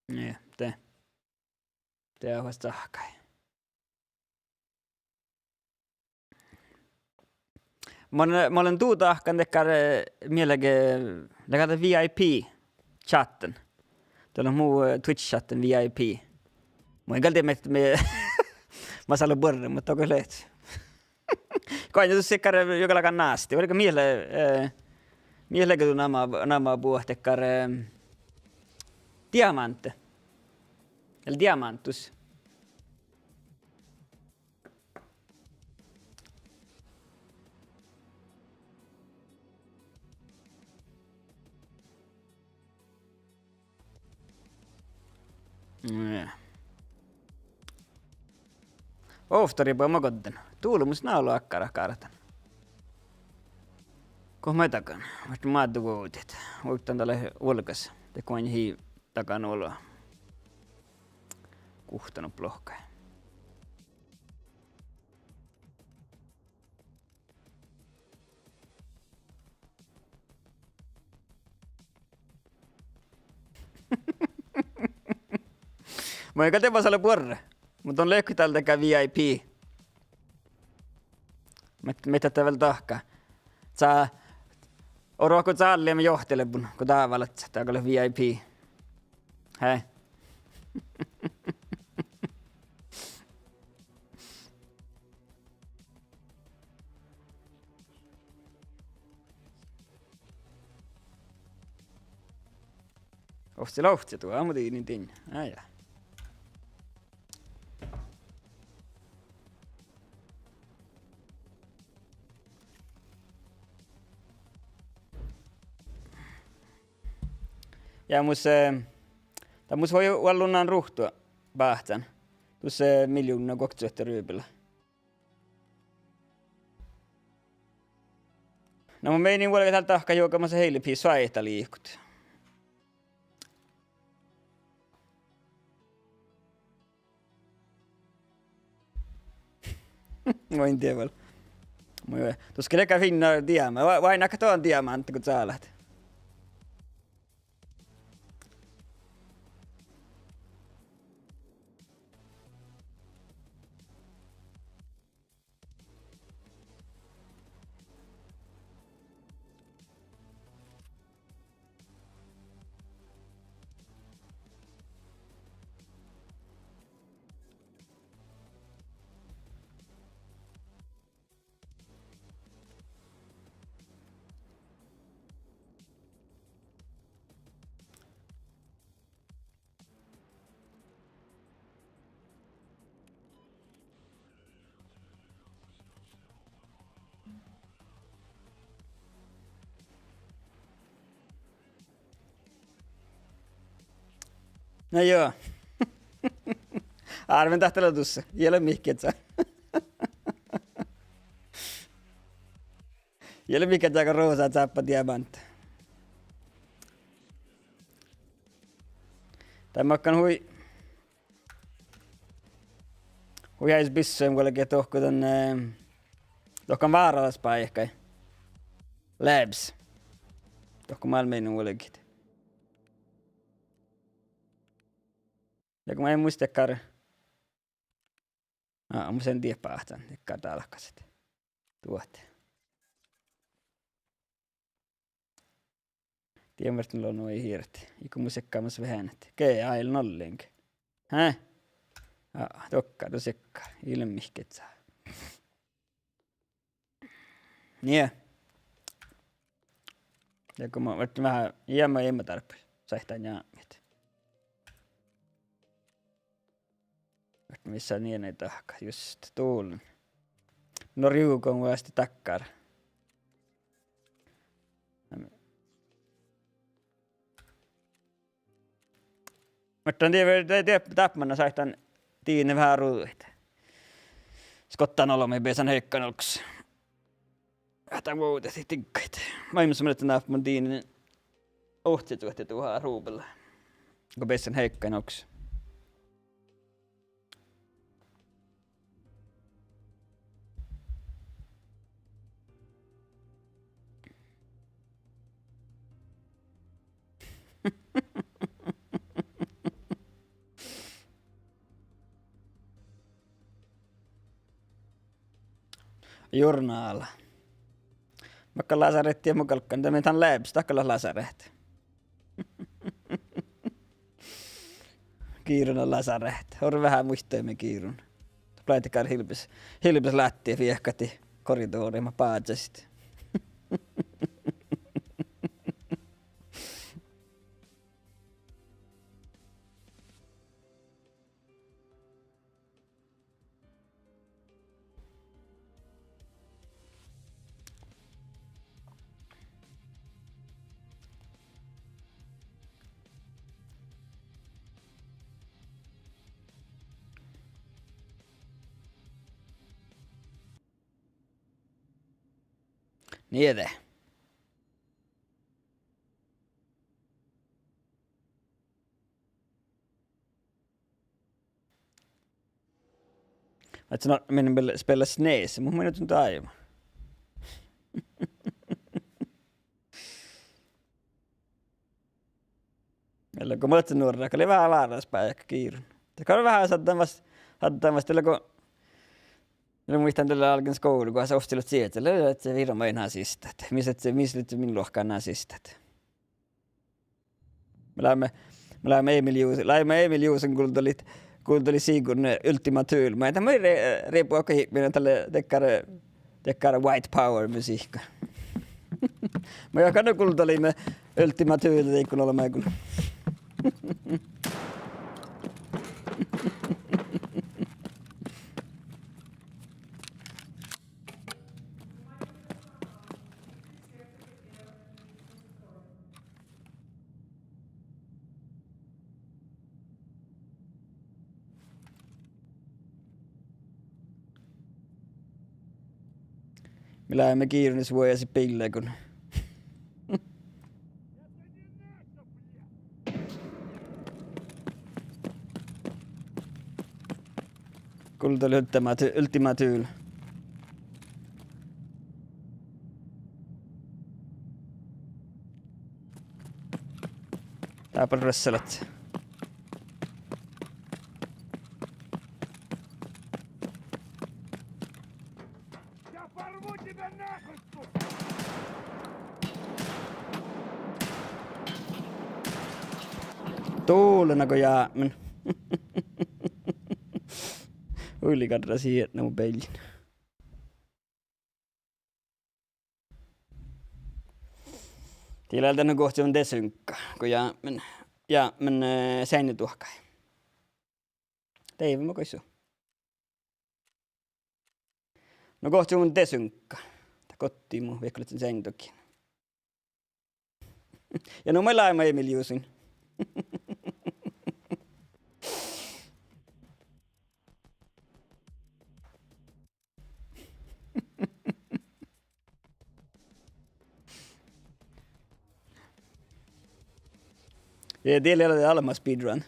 Nie, de. De oažžut sahkái. Mun, mun lean du dahkan dakkár, eh, mielage, leago dat VIP chatten. Dat lea mu, eh, Twitch chatten VIP. Mun in gal dieđe, mii, mii, mat sáhtát buorre, muhto gal lea. Goainna dus dakkár juogalágan násti. Vuolgát mii lea, eh, mii lea go du nama, nama buot dakkár, eh, diamante. El diamantus. Ovttori buot magoddin. Dulmus ná olu akkarat gártan. Go maid dagan? Vártán mádduvovdit. Vuovdán dat lea vuolgás. De goainna hii dagan olu. Guhtta nu lohká. Mun gal de basale buorre. Mun don lehkot dal dakkár V I P. Mii, mii dat vel dahká. Sá, oro go sállii, mii johtilebbun go dábálaččat, dat gal V I P. Hei. Ovcci lohce duo, amo dii, dii. Á, ja. Ja mus, eh, dat mus vuoi ollun nan ruhtu báhcán. Dus, eh, miljuvdna guoktesatta rubla. Na mun minin vuolgit dal dahkat juoga masa heilebehtet soaitaliikot. Mun in dieđe vel. Mun, eh, dušše lea fiinna diama-, va-, vai nakkat don diamante go sálet. Na jo. Árven dat lea dušše. Ii lean mihkkege. Ii lean mihkkege go rosa cáppa diamante. Dat makkár hui Hui áibbas bissuin vuolgit dohko dan, eh, dohko várálaš báikái. Labs. Dohko málmmiin vuolgit. Ja go mun in muitte dakkár. Á, mun in dieđe báhcán dakkár dálkkasit. Duot. Dien vártán lon ii hieret. Iige mus ekká mas vehánet. Ge, áil nolling. Hä? Á, dohko, du sekkár. Ii lean mihkkege. Nie. Ja go mun vártán veahá, ja mun in dárppa. Sáhtán jámit. Vártán vissa nie dahkat, just dullen. No riugon vuostit dakkár. Vártán dieđe, de, de, dáppe manná sáhtán diidni veahá ruđaid. Skottán olbmuid beasan heikkain olggos. Ahte vuovdit diggait. Maid mun sáhtán dáppe mun diidni ohcet vuohta duhát rubla. Go beasan heikkain olggos. Jurnála. Makkár lasarehttiid mun galggan? Dat mii dan leat, dat gal lea lasarehtet. Givruna lasarehtet. Orru veahá muitaime givrun. Doppe lei dakkár hilbes, hilbes látti fiehkadit. korridori, mat bážasit. Niede. Ahte no, mii vel spellat snes, muhto mii nu daima. Ella go muhto nuorra, gal lei veahá váráš bajka giirun. De gal veahá šaddan fas, šaddan fas, ella go, ella muittán dalle álgen skuvla, go ovcci leat sieža, ledje viru maid ná sistat. Mis ledje, mis ledje min luohkás ná sistat. Me leimmet, me leimmet Emil Juuson, leimmet Emil Juuson gullolii, gullolii Sigurd, eh, Ultima Thule. Maid dat maid re-, riebu okko hipminen dalle dakkár, dakkár white power musiikka. Maid okko nu gulloliime Ultima Thule dego olbmuin. Mii leimmet giirus vuojasit biillain. Gullolii Ultima Thu-, Ultima Thule. Dáppe rossalat. Dovlla nago jápmen. Hui garra sietna mu bealjin. Dieđán dego guhkesen de suŋka go jápmen, jápmen, eh, seainnaduohkái. Deaivve mo goit su. No guhkesen de suŋka. Dat goddii mu vehkolaččain seainnaduohkái. Ja nu maid leimmet Emil Juuson. Ja dieđán lea almma speedrun.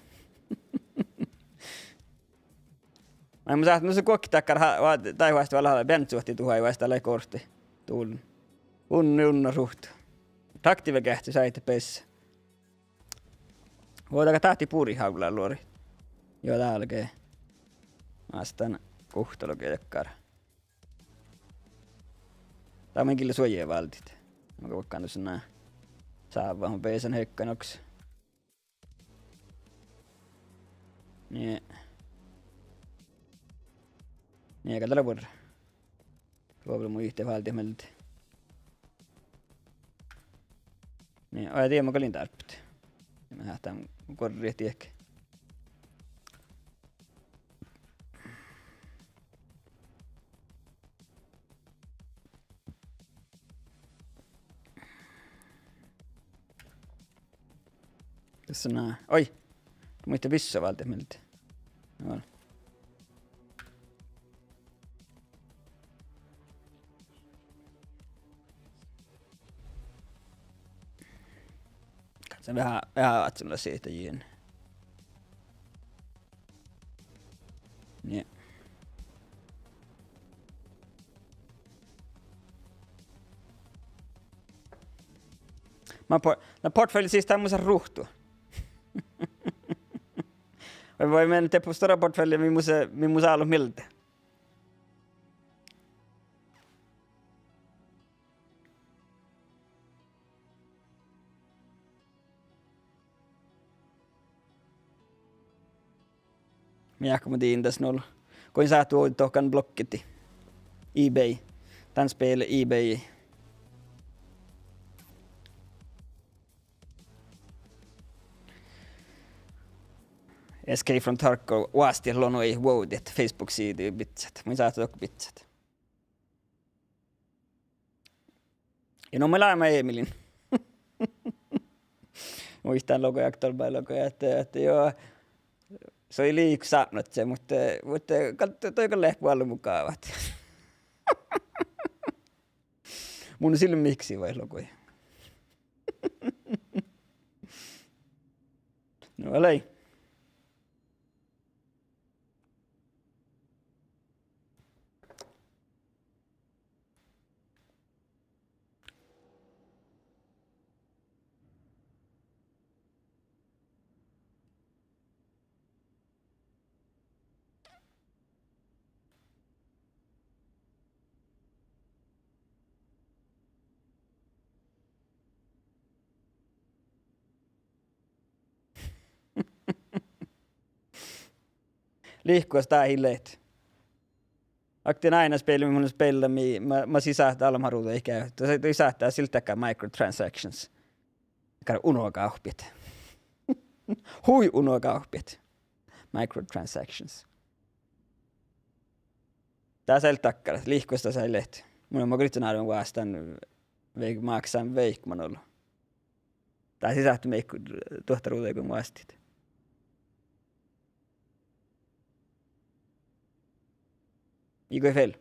Maid mun sáhtán, nu sa guokte dakkár ha-, va-, dahje oastit vel beaŋččat duhát oastit dalle kortte. Dul. Unna, unna ruht. Taktiiva geahččat sáhttit bes. Vuođa dakkár dáhti buriid hávlá luori. Juo, dálge. Mástán guhttalogi dakkár. Dá mun gille suojje váldit. Mun go vuokkan dušše ná sávva, mun beasan hekkan oksa. Nie. Nie, gal dat lea buorre. Ruovla mu ii váldit mielde. Nie, oi, dieđán mo gal in dárbbašit. Ja mun sáhtán gorret diehtit. Tuossa nää. Oi! Muitte vissa váldit mielde. Joo. Gal son veahá, veahá ádjela sihte jiin. Nie. Ma po-, na portfelli sis dá mus ruhtu. Vai, vai men de stuorra portfelli mii mus, mii mus álo mielde. Mii áhkku mo dien das nu. Go in sáhttu ovdal dohko blokkii. eBay. Dan spel eBay. Escape from Tarkov oastit lea nu vuovdit Facebook-siidu bidjat. Mun sáhtán dohko bidjat. Ja nu mun lean Emilin. Muittán logai, aktuálbái logai, ahte, ahte juo, son lei liiko sápmelaččat, muhto, muhto gal, doi gal leat vuollon mukavat. Mun sille miksi vai logai. Nu lei. Lihkus dat ii leat. Akte ain spel, mii mun spellan, mii, ma, ma sii sáhte almma ruđaid gávt. Dat, dat sáhte siltakkár microtransactions. Kar unogávpit. Hui unogávpit. Microtransactions. Dat ii leat dakkár, lihkus dat ii leat. Mun, mun gridden árven vástán, vei-, máksán veikko man ollu. Dat sii sáhte meikko duohta ruđaid go oastit. Iige vel.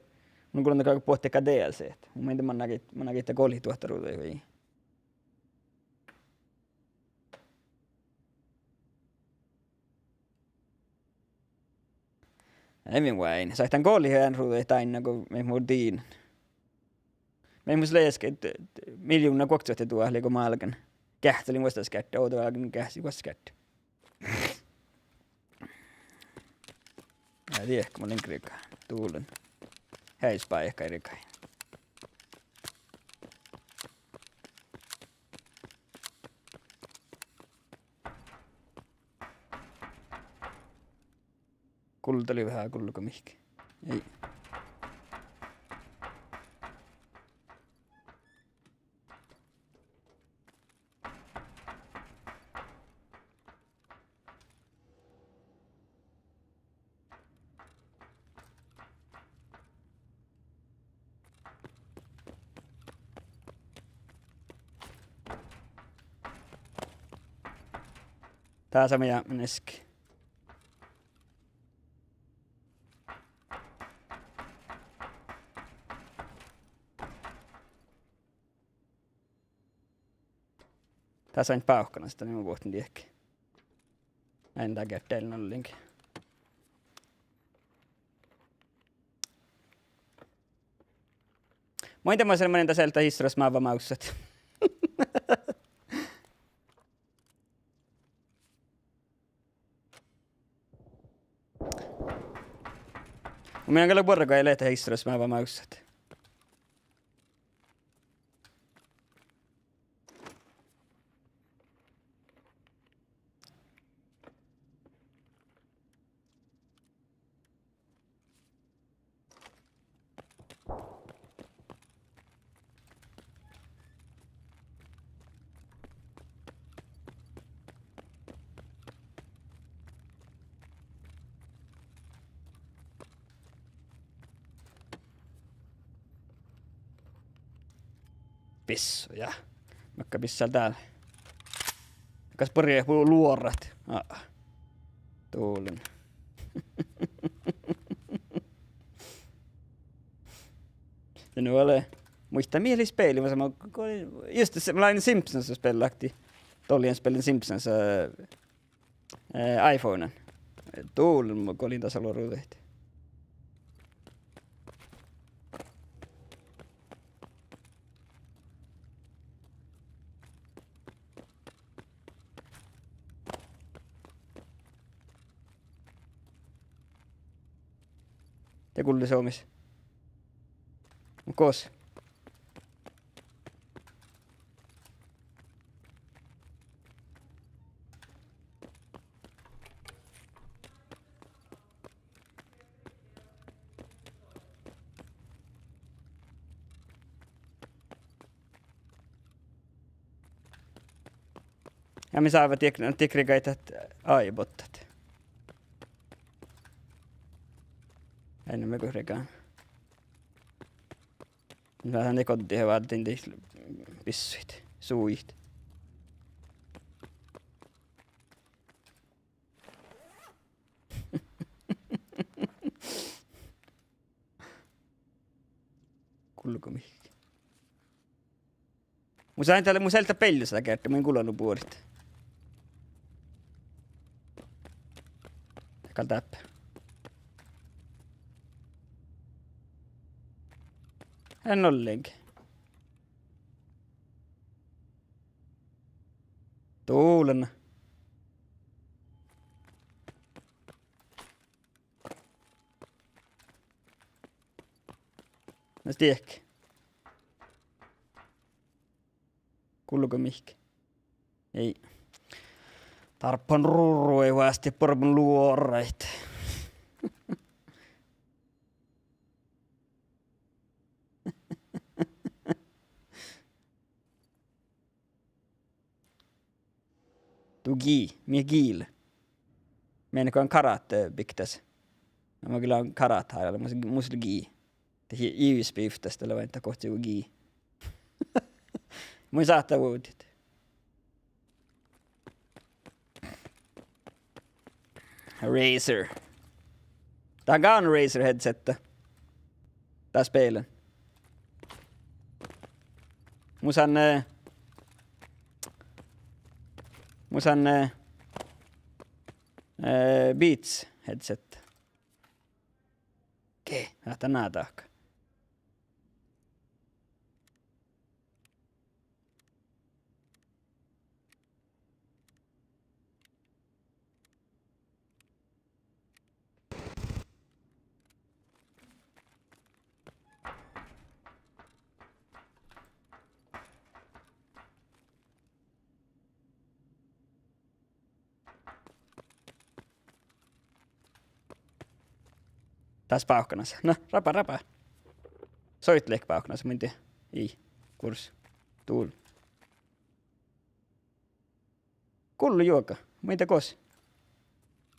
Mun gullan gal bohte ka D L C-t. Mun mielde mannan gitta, mannan gitta gollit duohta ruđaid vai. Ei min vuoin. Sáhtán gollit ean ruđaid dainna go mii mun diin. Mii mus leat ge-, miljuvnna guoktevuohta duohta lei go málgen. Geahččalin vuosttaš geardde, ovdavágan geahččalin vuosttaš geardde. Ja diehko mun lean rigai. Duolen. Heai spáikkái rigai. Gulda lei veahá gullu go mihkke. Ei. Dás lea mu jápmán eske. Dás lea bávkkanas, dat lea mu bohtun diehko. Ain dat geardde ollenge. Muhto mun manan, manan dás ealtá hissoras mávva mávssat. Mun mielde gal buorre go eai leat hissoras mávva mávssat. Bissui, ja. Makkár bissá dál? Kas buorre bu-, luorat? Aa. Duolen. Ja nu ale. Muittán mii lei speaillu, ma sama, go, just, mun lean Simpsons spellat ahte. Dollin spellan Simpsons, eh, eh, iPhonen. Duolen mun gollen dasa luoruide. De gullet soames. Gos. Ja mii sáva diek-, diekregaidat AI-bottat. Eai nu mii go regan. Veahá dego dihte váldin dihte bissuid, suuid. Gulgo mihkke. Mus lea dalle, mus lea beaivvus dat geardde, mun in gula nu buorit. Gal dáppe. En ollengi. Duvlana. Na stiehkii. Gulgo mihkke. Eai. Dárppan ruru eai vásti borrobun luoraid. Du G, mii G-l. Mii go han karate biktas. Na mun gula karate hára, mus, mus lea G. De hii-, iivis biftas, dat lea vaikko gohčoduvvo G. Mun sáhtán vuovdit. Razer. Dat gal Razer headset. Dat spelet. Mus han, eh, mus han, eh, eh, Beats headset. Ge, dat lea ná dahká. Das bávkkanas. Na, raba, raba. Soit leat bávkkanas, muitte. Ii, gurs. Dul. Gullo juoga, muitte gos.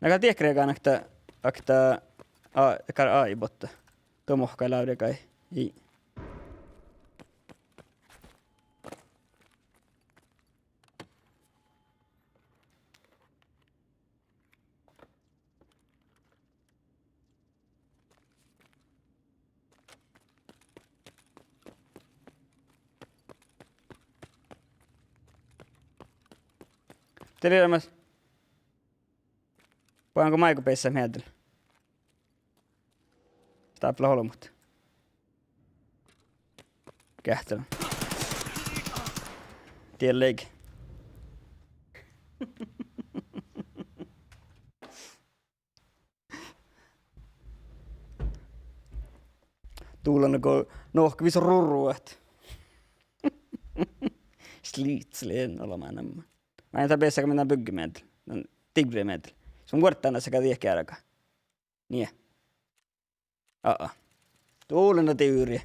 Na gal diekregán okta, okta, a-, gal AI-botta. Duo mohkai lávrega. Ii. Dieđusge leat maid. Buohán go máigo beassat miehtá. Stápla olbmot. Geahččala. Dieđusge. Duvlana go nohkkavis ruruat. Slitsli en ole manama. Main dat beassat go mii bygge miehtá. Divre miehtá. Son vuortán dasa go diehtit eará. Nie. Aa. Duvlana divre.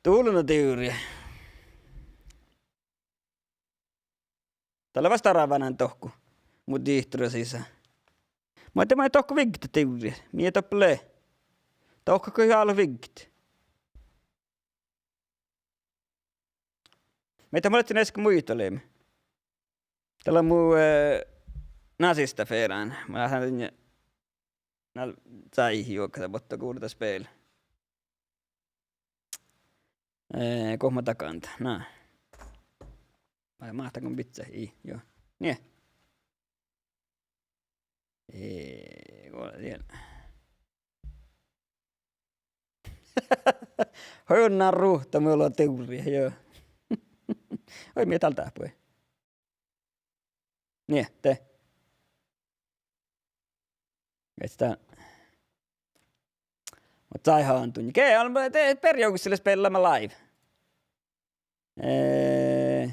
Duvlana divre. Dat lea fas darvánán dohko. Mu dihtora sisa. Muhto maid dohko vigget divret. Mii doppe lea. Dohko go álo vigget. Mii dat, mun lean easka muitalit. Dat lea mu, eh, nasista ferán. Mun lean, na, sai juoga dat botta gurda spel. Eh, go ma dagan dat? Na. Vai máhtán go bidjat? Ii, juo. Nie. Eh, go dien. Hui, na ruhta, mii ollu divret, juo. Oi, mii dal dáppe. Nie, de. Veitá. Muhto sai han dunnje. Ge, alba, de, berjá hui, lea spelláma live. Eh.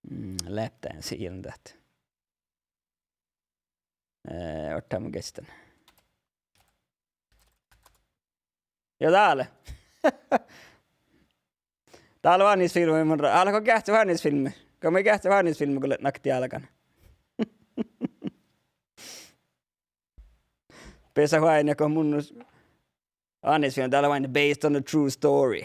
Mm, leat dán sihten dat. Eh, ortama gesten. Ja dál. Dál váhnnis filmma, mun ra-, álggu geahččat váhnnis filmma. Go mii geahččat váhnnis filmma go leat nakti álgán. Besa oaidná go mun váhnnis filmma, dál lea oaidná based on a true story.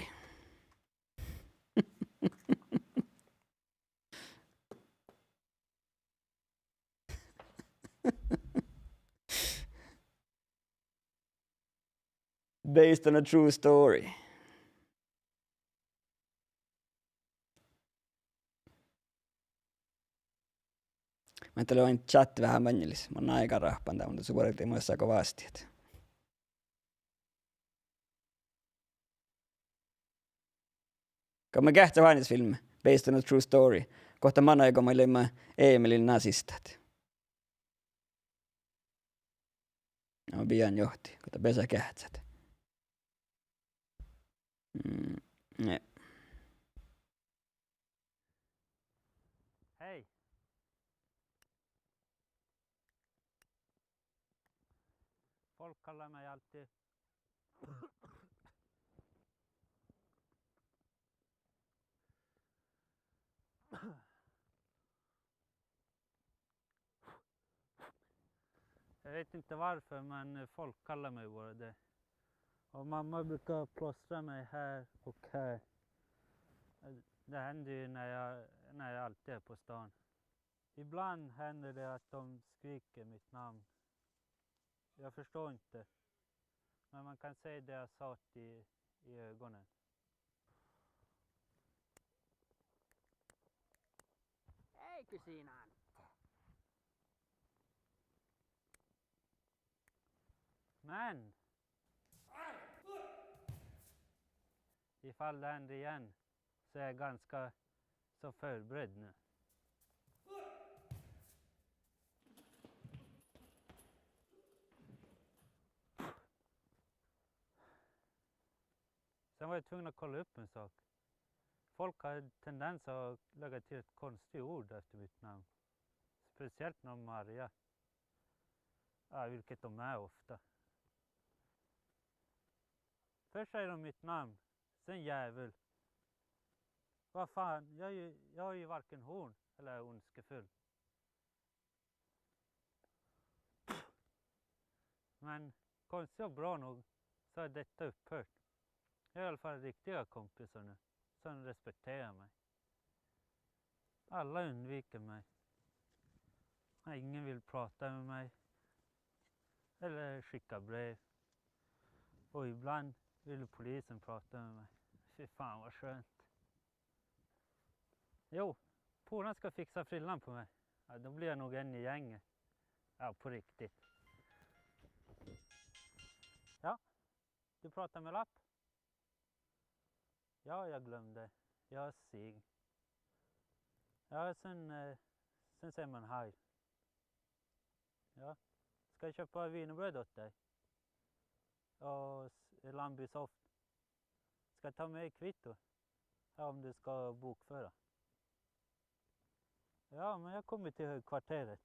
Based on a true story. Mii dat lea oaidná čat veahá maŋŋelis. Mun áigá rahpan dán, muhto su vuordit muhto go vástiid. Go mii geahččat váhnnis filmma, based on a true story. Gohta manai go maid leimmet Emilin nasistat. No, bijan johti, go dat besa geahččat. Mm, ne. Hei. Folk kaller mig alltid. Jag vet inte varför, men folk kallar mig bara det. Och mamma brukar plåstra mig här och här. Det händer ju när jag, när jag alltid är på stan. Ibland händer det att de skriker mitt namn. Jag förstår inte. Men man kan se deras hat i, i ögonen. Hej, kusin Ante. Men ifall det händer igen så är jag ganska så förberedd nu. Sen var jag tvungen att kolla upp en sak. Folk har tendens att lägga till ett konstigt ord efter mitt namn. Speciellt när de är arga. Ja, vilket de är ofta. Först säger de mitt namn, sen djävul. Vad fan, jag är ju, jag är ju varken hon eller är ondskefull. Men konstigt och bra nog så har detta upphört. Jag har i alla fall riktiga kompisar nu som respekterar mig. Alla undviker mig. Ja, ingen vill prata med mig. Eller skicka brev. Och ibland vill polisen prata med mig. Fy fan vad skönt. Jo, polaren ska fixa frillan på mig. Ja, då blir jag nog en i gänget. Ja, på riktigt. Ja, du pratar med lapp? Ja, jag glömde. Jag har cigg. Ja, sen, eh, sen säger man hej. Ja. Ska jag köpa wienerbröd åt dig? Och s-, Lambisoft. Ska jag ta med kvitto? Ja, om du ska bokföra. Ja, men jag kommer till högkvarteret.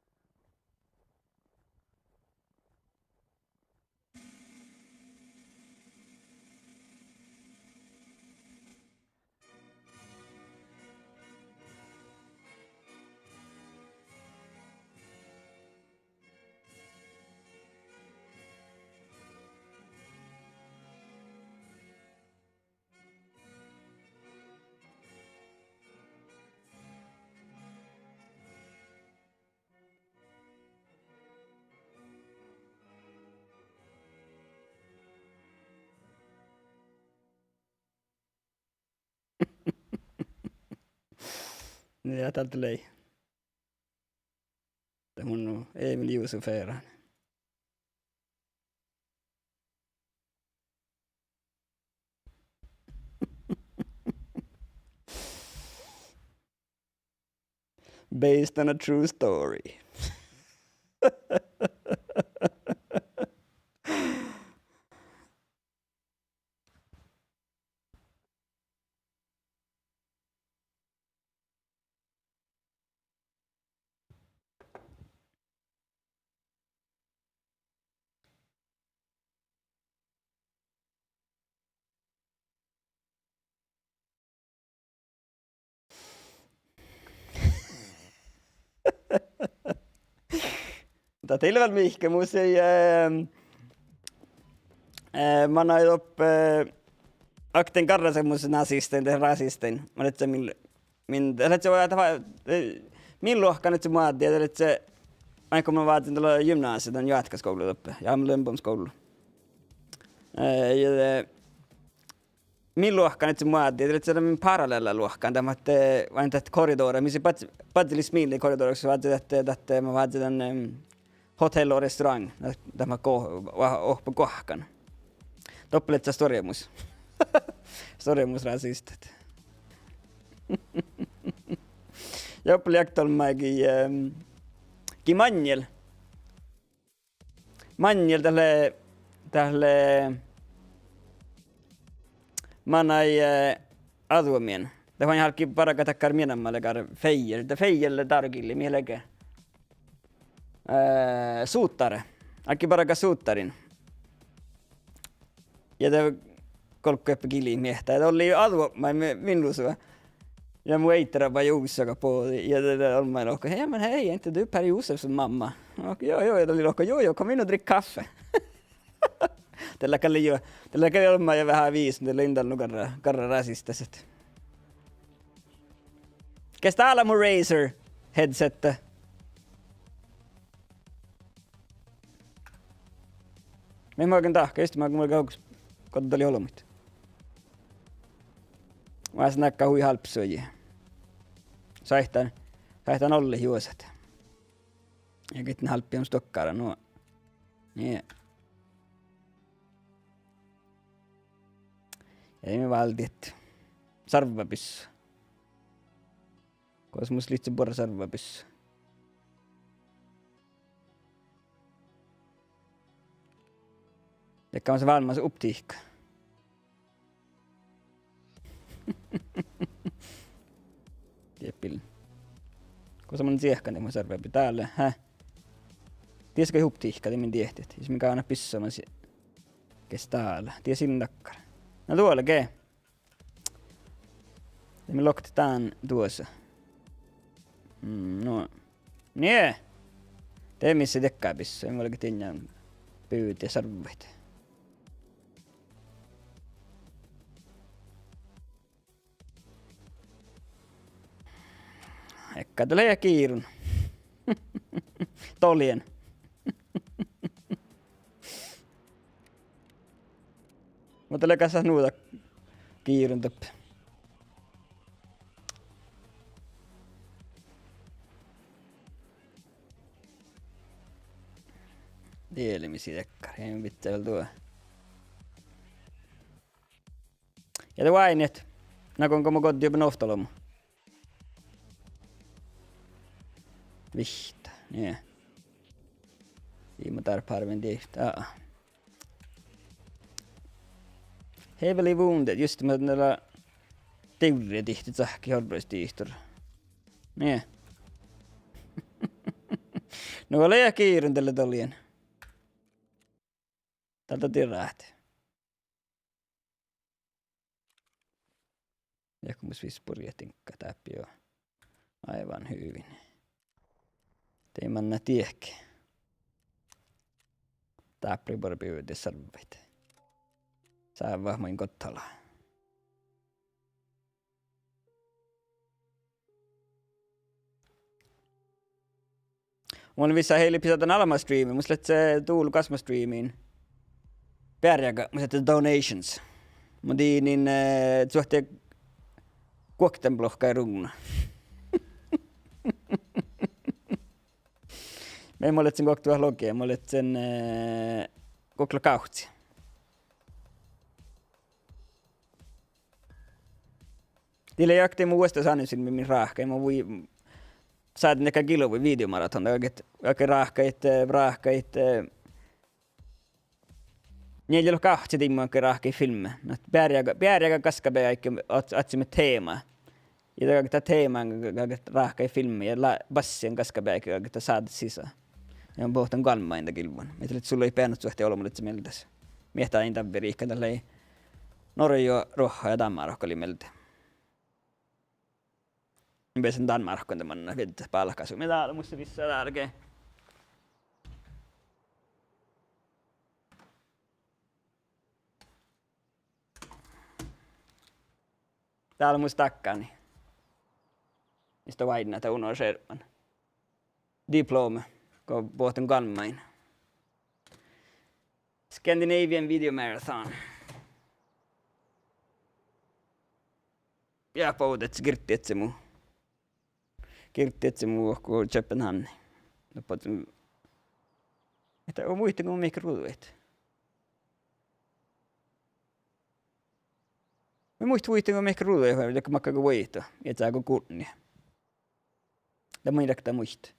Ja, dál lei. De mun nu Emil Juuso feran. Based on a true story. Dat ii lean vel mihkke, mus lei, eh, eh, manai doppe, eh, oktii garraseamos nasistain dahje rasistain. Mun ledjen min, min, dat ledje, dat, eh, min luohkán ledje moadde, ja dat ledje, vaikko mun vázzen dalle gymnásia, dan joatkaskuvlla doppe, ja mun lean boađán skuvlla. Eh, ja de, min luohkán ledje moadde, dat ledje dan min parallella luohkán, dat mat, eh, vai dat korridora, mis lei badj-, badjelii smilli korridora, gos vázze dat, dat, mat vázze dan, em, hotell og restaurant, dat, dat mat go-, va-, ohpa goahkkan. Doppe ledje stuoremus. Stuoremus rasistat. Ja doppe lei okta olmmái gii, em, gii maŋŋel. Maŋŋel dat lea, dat lea manai, eh, ađuomin. Dat fai álggii bargat dakkár, mii namma lea, feijer. Dat feijer lea dárogillii, mii leage. Eh, sutare. Álggii bargat sutarin. Ja de golggo eppe gili miehtá. Ja dollii ađuopmái min, min lusa. Ja mu eidda rabba juvssa bođii. Ja de, de olmmái lohká: Ja men hei, er inte du Per Josefs mamma? Okei, joo, joo. Ja dollii lohká: Joo, joo, kom in og drikk kaffe. De lea gal jo, de lea gal olmmái veahá viisas, de lea in dal nu garra, garra rasistasat. Ge stála mu Razer headset? Mii maga dahkat, just maga mun gal goddalii olbmuid. Mas nakka hui hálbbi suoji. Sáhtán, sáhtán ollet juosat. Ja gitta hálbbi mun stokkára, nu. Nie. Ja de mii váldit sarvvabyssa. Gos mus lihkii buorre sarvvabyssa? Ja gos mun válmmášin optihka? Dieppe. Gos mun čiehkan de mu sarvvabyssa? Dál, hä? Dies gal optihka, de min diehtit. Jus min gávdnat bissama si-, ges dál. Dies in dakkár. Na, duolle ge. De mii loktit dán duosa. Mm, nu. Nie. De mis lei dakkár byssa, mun gal diŋggan bivdit sarvvaid. Ekká dat lea giirun. Doljen. Muhto lea gal nu dat giirun doppe. Diet lei mis dakkár, in vitte vel duo. Ja de oaidnit, na go mun goddin juobe ovtta olbmot. Vihtta, nie. Ii mu dárpárven dihte, aa. Hei, vel lei vundet, just ma dala divrre dihte cahkkehit orrui dihtor. Nie. Nu lea giirun dalle doljen. Dál dat dii ráhte. Ja go mus visborjehtin dáppe jo aivan hyvin. De manná diehke. Dáppe lei buorre bivdit sarvvaid. Sávvat maid goddalii. Mun vissan, hei, lei pisa dan almma streami, mus lei dál gasma streamiin. Bearjái, mus lei donations. Mun diidin, eh, cuohte guokteanblohkái ruvnna. Mii mun ledjen guokte vuohta logi, mun ledjen, eh, guokte gávcci. Dii lei oktii mu vuosttaš sánisin min ráhkadin, mun vuoi, sádden dakkár gilvu videomaraton, dakkár ráhkadit, eh, ráhkadit, eh, nie, lei gávcci diimmu ráhkadit filmma. Na bearjái, bearjái gaskabeaivvi oaččuimet teema. Ja dakkár dat teema, dakkár ráhkadit filmma ja lea bassiin gaskabeaivvi dakkár sáddet sisa. Ja mun bohten goalmmán dan gilvvon. Mii lei sullii beannot cuohte olbmo ledje mielde. Miehtá in davveriikka, dat lei Norge, Ruohká ja Danmarka lei mielde. Beasan Danmarkkuin de manná vieđát bálkásu. Mii dál, mus vissan dál ge. Dál mus dakkár. Mii oaidnit dán unošearpan. Diploma go bohten goalmmái. Scandinavian Video Marathon. Ja bođii girdiedje mu. Girdiedje mu go Københavni. No, bođii. Ahte muittán go mihkkege ruđaid. Mii muittán, muittán go mihkkege ruđaid, vai dakkár makkár go vuitto, ja dego gudne. Ja mun rekta muitte.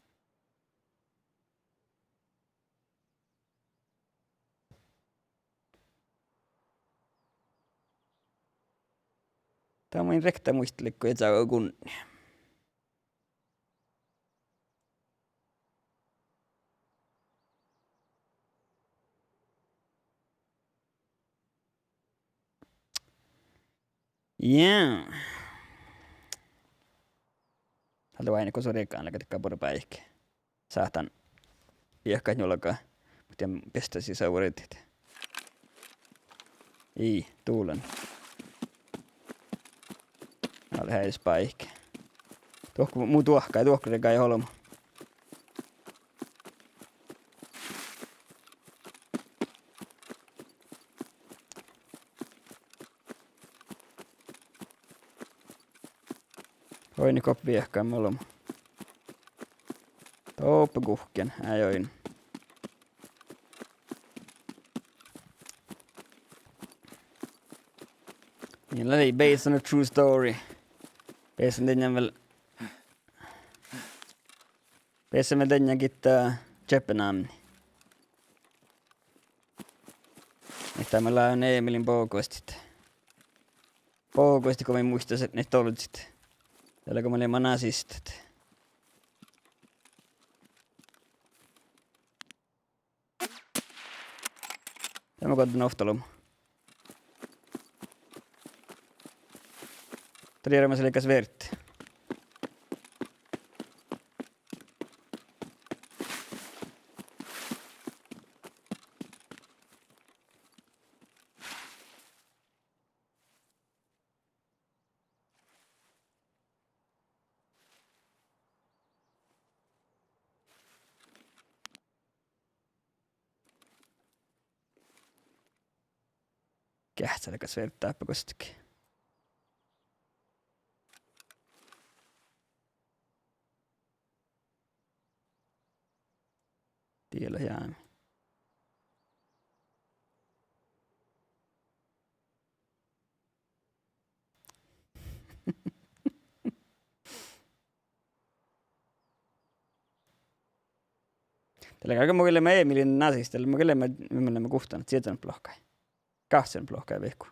Dá mun rekta muitte, lei go ja dego gudne. Ja. Háldá oaidnit go su riegán leat, dego buorre báike. Sáhtán viehkat njulga, muhto dien beasttašii savuridit. Ii, duolen. Ale heajes báike. Duohko mu duohkái, duohko riegádii olbmot. Oaidnit go viehkat olbmot. Doppe guhkkin, eai oaidnit. Mii lei based on a true story. Based on dien vel, based on vel dien gitta Københavni. Ahte mii leat Emilin bohccostit. Bohccostit go mii muittán ahte dien dolzzit. Dalle go mii leimmet nasistat. Dá mun goddin ovtta olbmot. Trieramas lei gal sverte. Geahččá lei gal sverte dáppe gostege. Diela jámi. Dalle galgá mo go leimmet Emilin nasistat, dalle mo go leimmet, mii leimmet guhttán, čiežan plohkai. Gahčan plohkai vehku.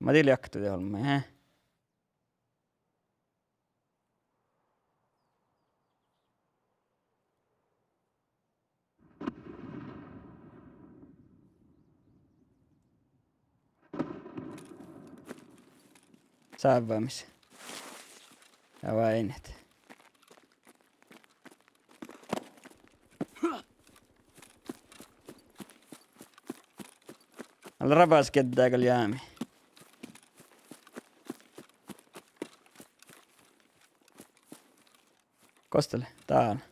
Mii dii liakta de olbmot, eh. Sávvamis. Ja váinit. Ale rabas geddege gal jámi. Gos dat lea? Dán.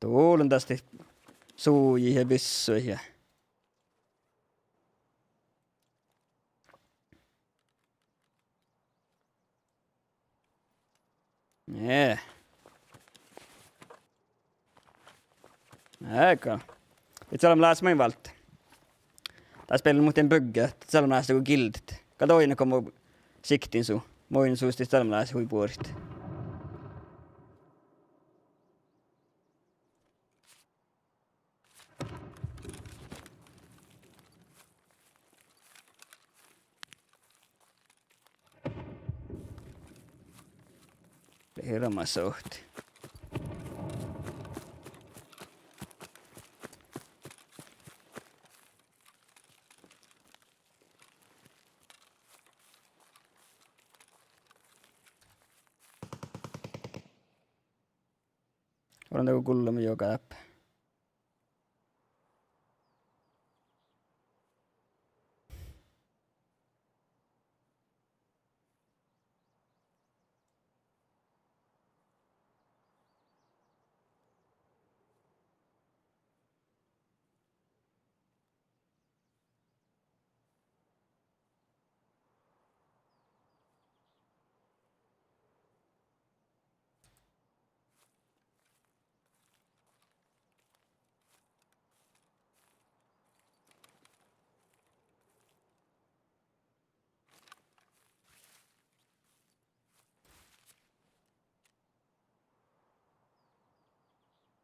Dán lea das sujit ja bissuid ja. Nie. Áigga. It salmelaččat maid válddit. Dás beaivvi muhtin bygge, salmelaččat go gildet. Gal doaibmá go mun siktin su. Mun sus dihte salmelaččat hui buorit. Lei hirbmat sohti. Ora dago gullama juoga dáppe.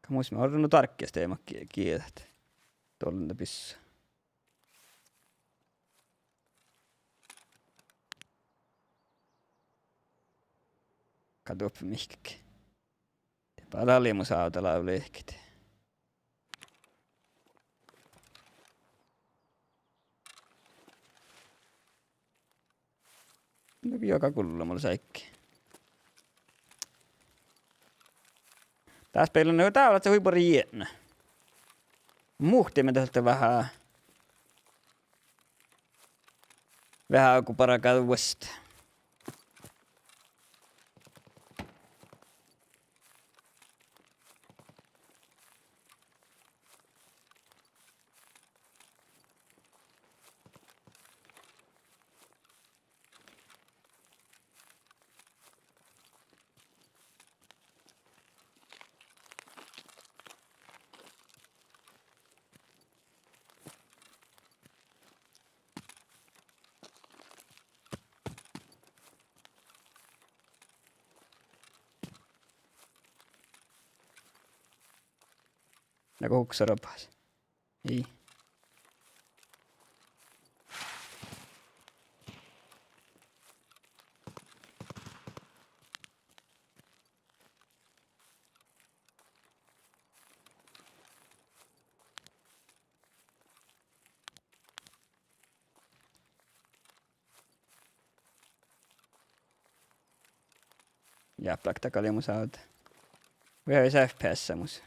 Ka mus mii orru nu dárkes de mat gi-, gieđat. Dolle bissa. Ka duoppe mihkkege. De bala lea mus ávdalahuvvá lehket. No, juoga gullama leat áigge. Dás beaivvi, no, dá lea hui buorre jietna. Muhtimin dás veahá, veahá go bargat vuostta. Nugo huksa rabas. Ii. Ja, plakta galmus ávdda. Vai F P S mus.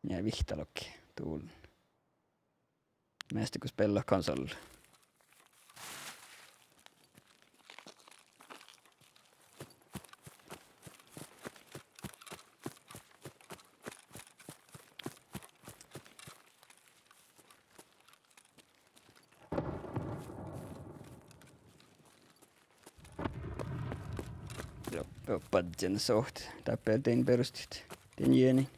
Ja vihttalogi dul. Measta go spellat konsolla. Joo, badjen sohte. Dáppe dien berostit. Dien jieni.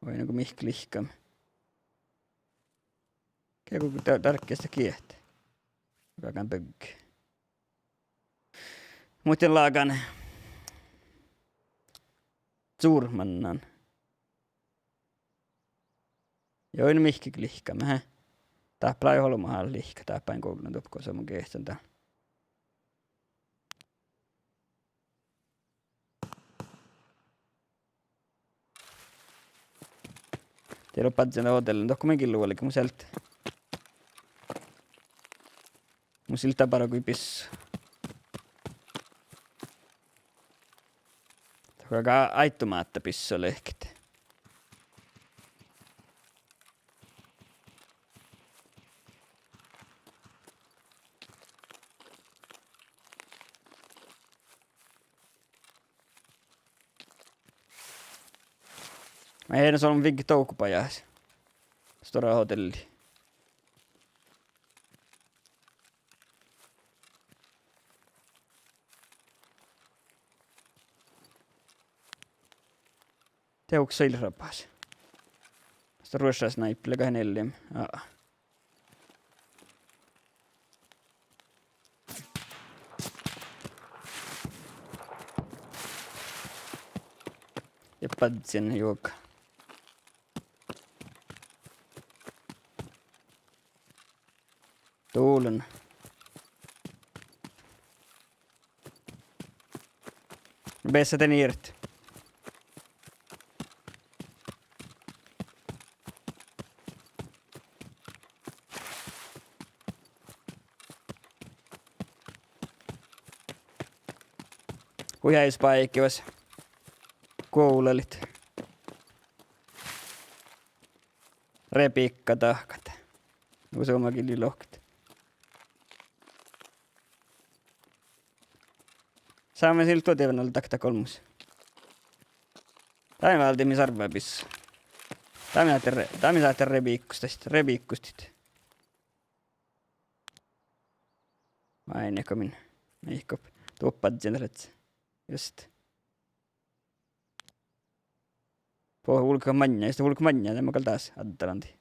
Oi, nugo mihkkege lihkame. Ge go dá-, dárkes dat giehte. Galggan bygge. Muhtin lágan surmannan. Joo, in mihkkege lihkame, he. Dáppe lei olbmo hálit lihkat, dáppe in gullen doppe go som mun giehten dál. Dii lea badjen hotellin, dohko min gillu vuolgit, mus ealtá. Mus ii leat bargu bissot. Dohko aiddomátta bissot lehket. Maid eai son vigge dohko bajás. Stora hotelli. De huksa ii leat rabas. Sto ruoššas naippi, leago han ellim. Aa. Ja badjen juoga. Dulen. Bessa den irt. Oaidnibáikivas guovllalit. Rebikka dahkat. Nugo somá gillii lohket. Sámi sil duo dieđán alde dakta olmmoš. Dá lea váldit mis árvvá bissá. Dá mii sáhttit re-, dá mii sáhttit rebikkustit, rebikkustit. Máinna go min, mihkkop duoppadeamen lea. Just. Bohte vulggat maŋŋá, just vulggat maŋŋá, de mun gal dás addallan dii.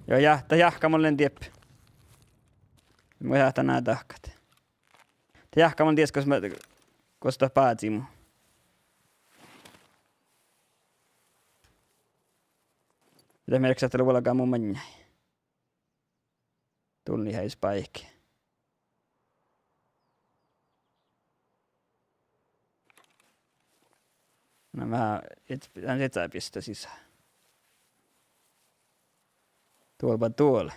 Juo, ja, dat jáhkká mun lean dieppe. Mun jáhkán ná dahkat. Dat jáhkká mun dies gos, gos dat bázii mu. Dat mearkkaša ahte lea vuolgá mu maŋŋái. Dulnit eai spáikki. Na, ma, et, dan etsá biestá sisa. Duolba duol.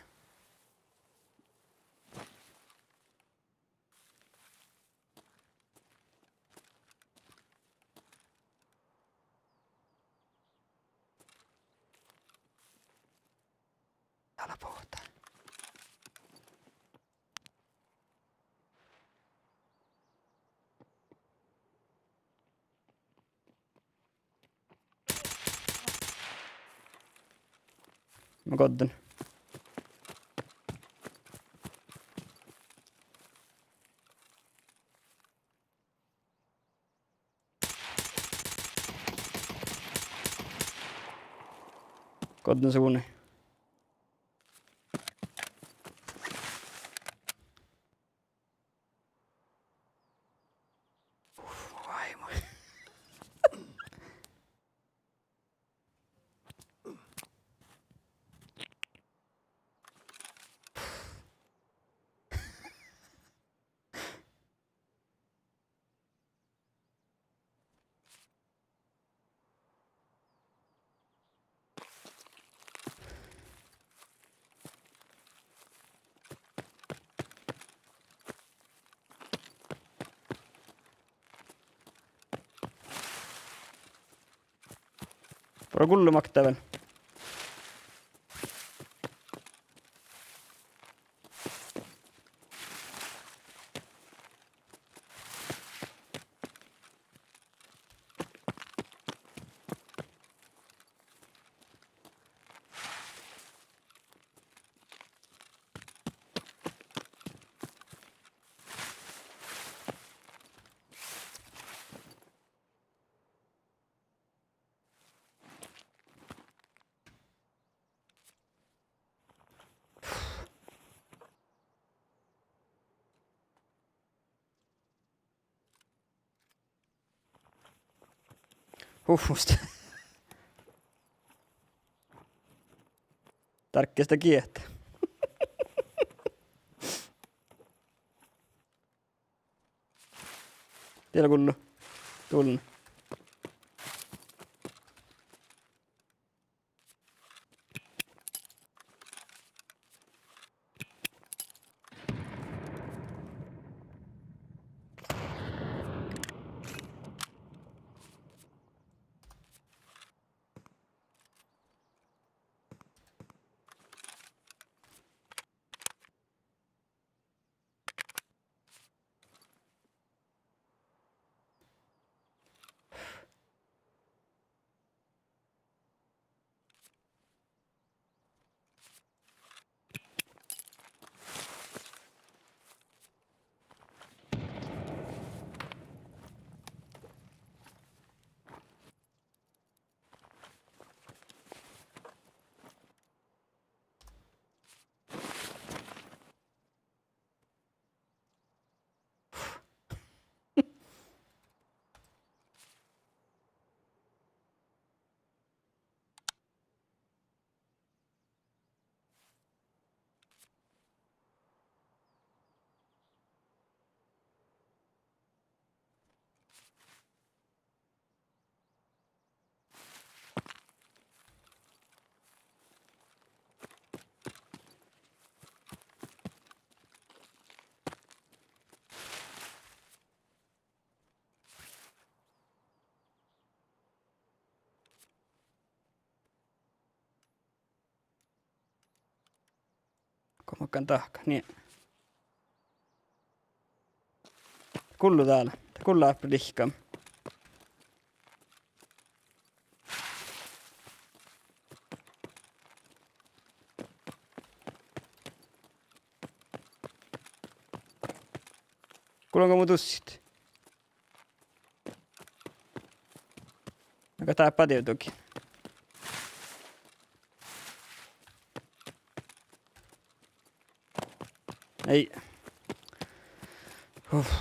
Ala pohta. Ma goddon. Goddon suvnui. Uf, ai, ma. Buorre gullo maktádan. Huhhusta. Tárkestta giehta. Diela gullu. Dulnna. Go mun gal dahkan, nie. Gullo dál, dat gullo dáppe lihkama. Gullo go mu dussit. Aga dáppe dievdogiin. Ei. Uf.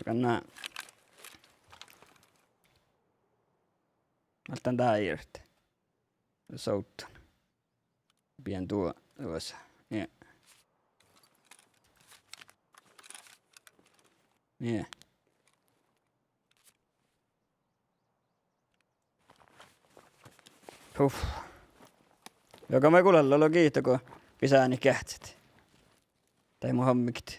Aga na. Álttán dát irt. Sovddan. Bijan duo, duosa. Nie. Nie. Uf. Joga ma gulalo giitu go bisáni geahččat. Dai mu hommigit.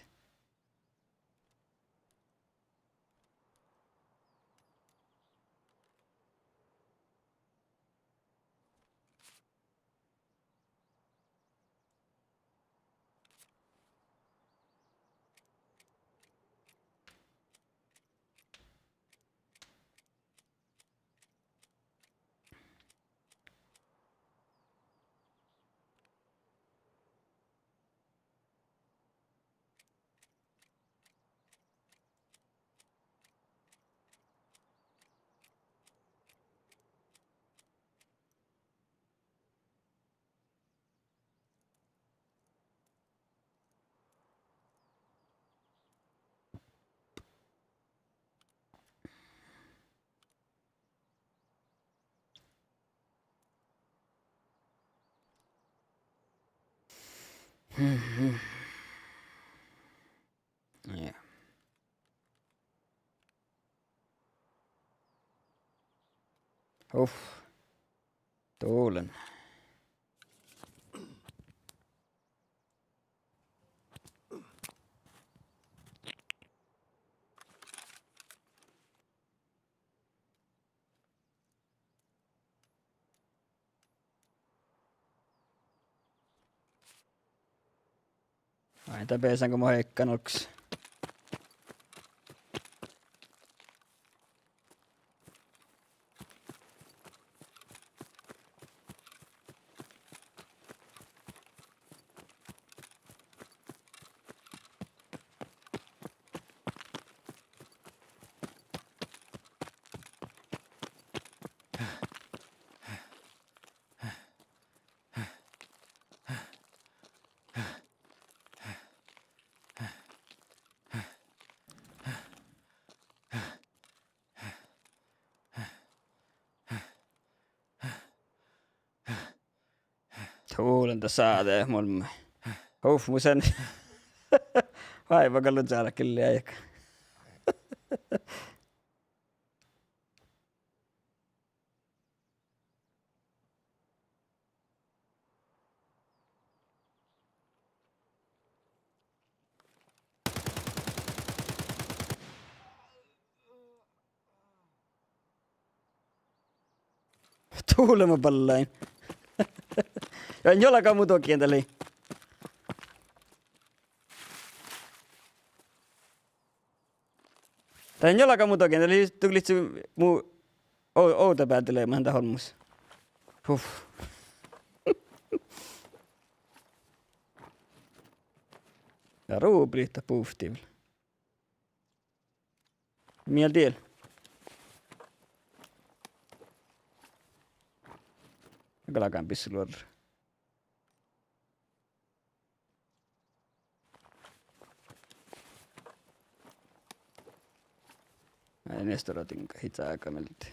Ja. Uf. Tulen. Ai, dat beasan go mo heikkan olggos. Tulen da sáde, mol-, uf, mu sen. Vai, va gallo čarkilli aika. Tulema ballain. Ja en juo gal mu dogiin, dat lei. Dat en juo gal mu dogiin, dat lei, dat lei mu o-, ovdabealde leamahan dat olmmoš. Uf. Ja rublit dat buvttii vel. Mielde. Galggan bisseluorra. Ai, Nestor otin ka hitsá ka mielde.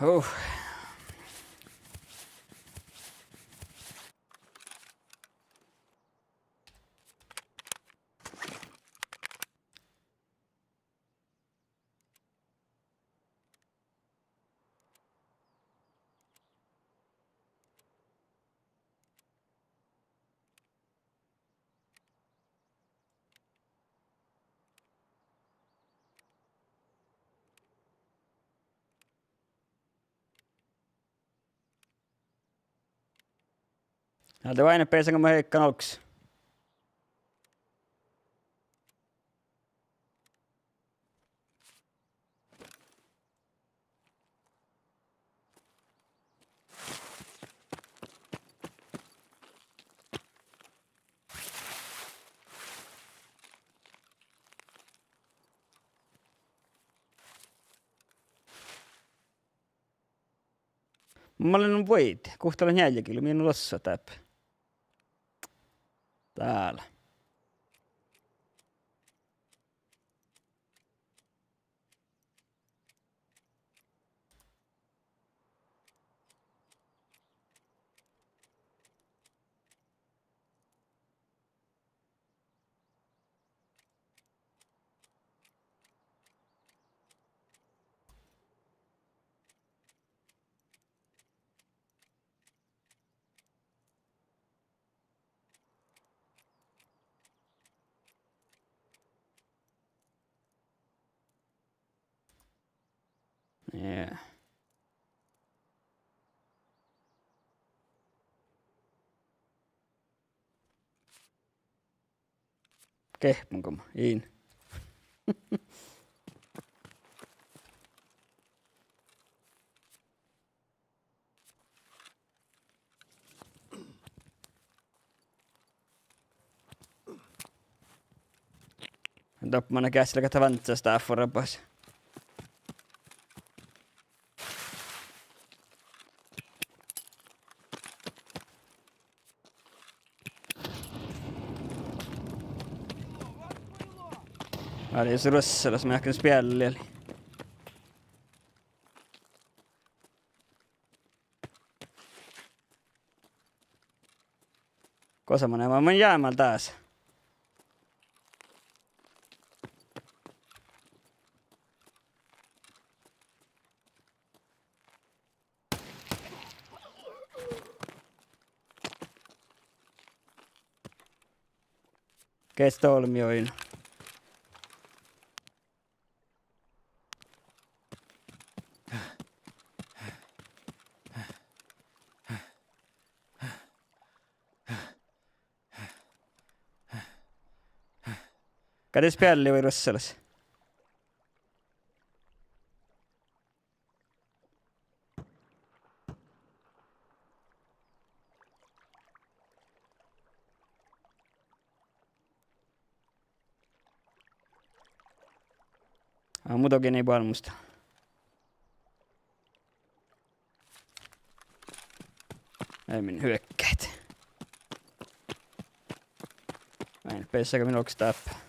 Uh. Ja de oaidná beassá go mun heitán olggos. Mun lean vuoide, guhttalogi njeallje kilo, mii nu lossat dáppe. Dál. Ja. Gehpmagomi, in. Doppe manná geasselega vánddas dáffa rabas. Álo, jus ruossalaš, mun eahkes speallin. Gosa manná, mun jámán dás. Geat olbmii oidno? Gal dii spealli vai ruossalaš? Aa, muhto gal ii buolmmusta. Ai, min hyökkäjät. Ai, beassá go min olggos dáppe.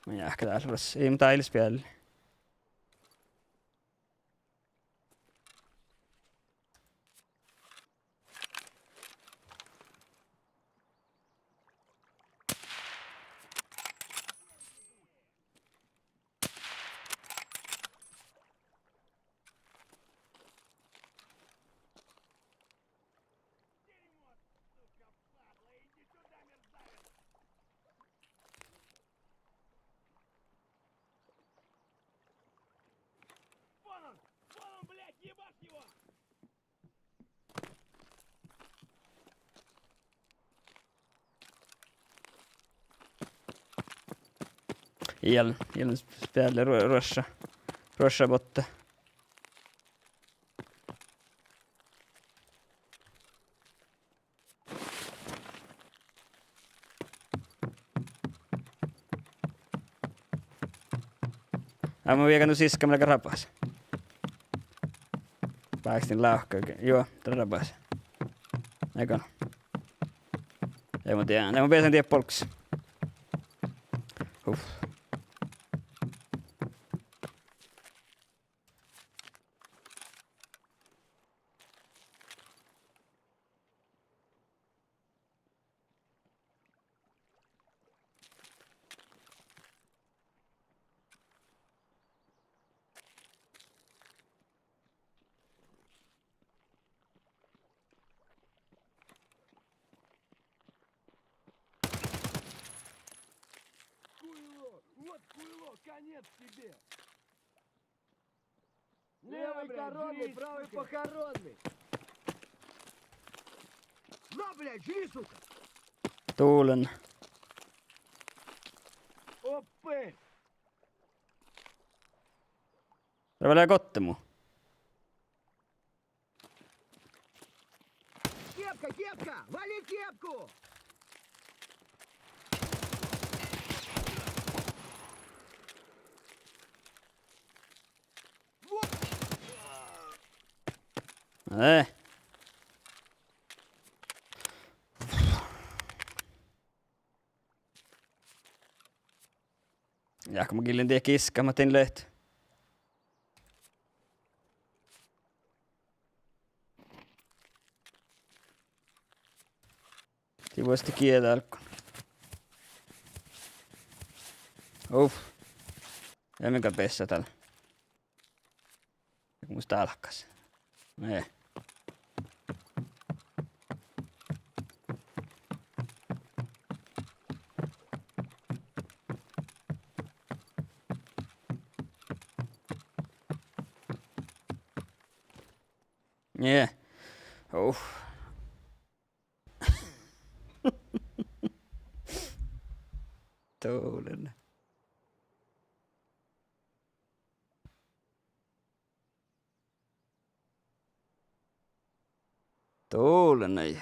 Mun eahkes dál ros-, in mun dáilbma spealli. Вон он! Вон он, блядь, ебашь его! Ii lean, ii lean spealli ru-, ruošša, ruošša botte. Á, mun viegan nu siskka, mii leat rabas. Báksten lávkka, juo, de rabas. Ego. Ei mu dieđe, de mu beasan dieid bolggas. Uf. Хуйло! Вот хуйло! Конец тебе! Левый коронный, правый похоронный. На, блядь, жри, сука! Dolen. Оппы! Vel lea gottemu. Кепка, кепка! Вали кепку! Eh. Ja, go mun gillen dieid giska, muhtin leat. Dii vuosttaš gieđalggu. Uf. Ja mii gal bessat dál. Mus dálkkas. Ne. Ne. Uf. Dolen. Dolen, nei.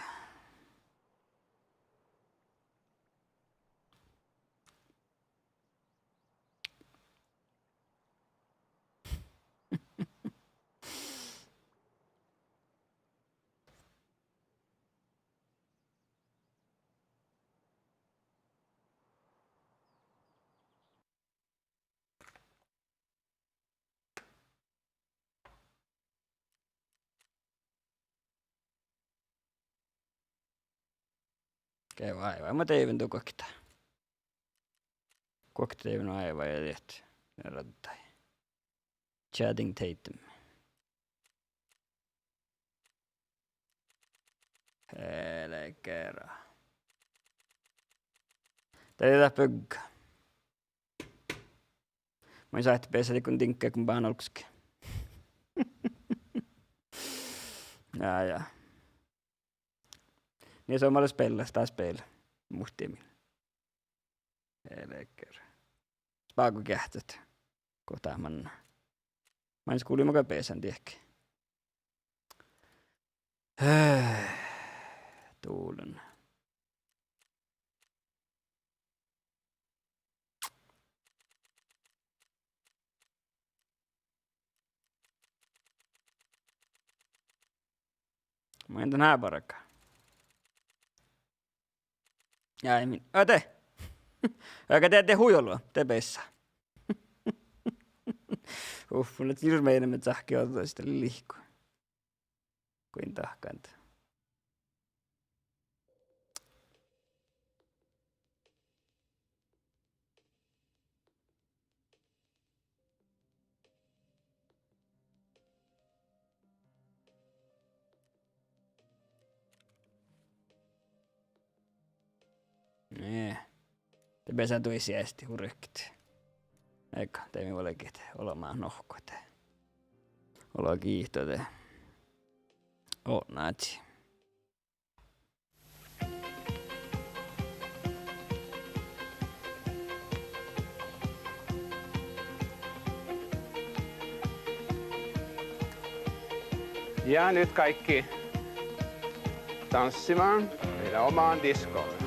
Okei, vai, vai, ma deiven du guokte. Guokte deiven vai, vai, ja diet. Ne raddai. Channing Tatum. Helgera. Dá lea dat bygga. Mun sáhtán beassat diŋgga go mun báhán olggos ge. Ja, ja. Nie somá lea spellas, dat spel. Muhtimin. Helgera. Spágo geahččat. Go dat manná. Maŋŋil skuvlii mun gal beasan diehki. Dolen. Mun dan há bargá. Ja, ei min-, a de. Aga de, de hui olu, de beassá. Uf, mun lean jus meinama čáhkki ođđa, de lihku. Kuin dahkan. Nie. De beasan duođai siesti hureket. Ego, de mii vuolgit olbmot nohkkat. Olbmot giitot. Otná. Ja nyt kaikki tanssimaan meidän omaan diskoon.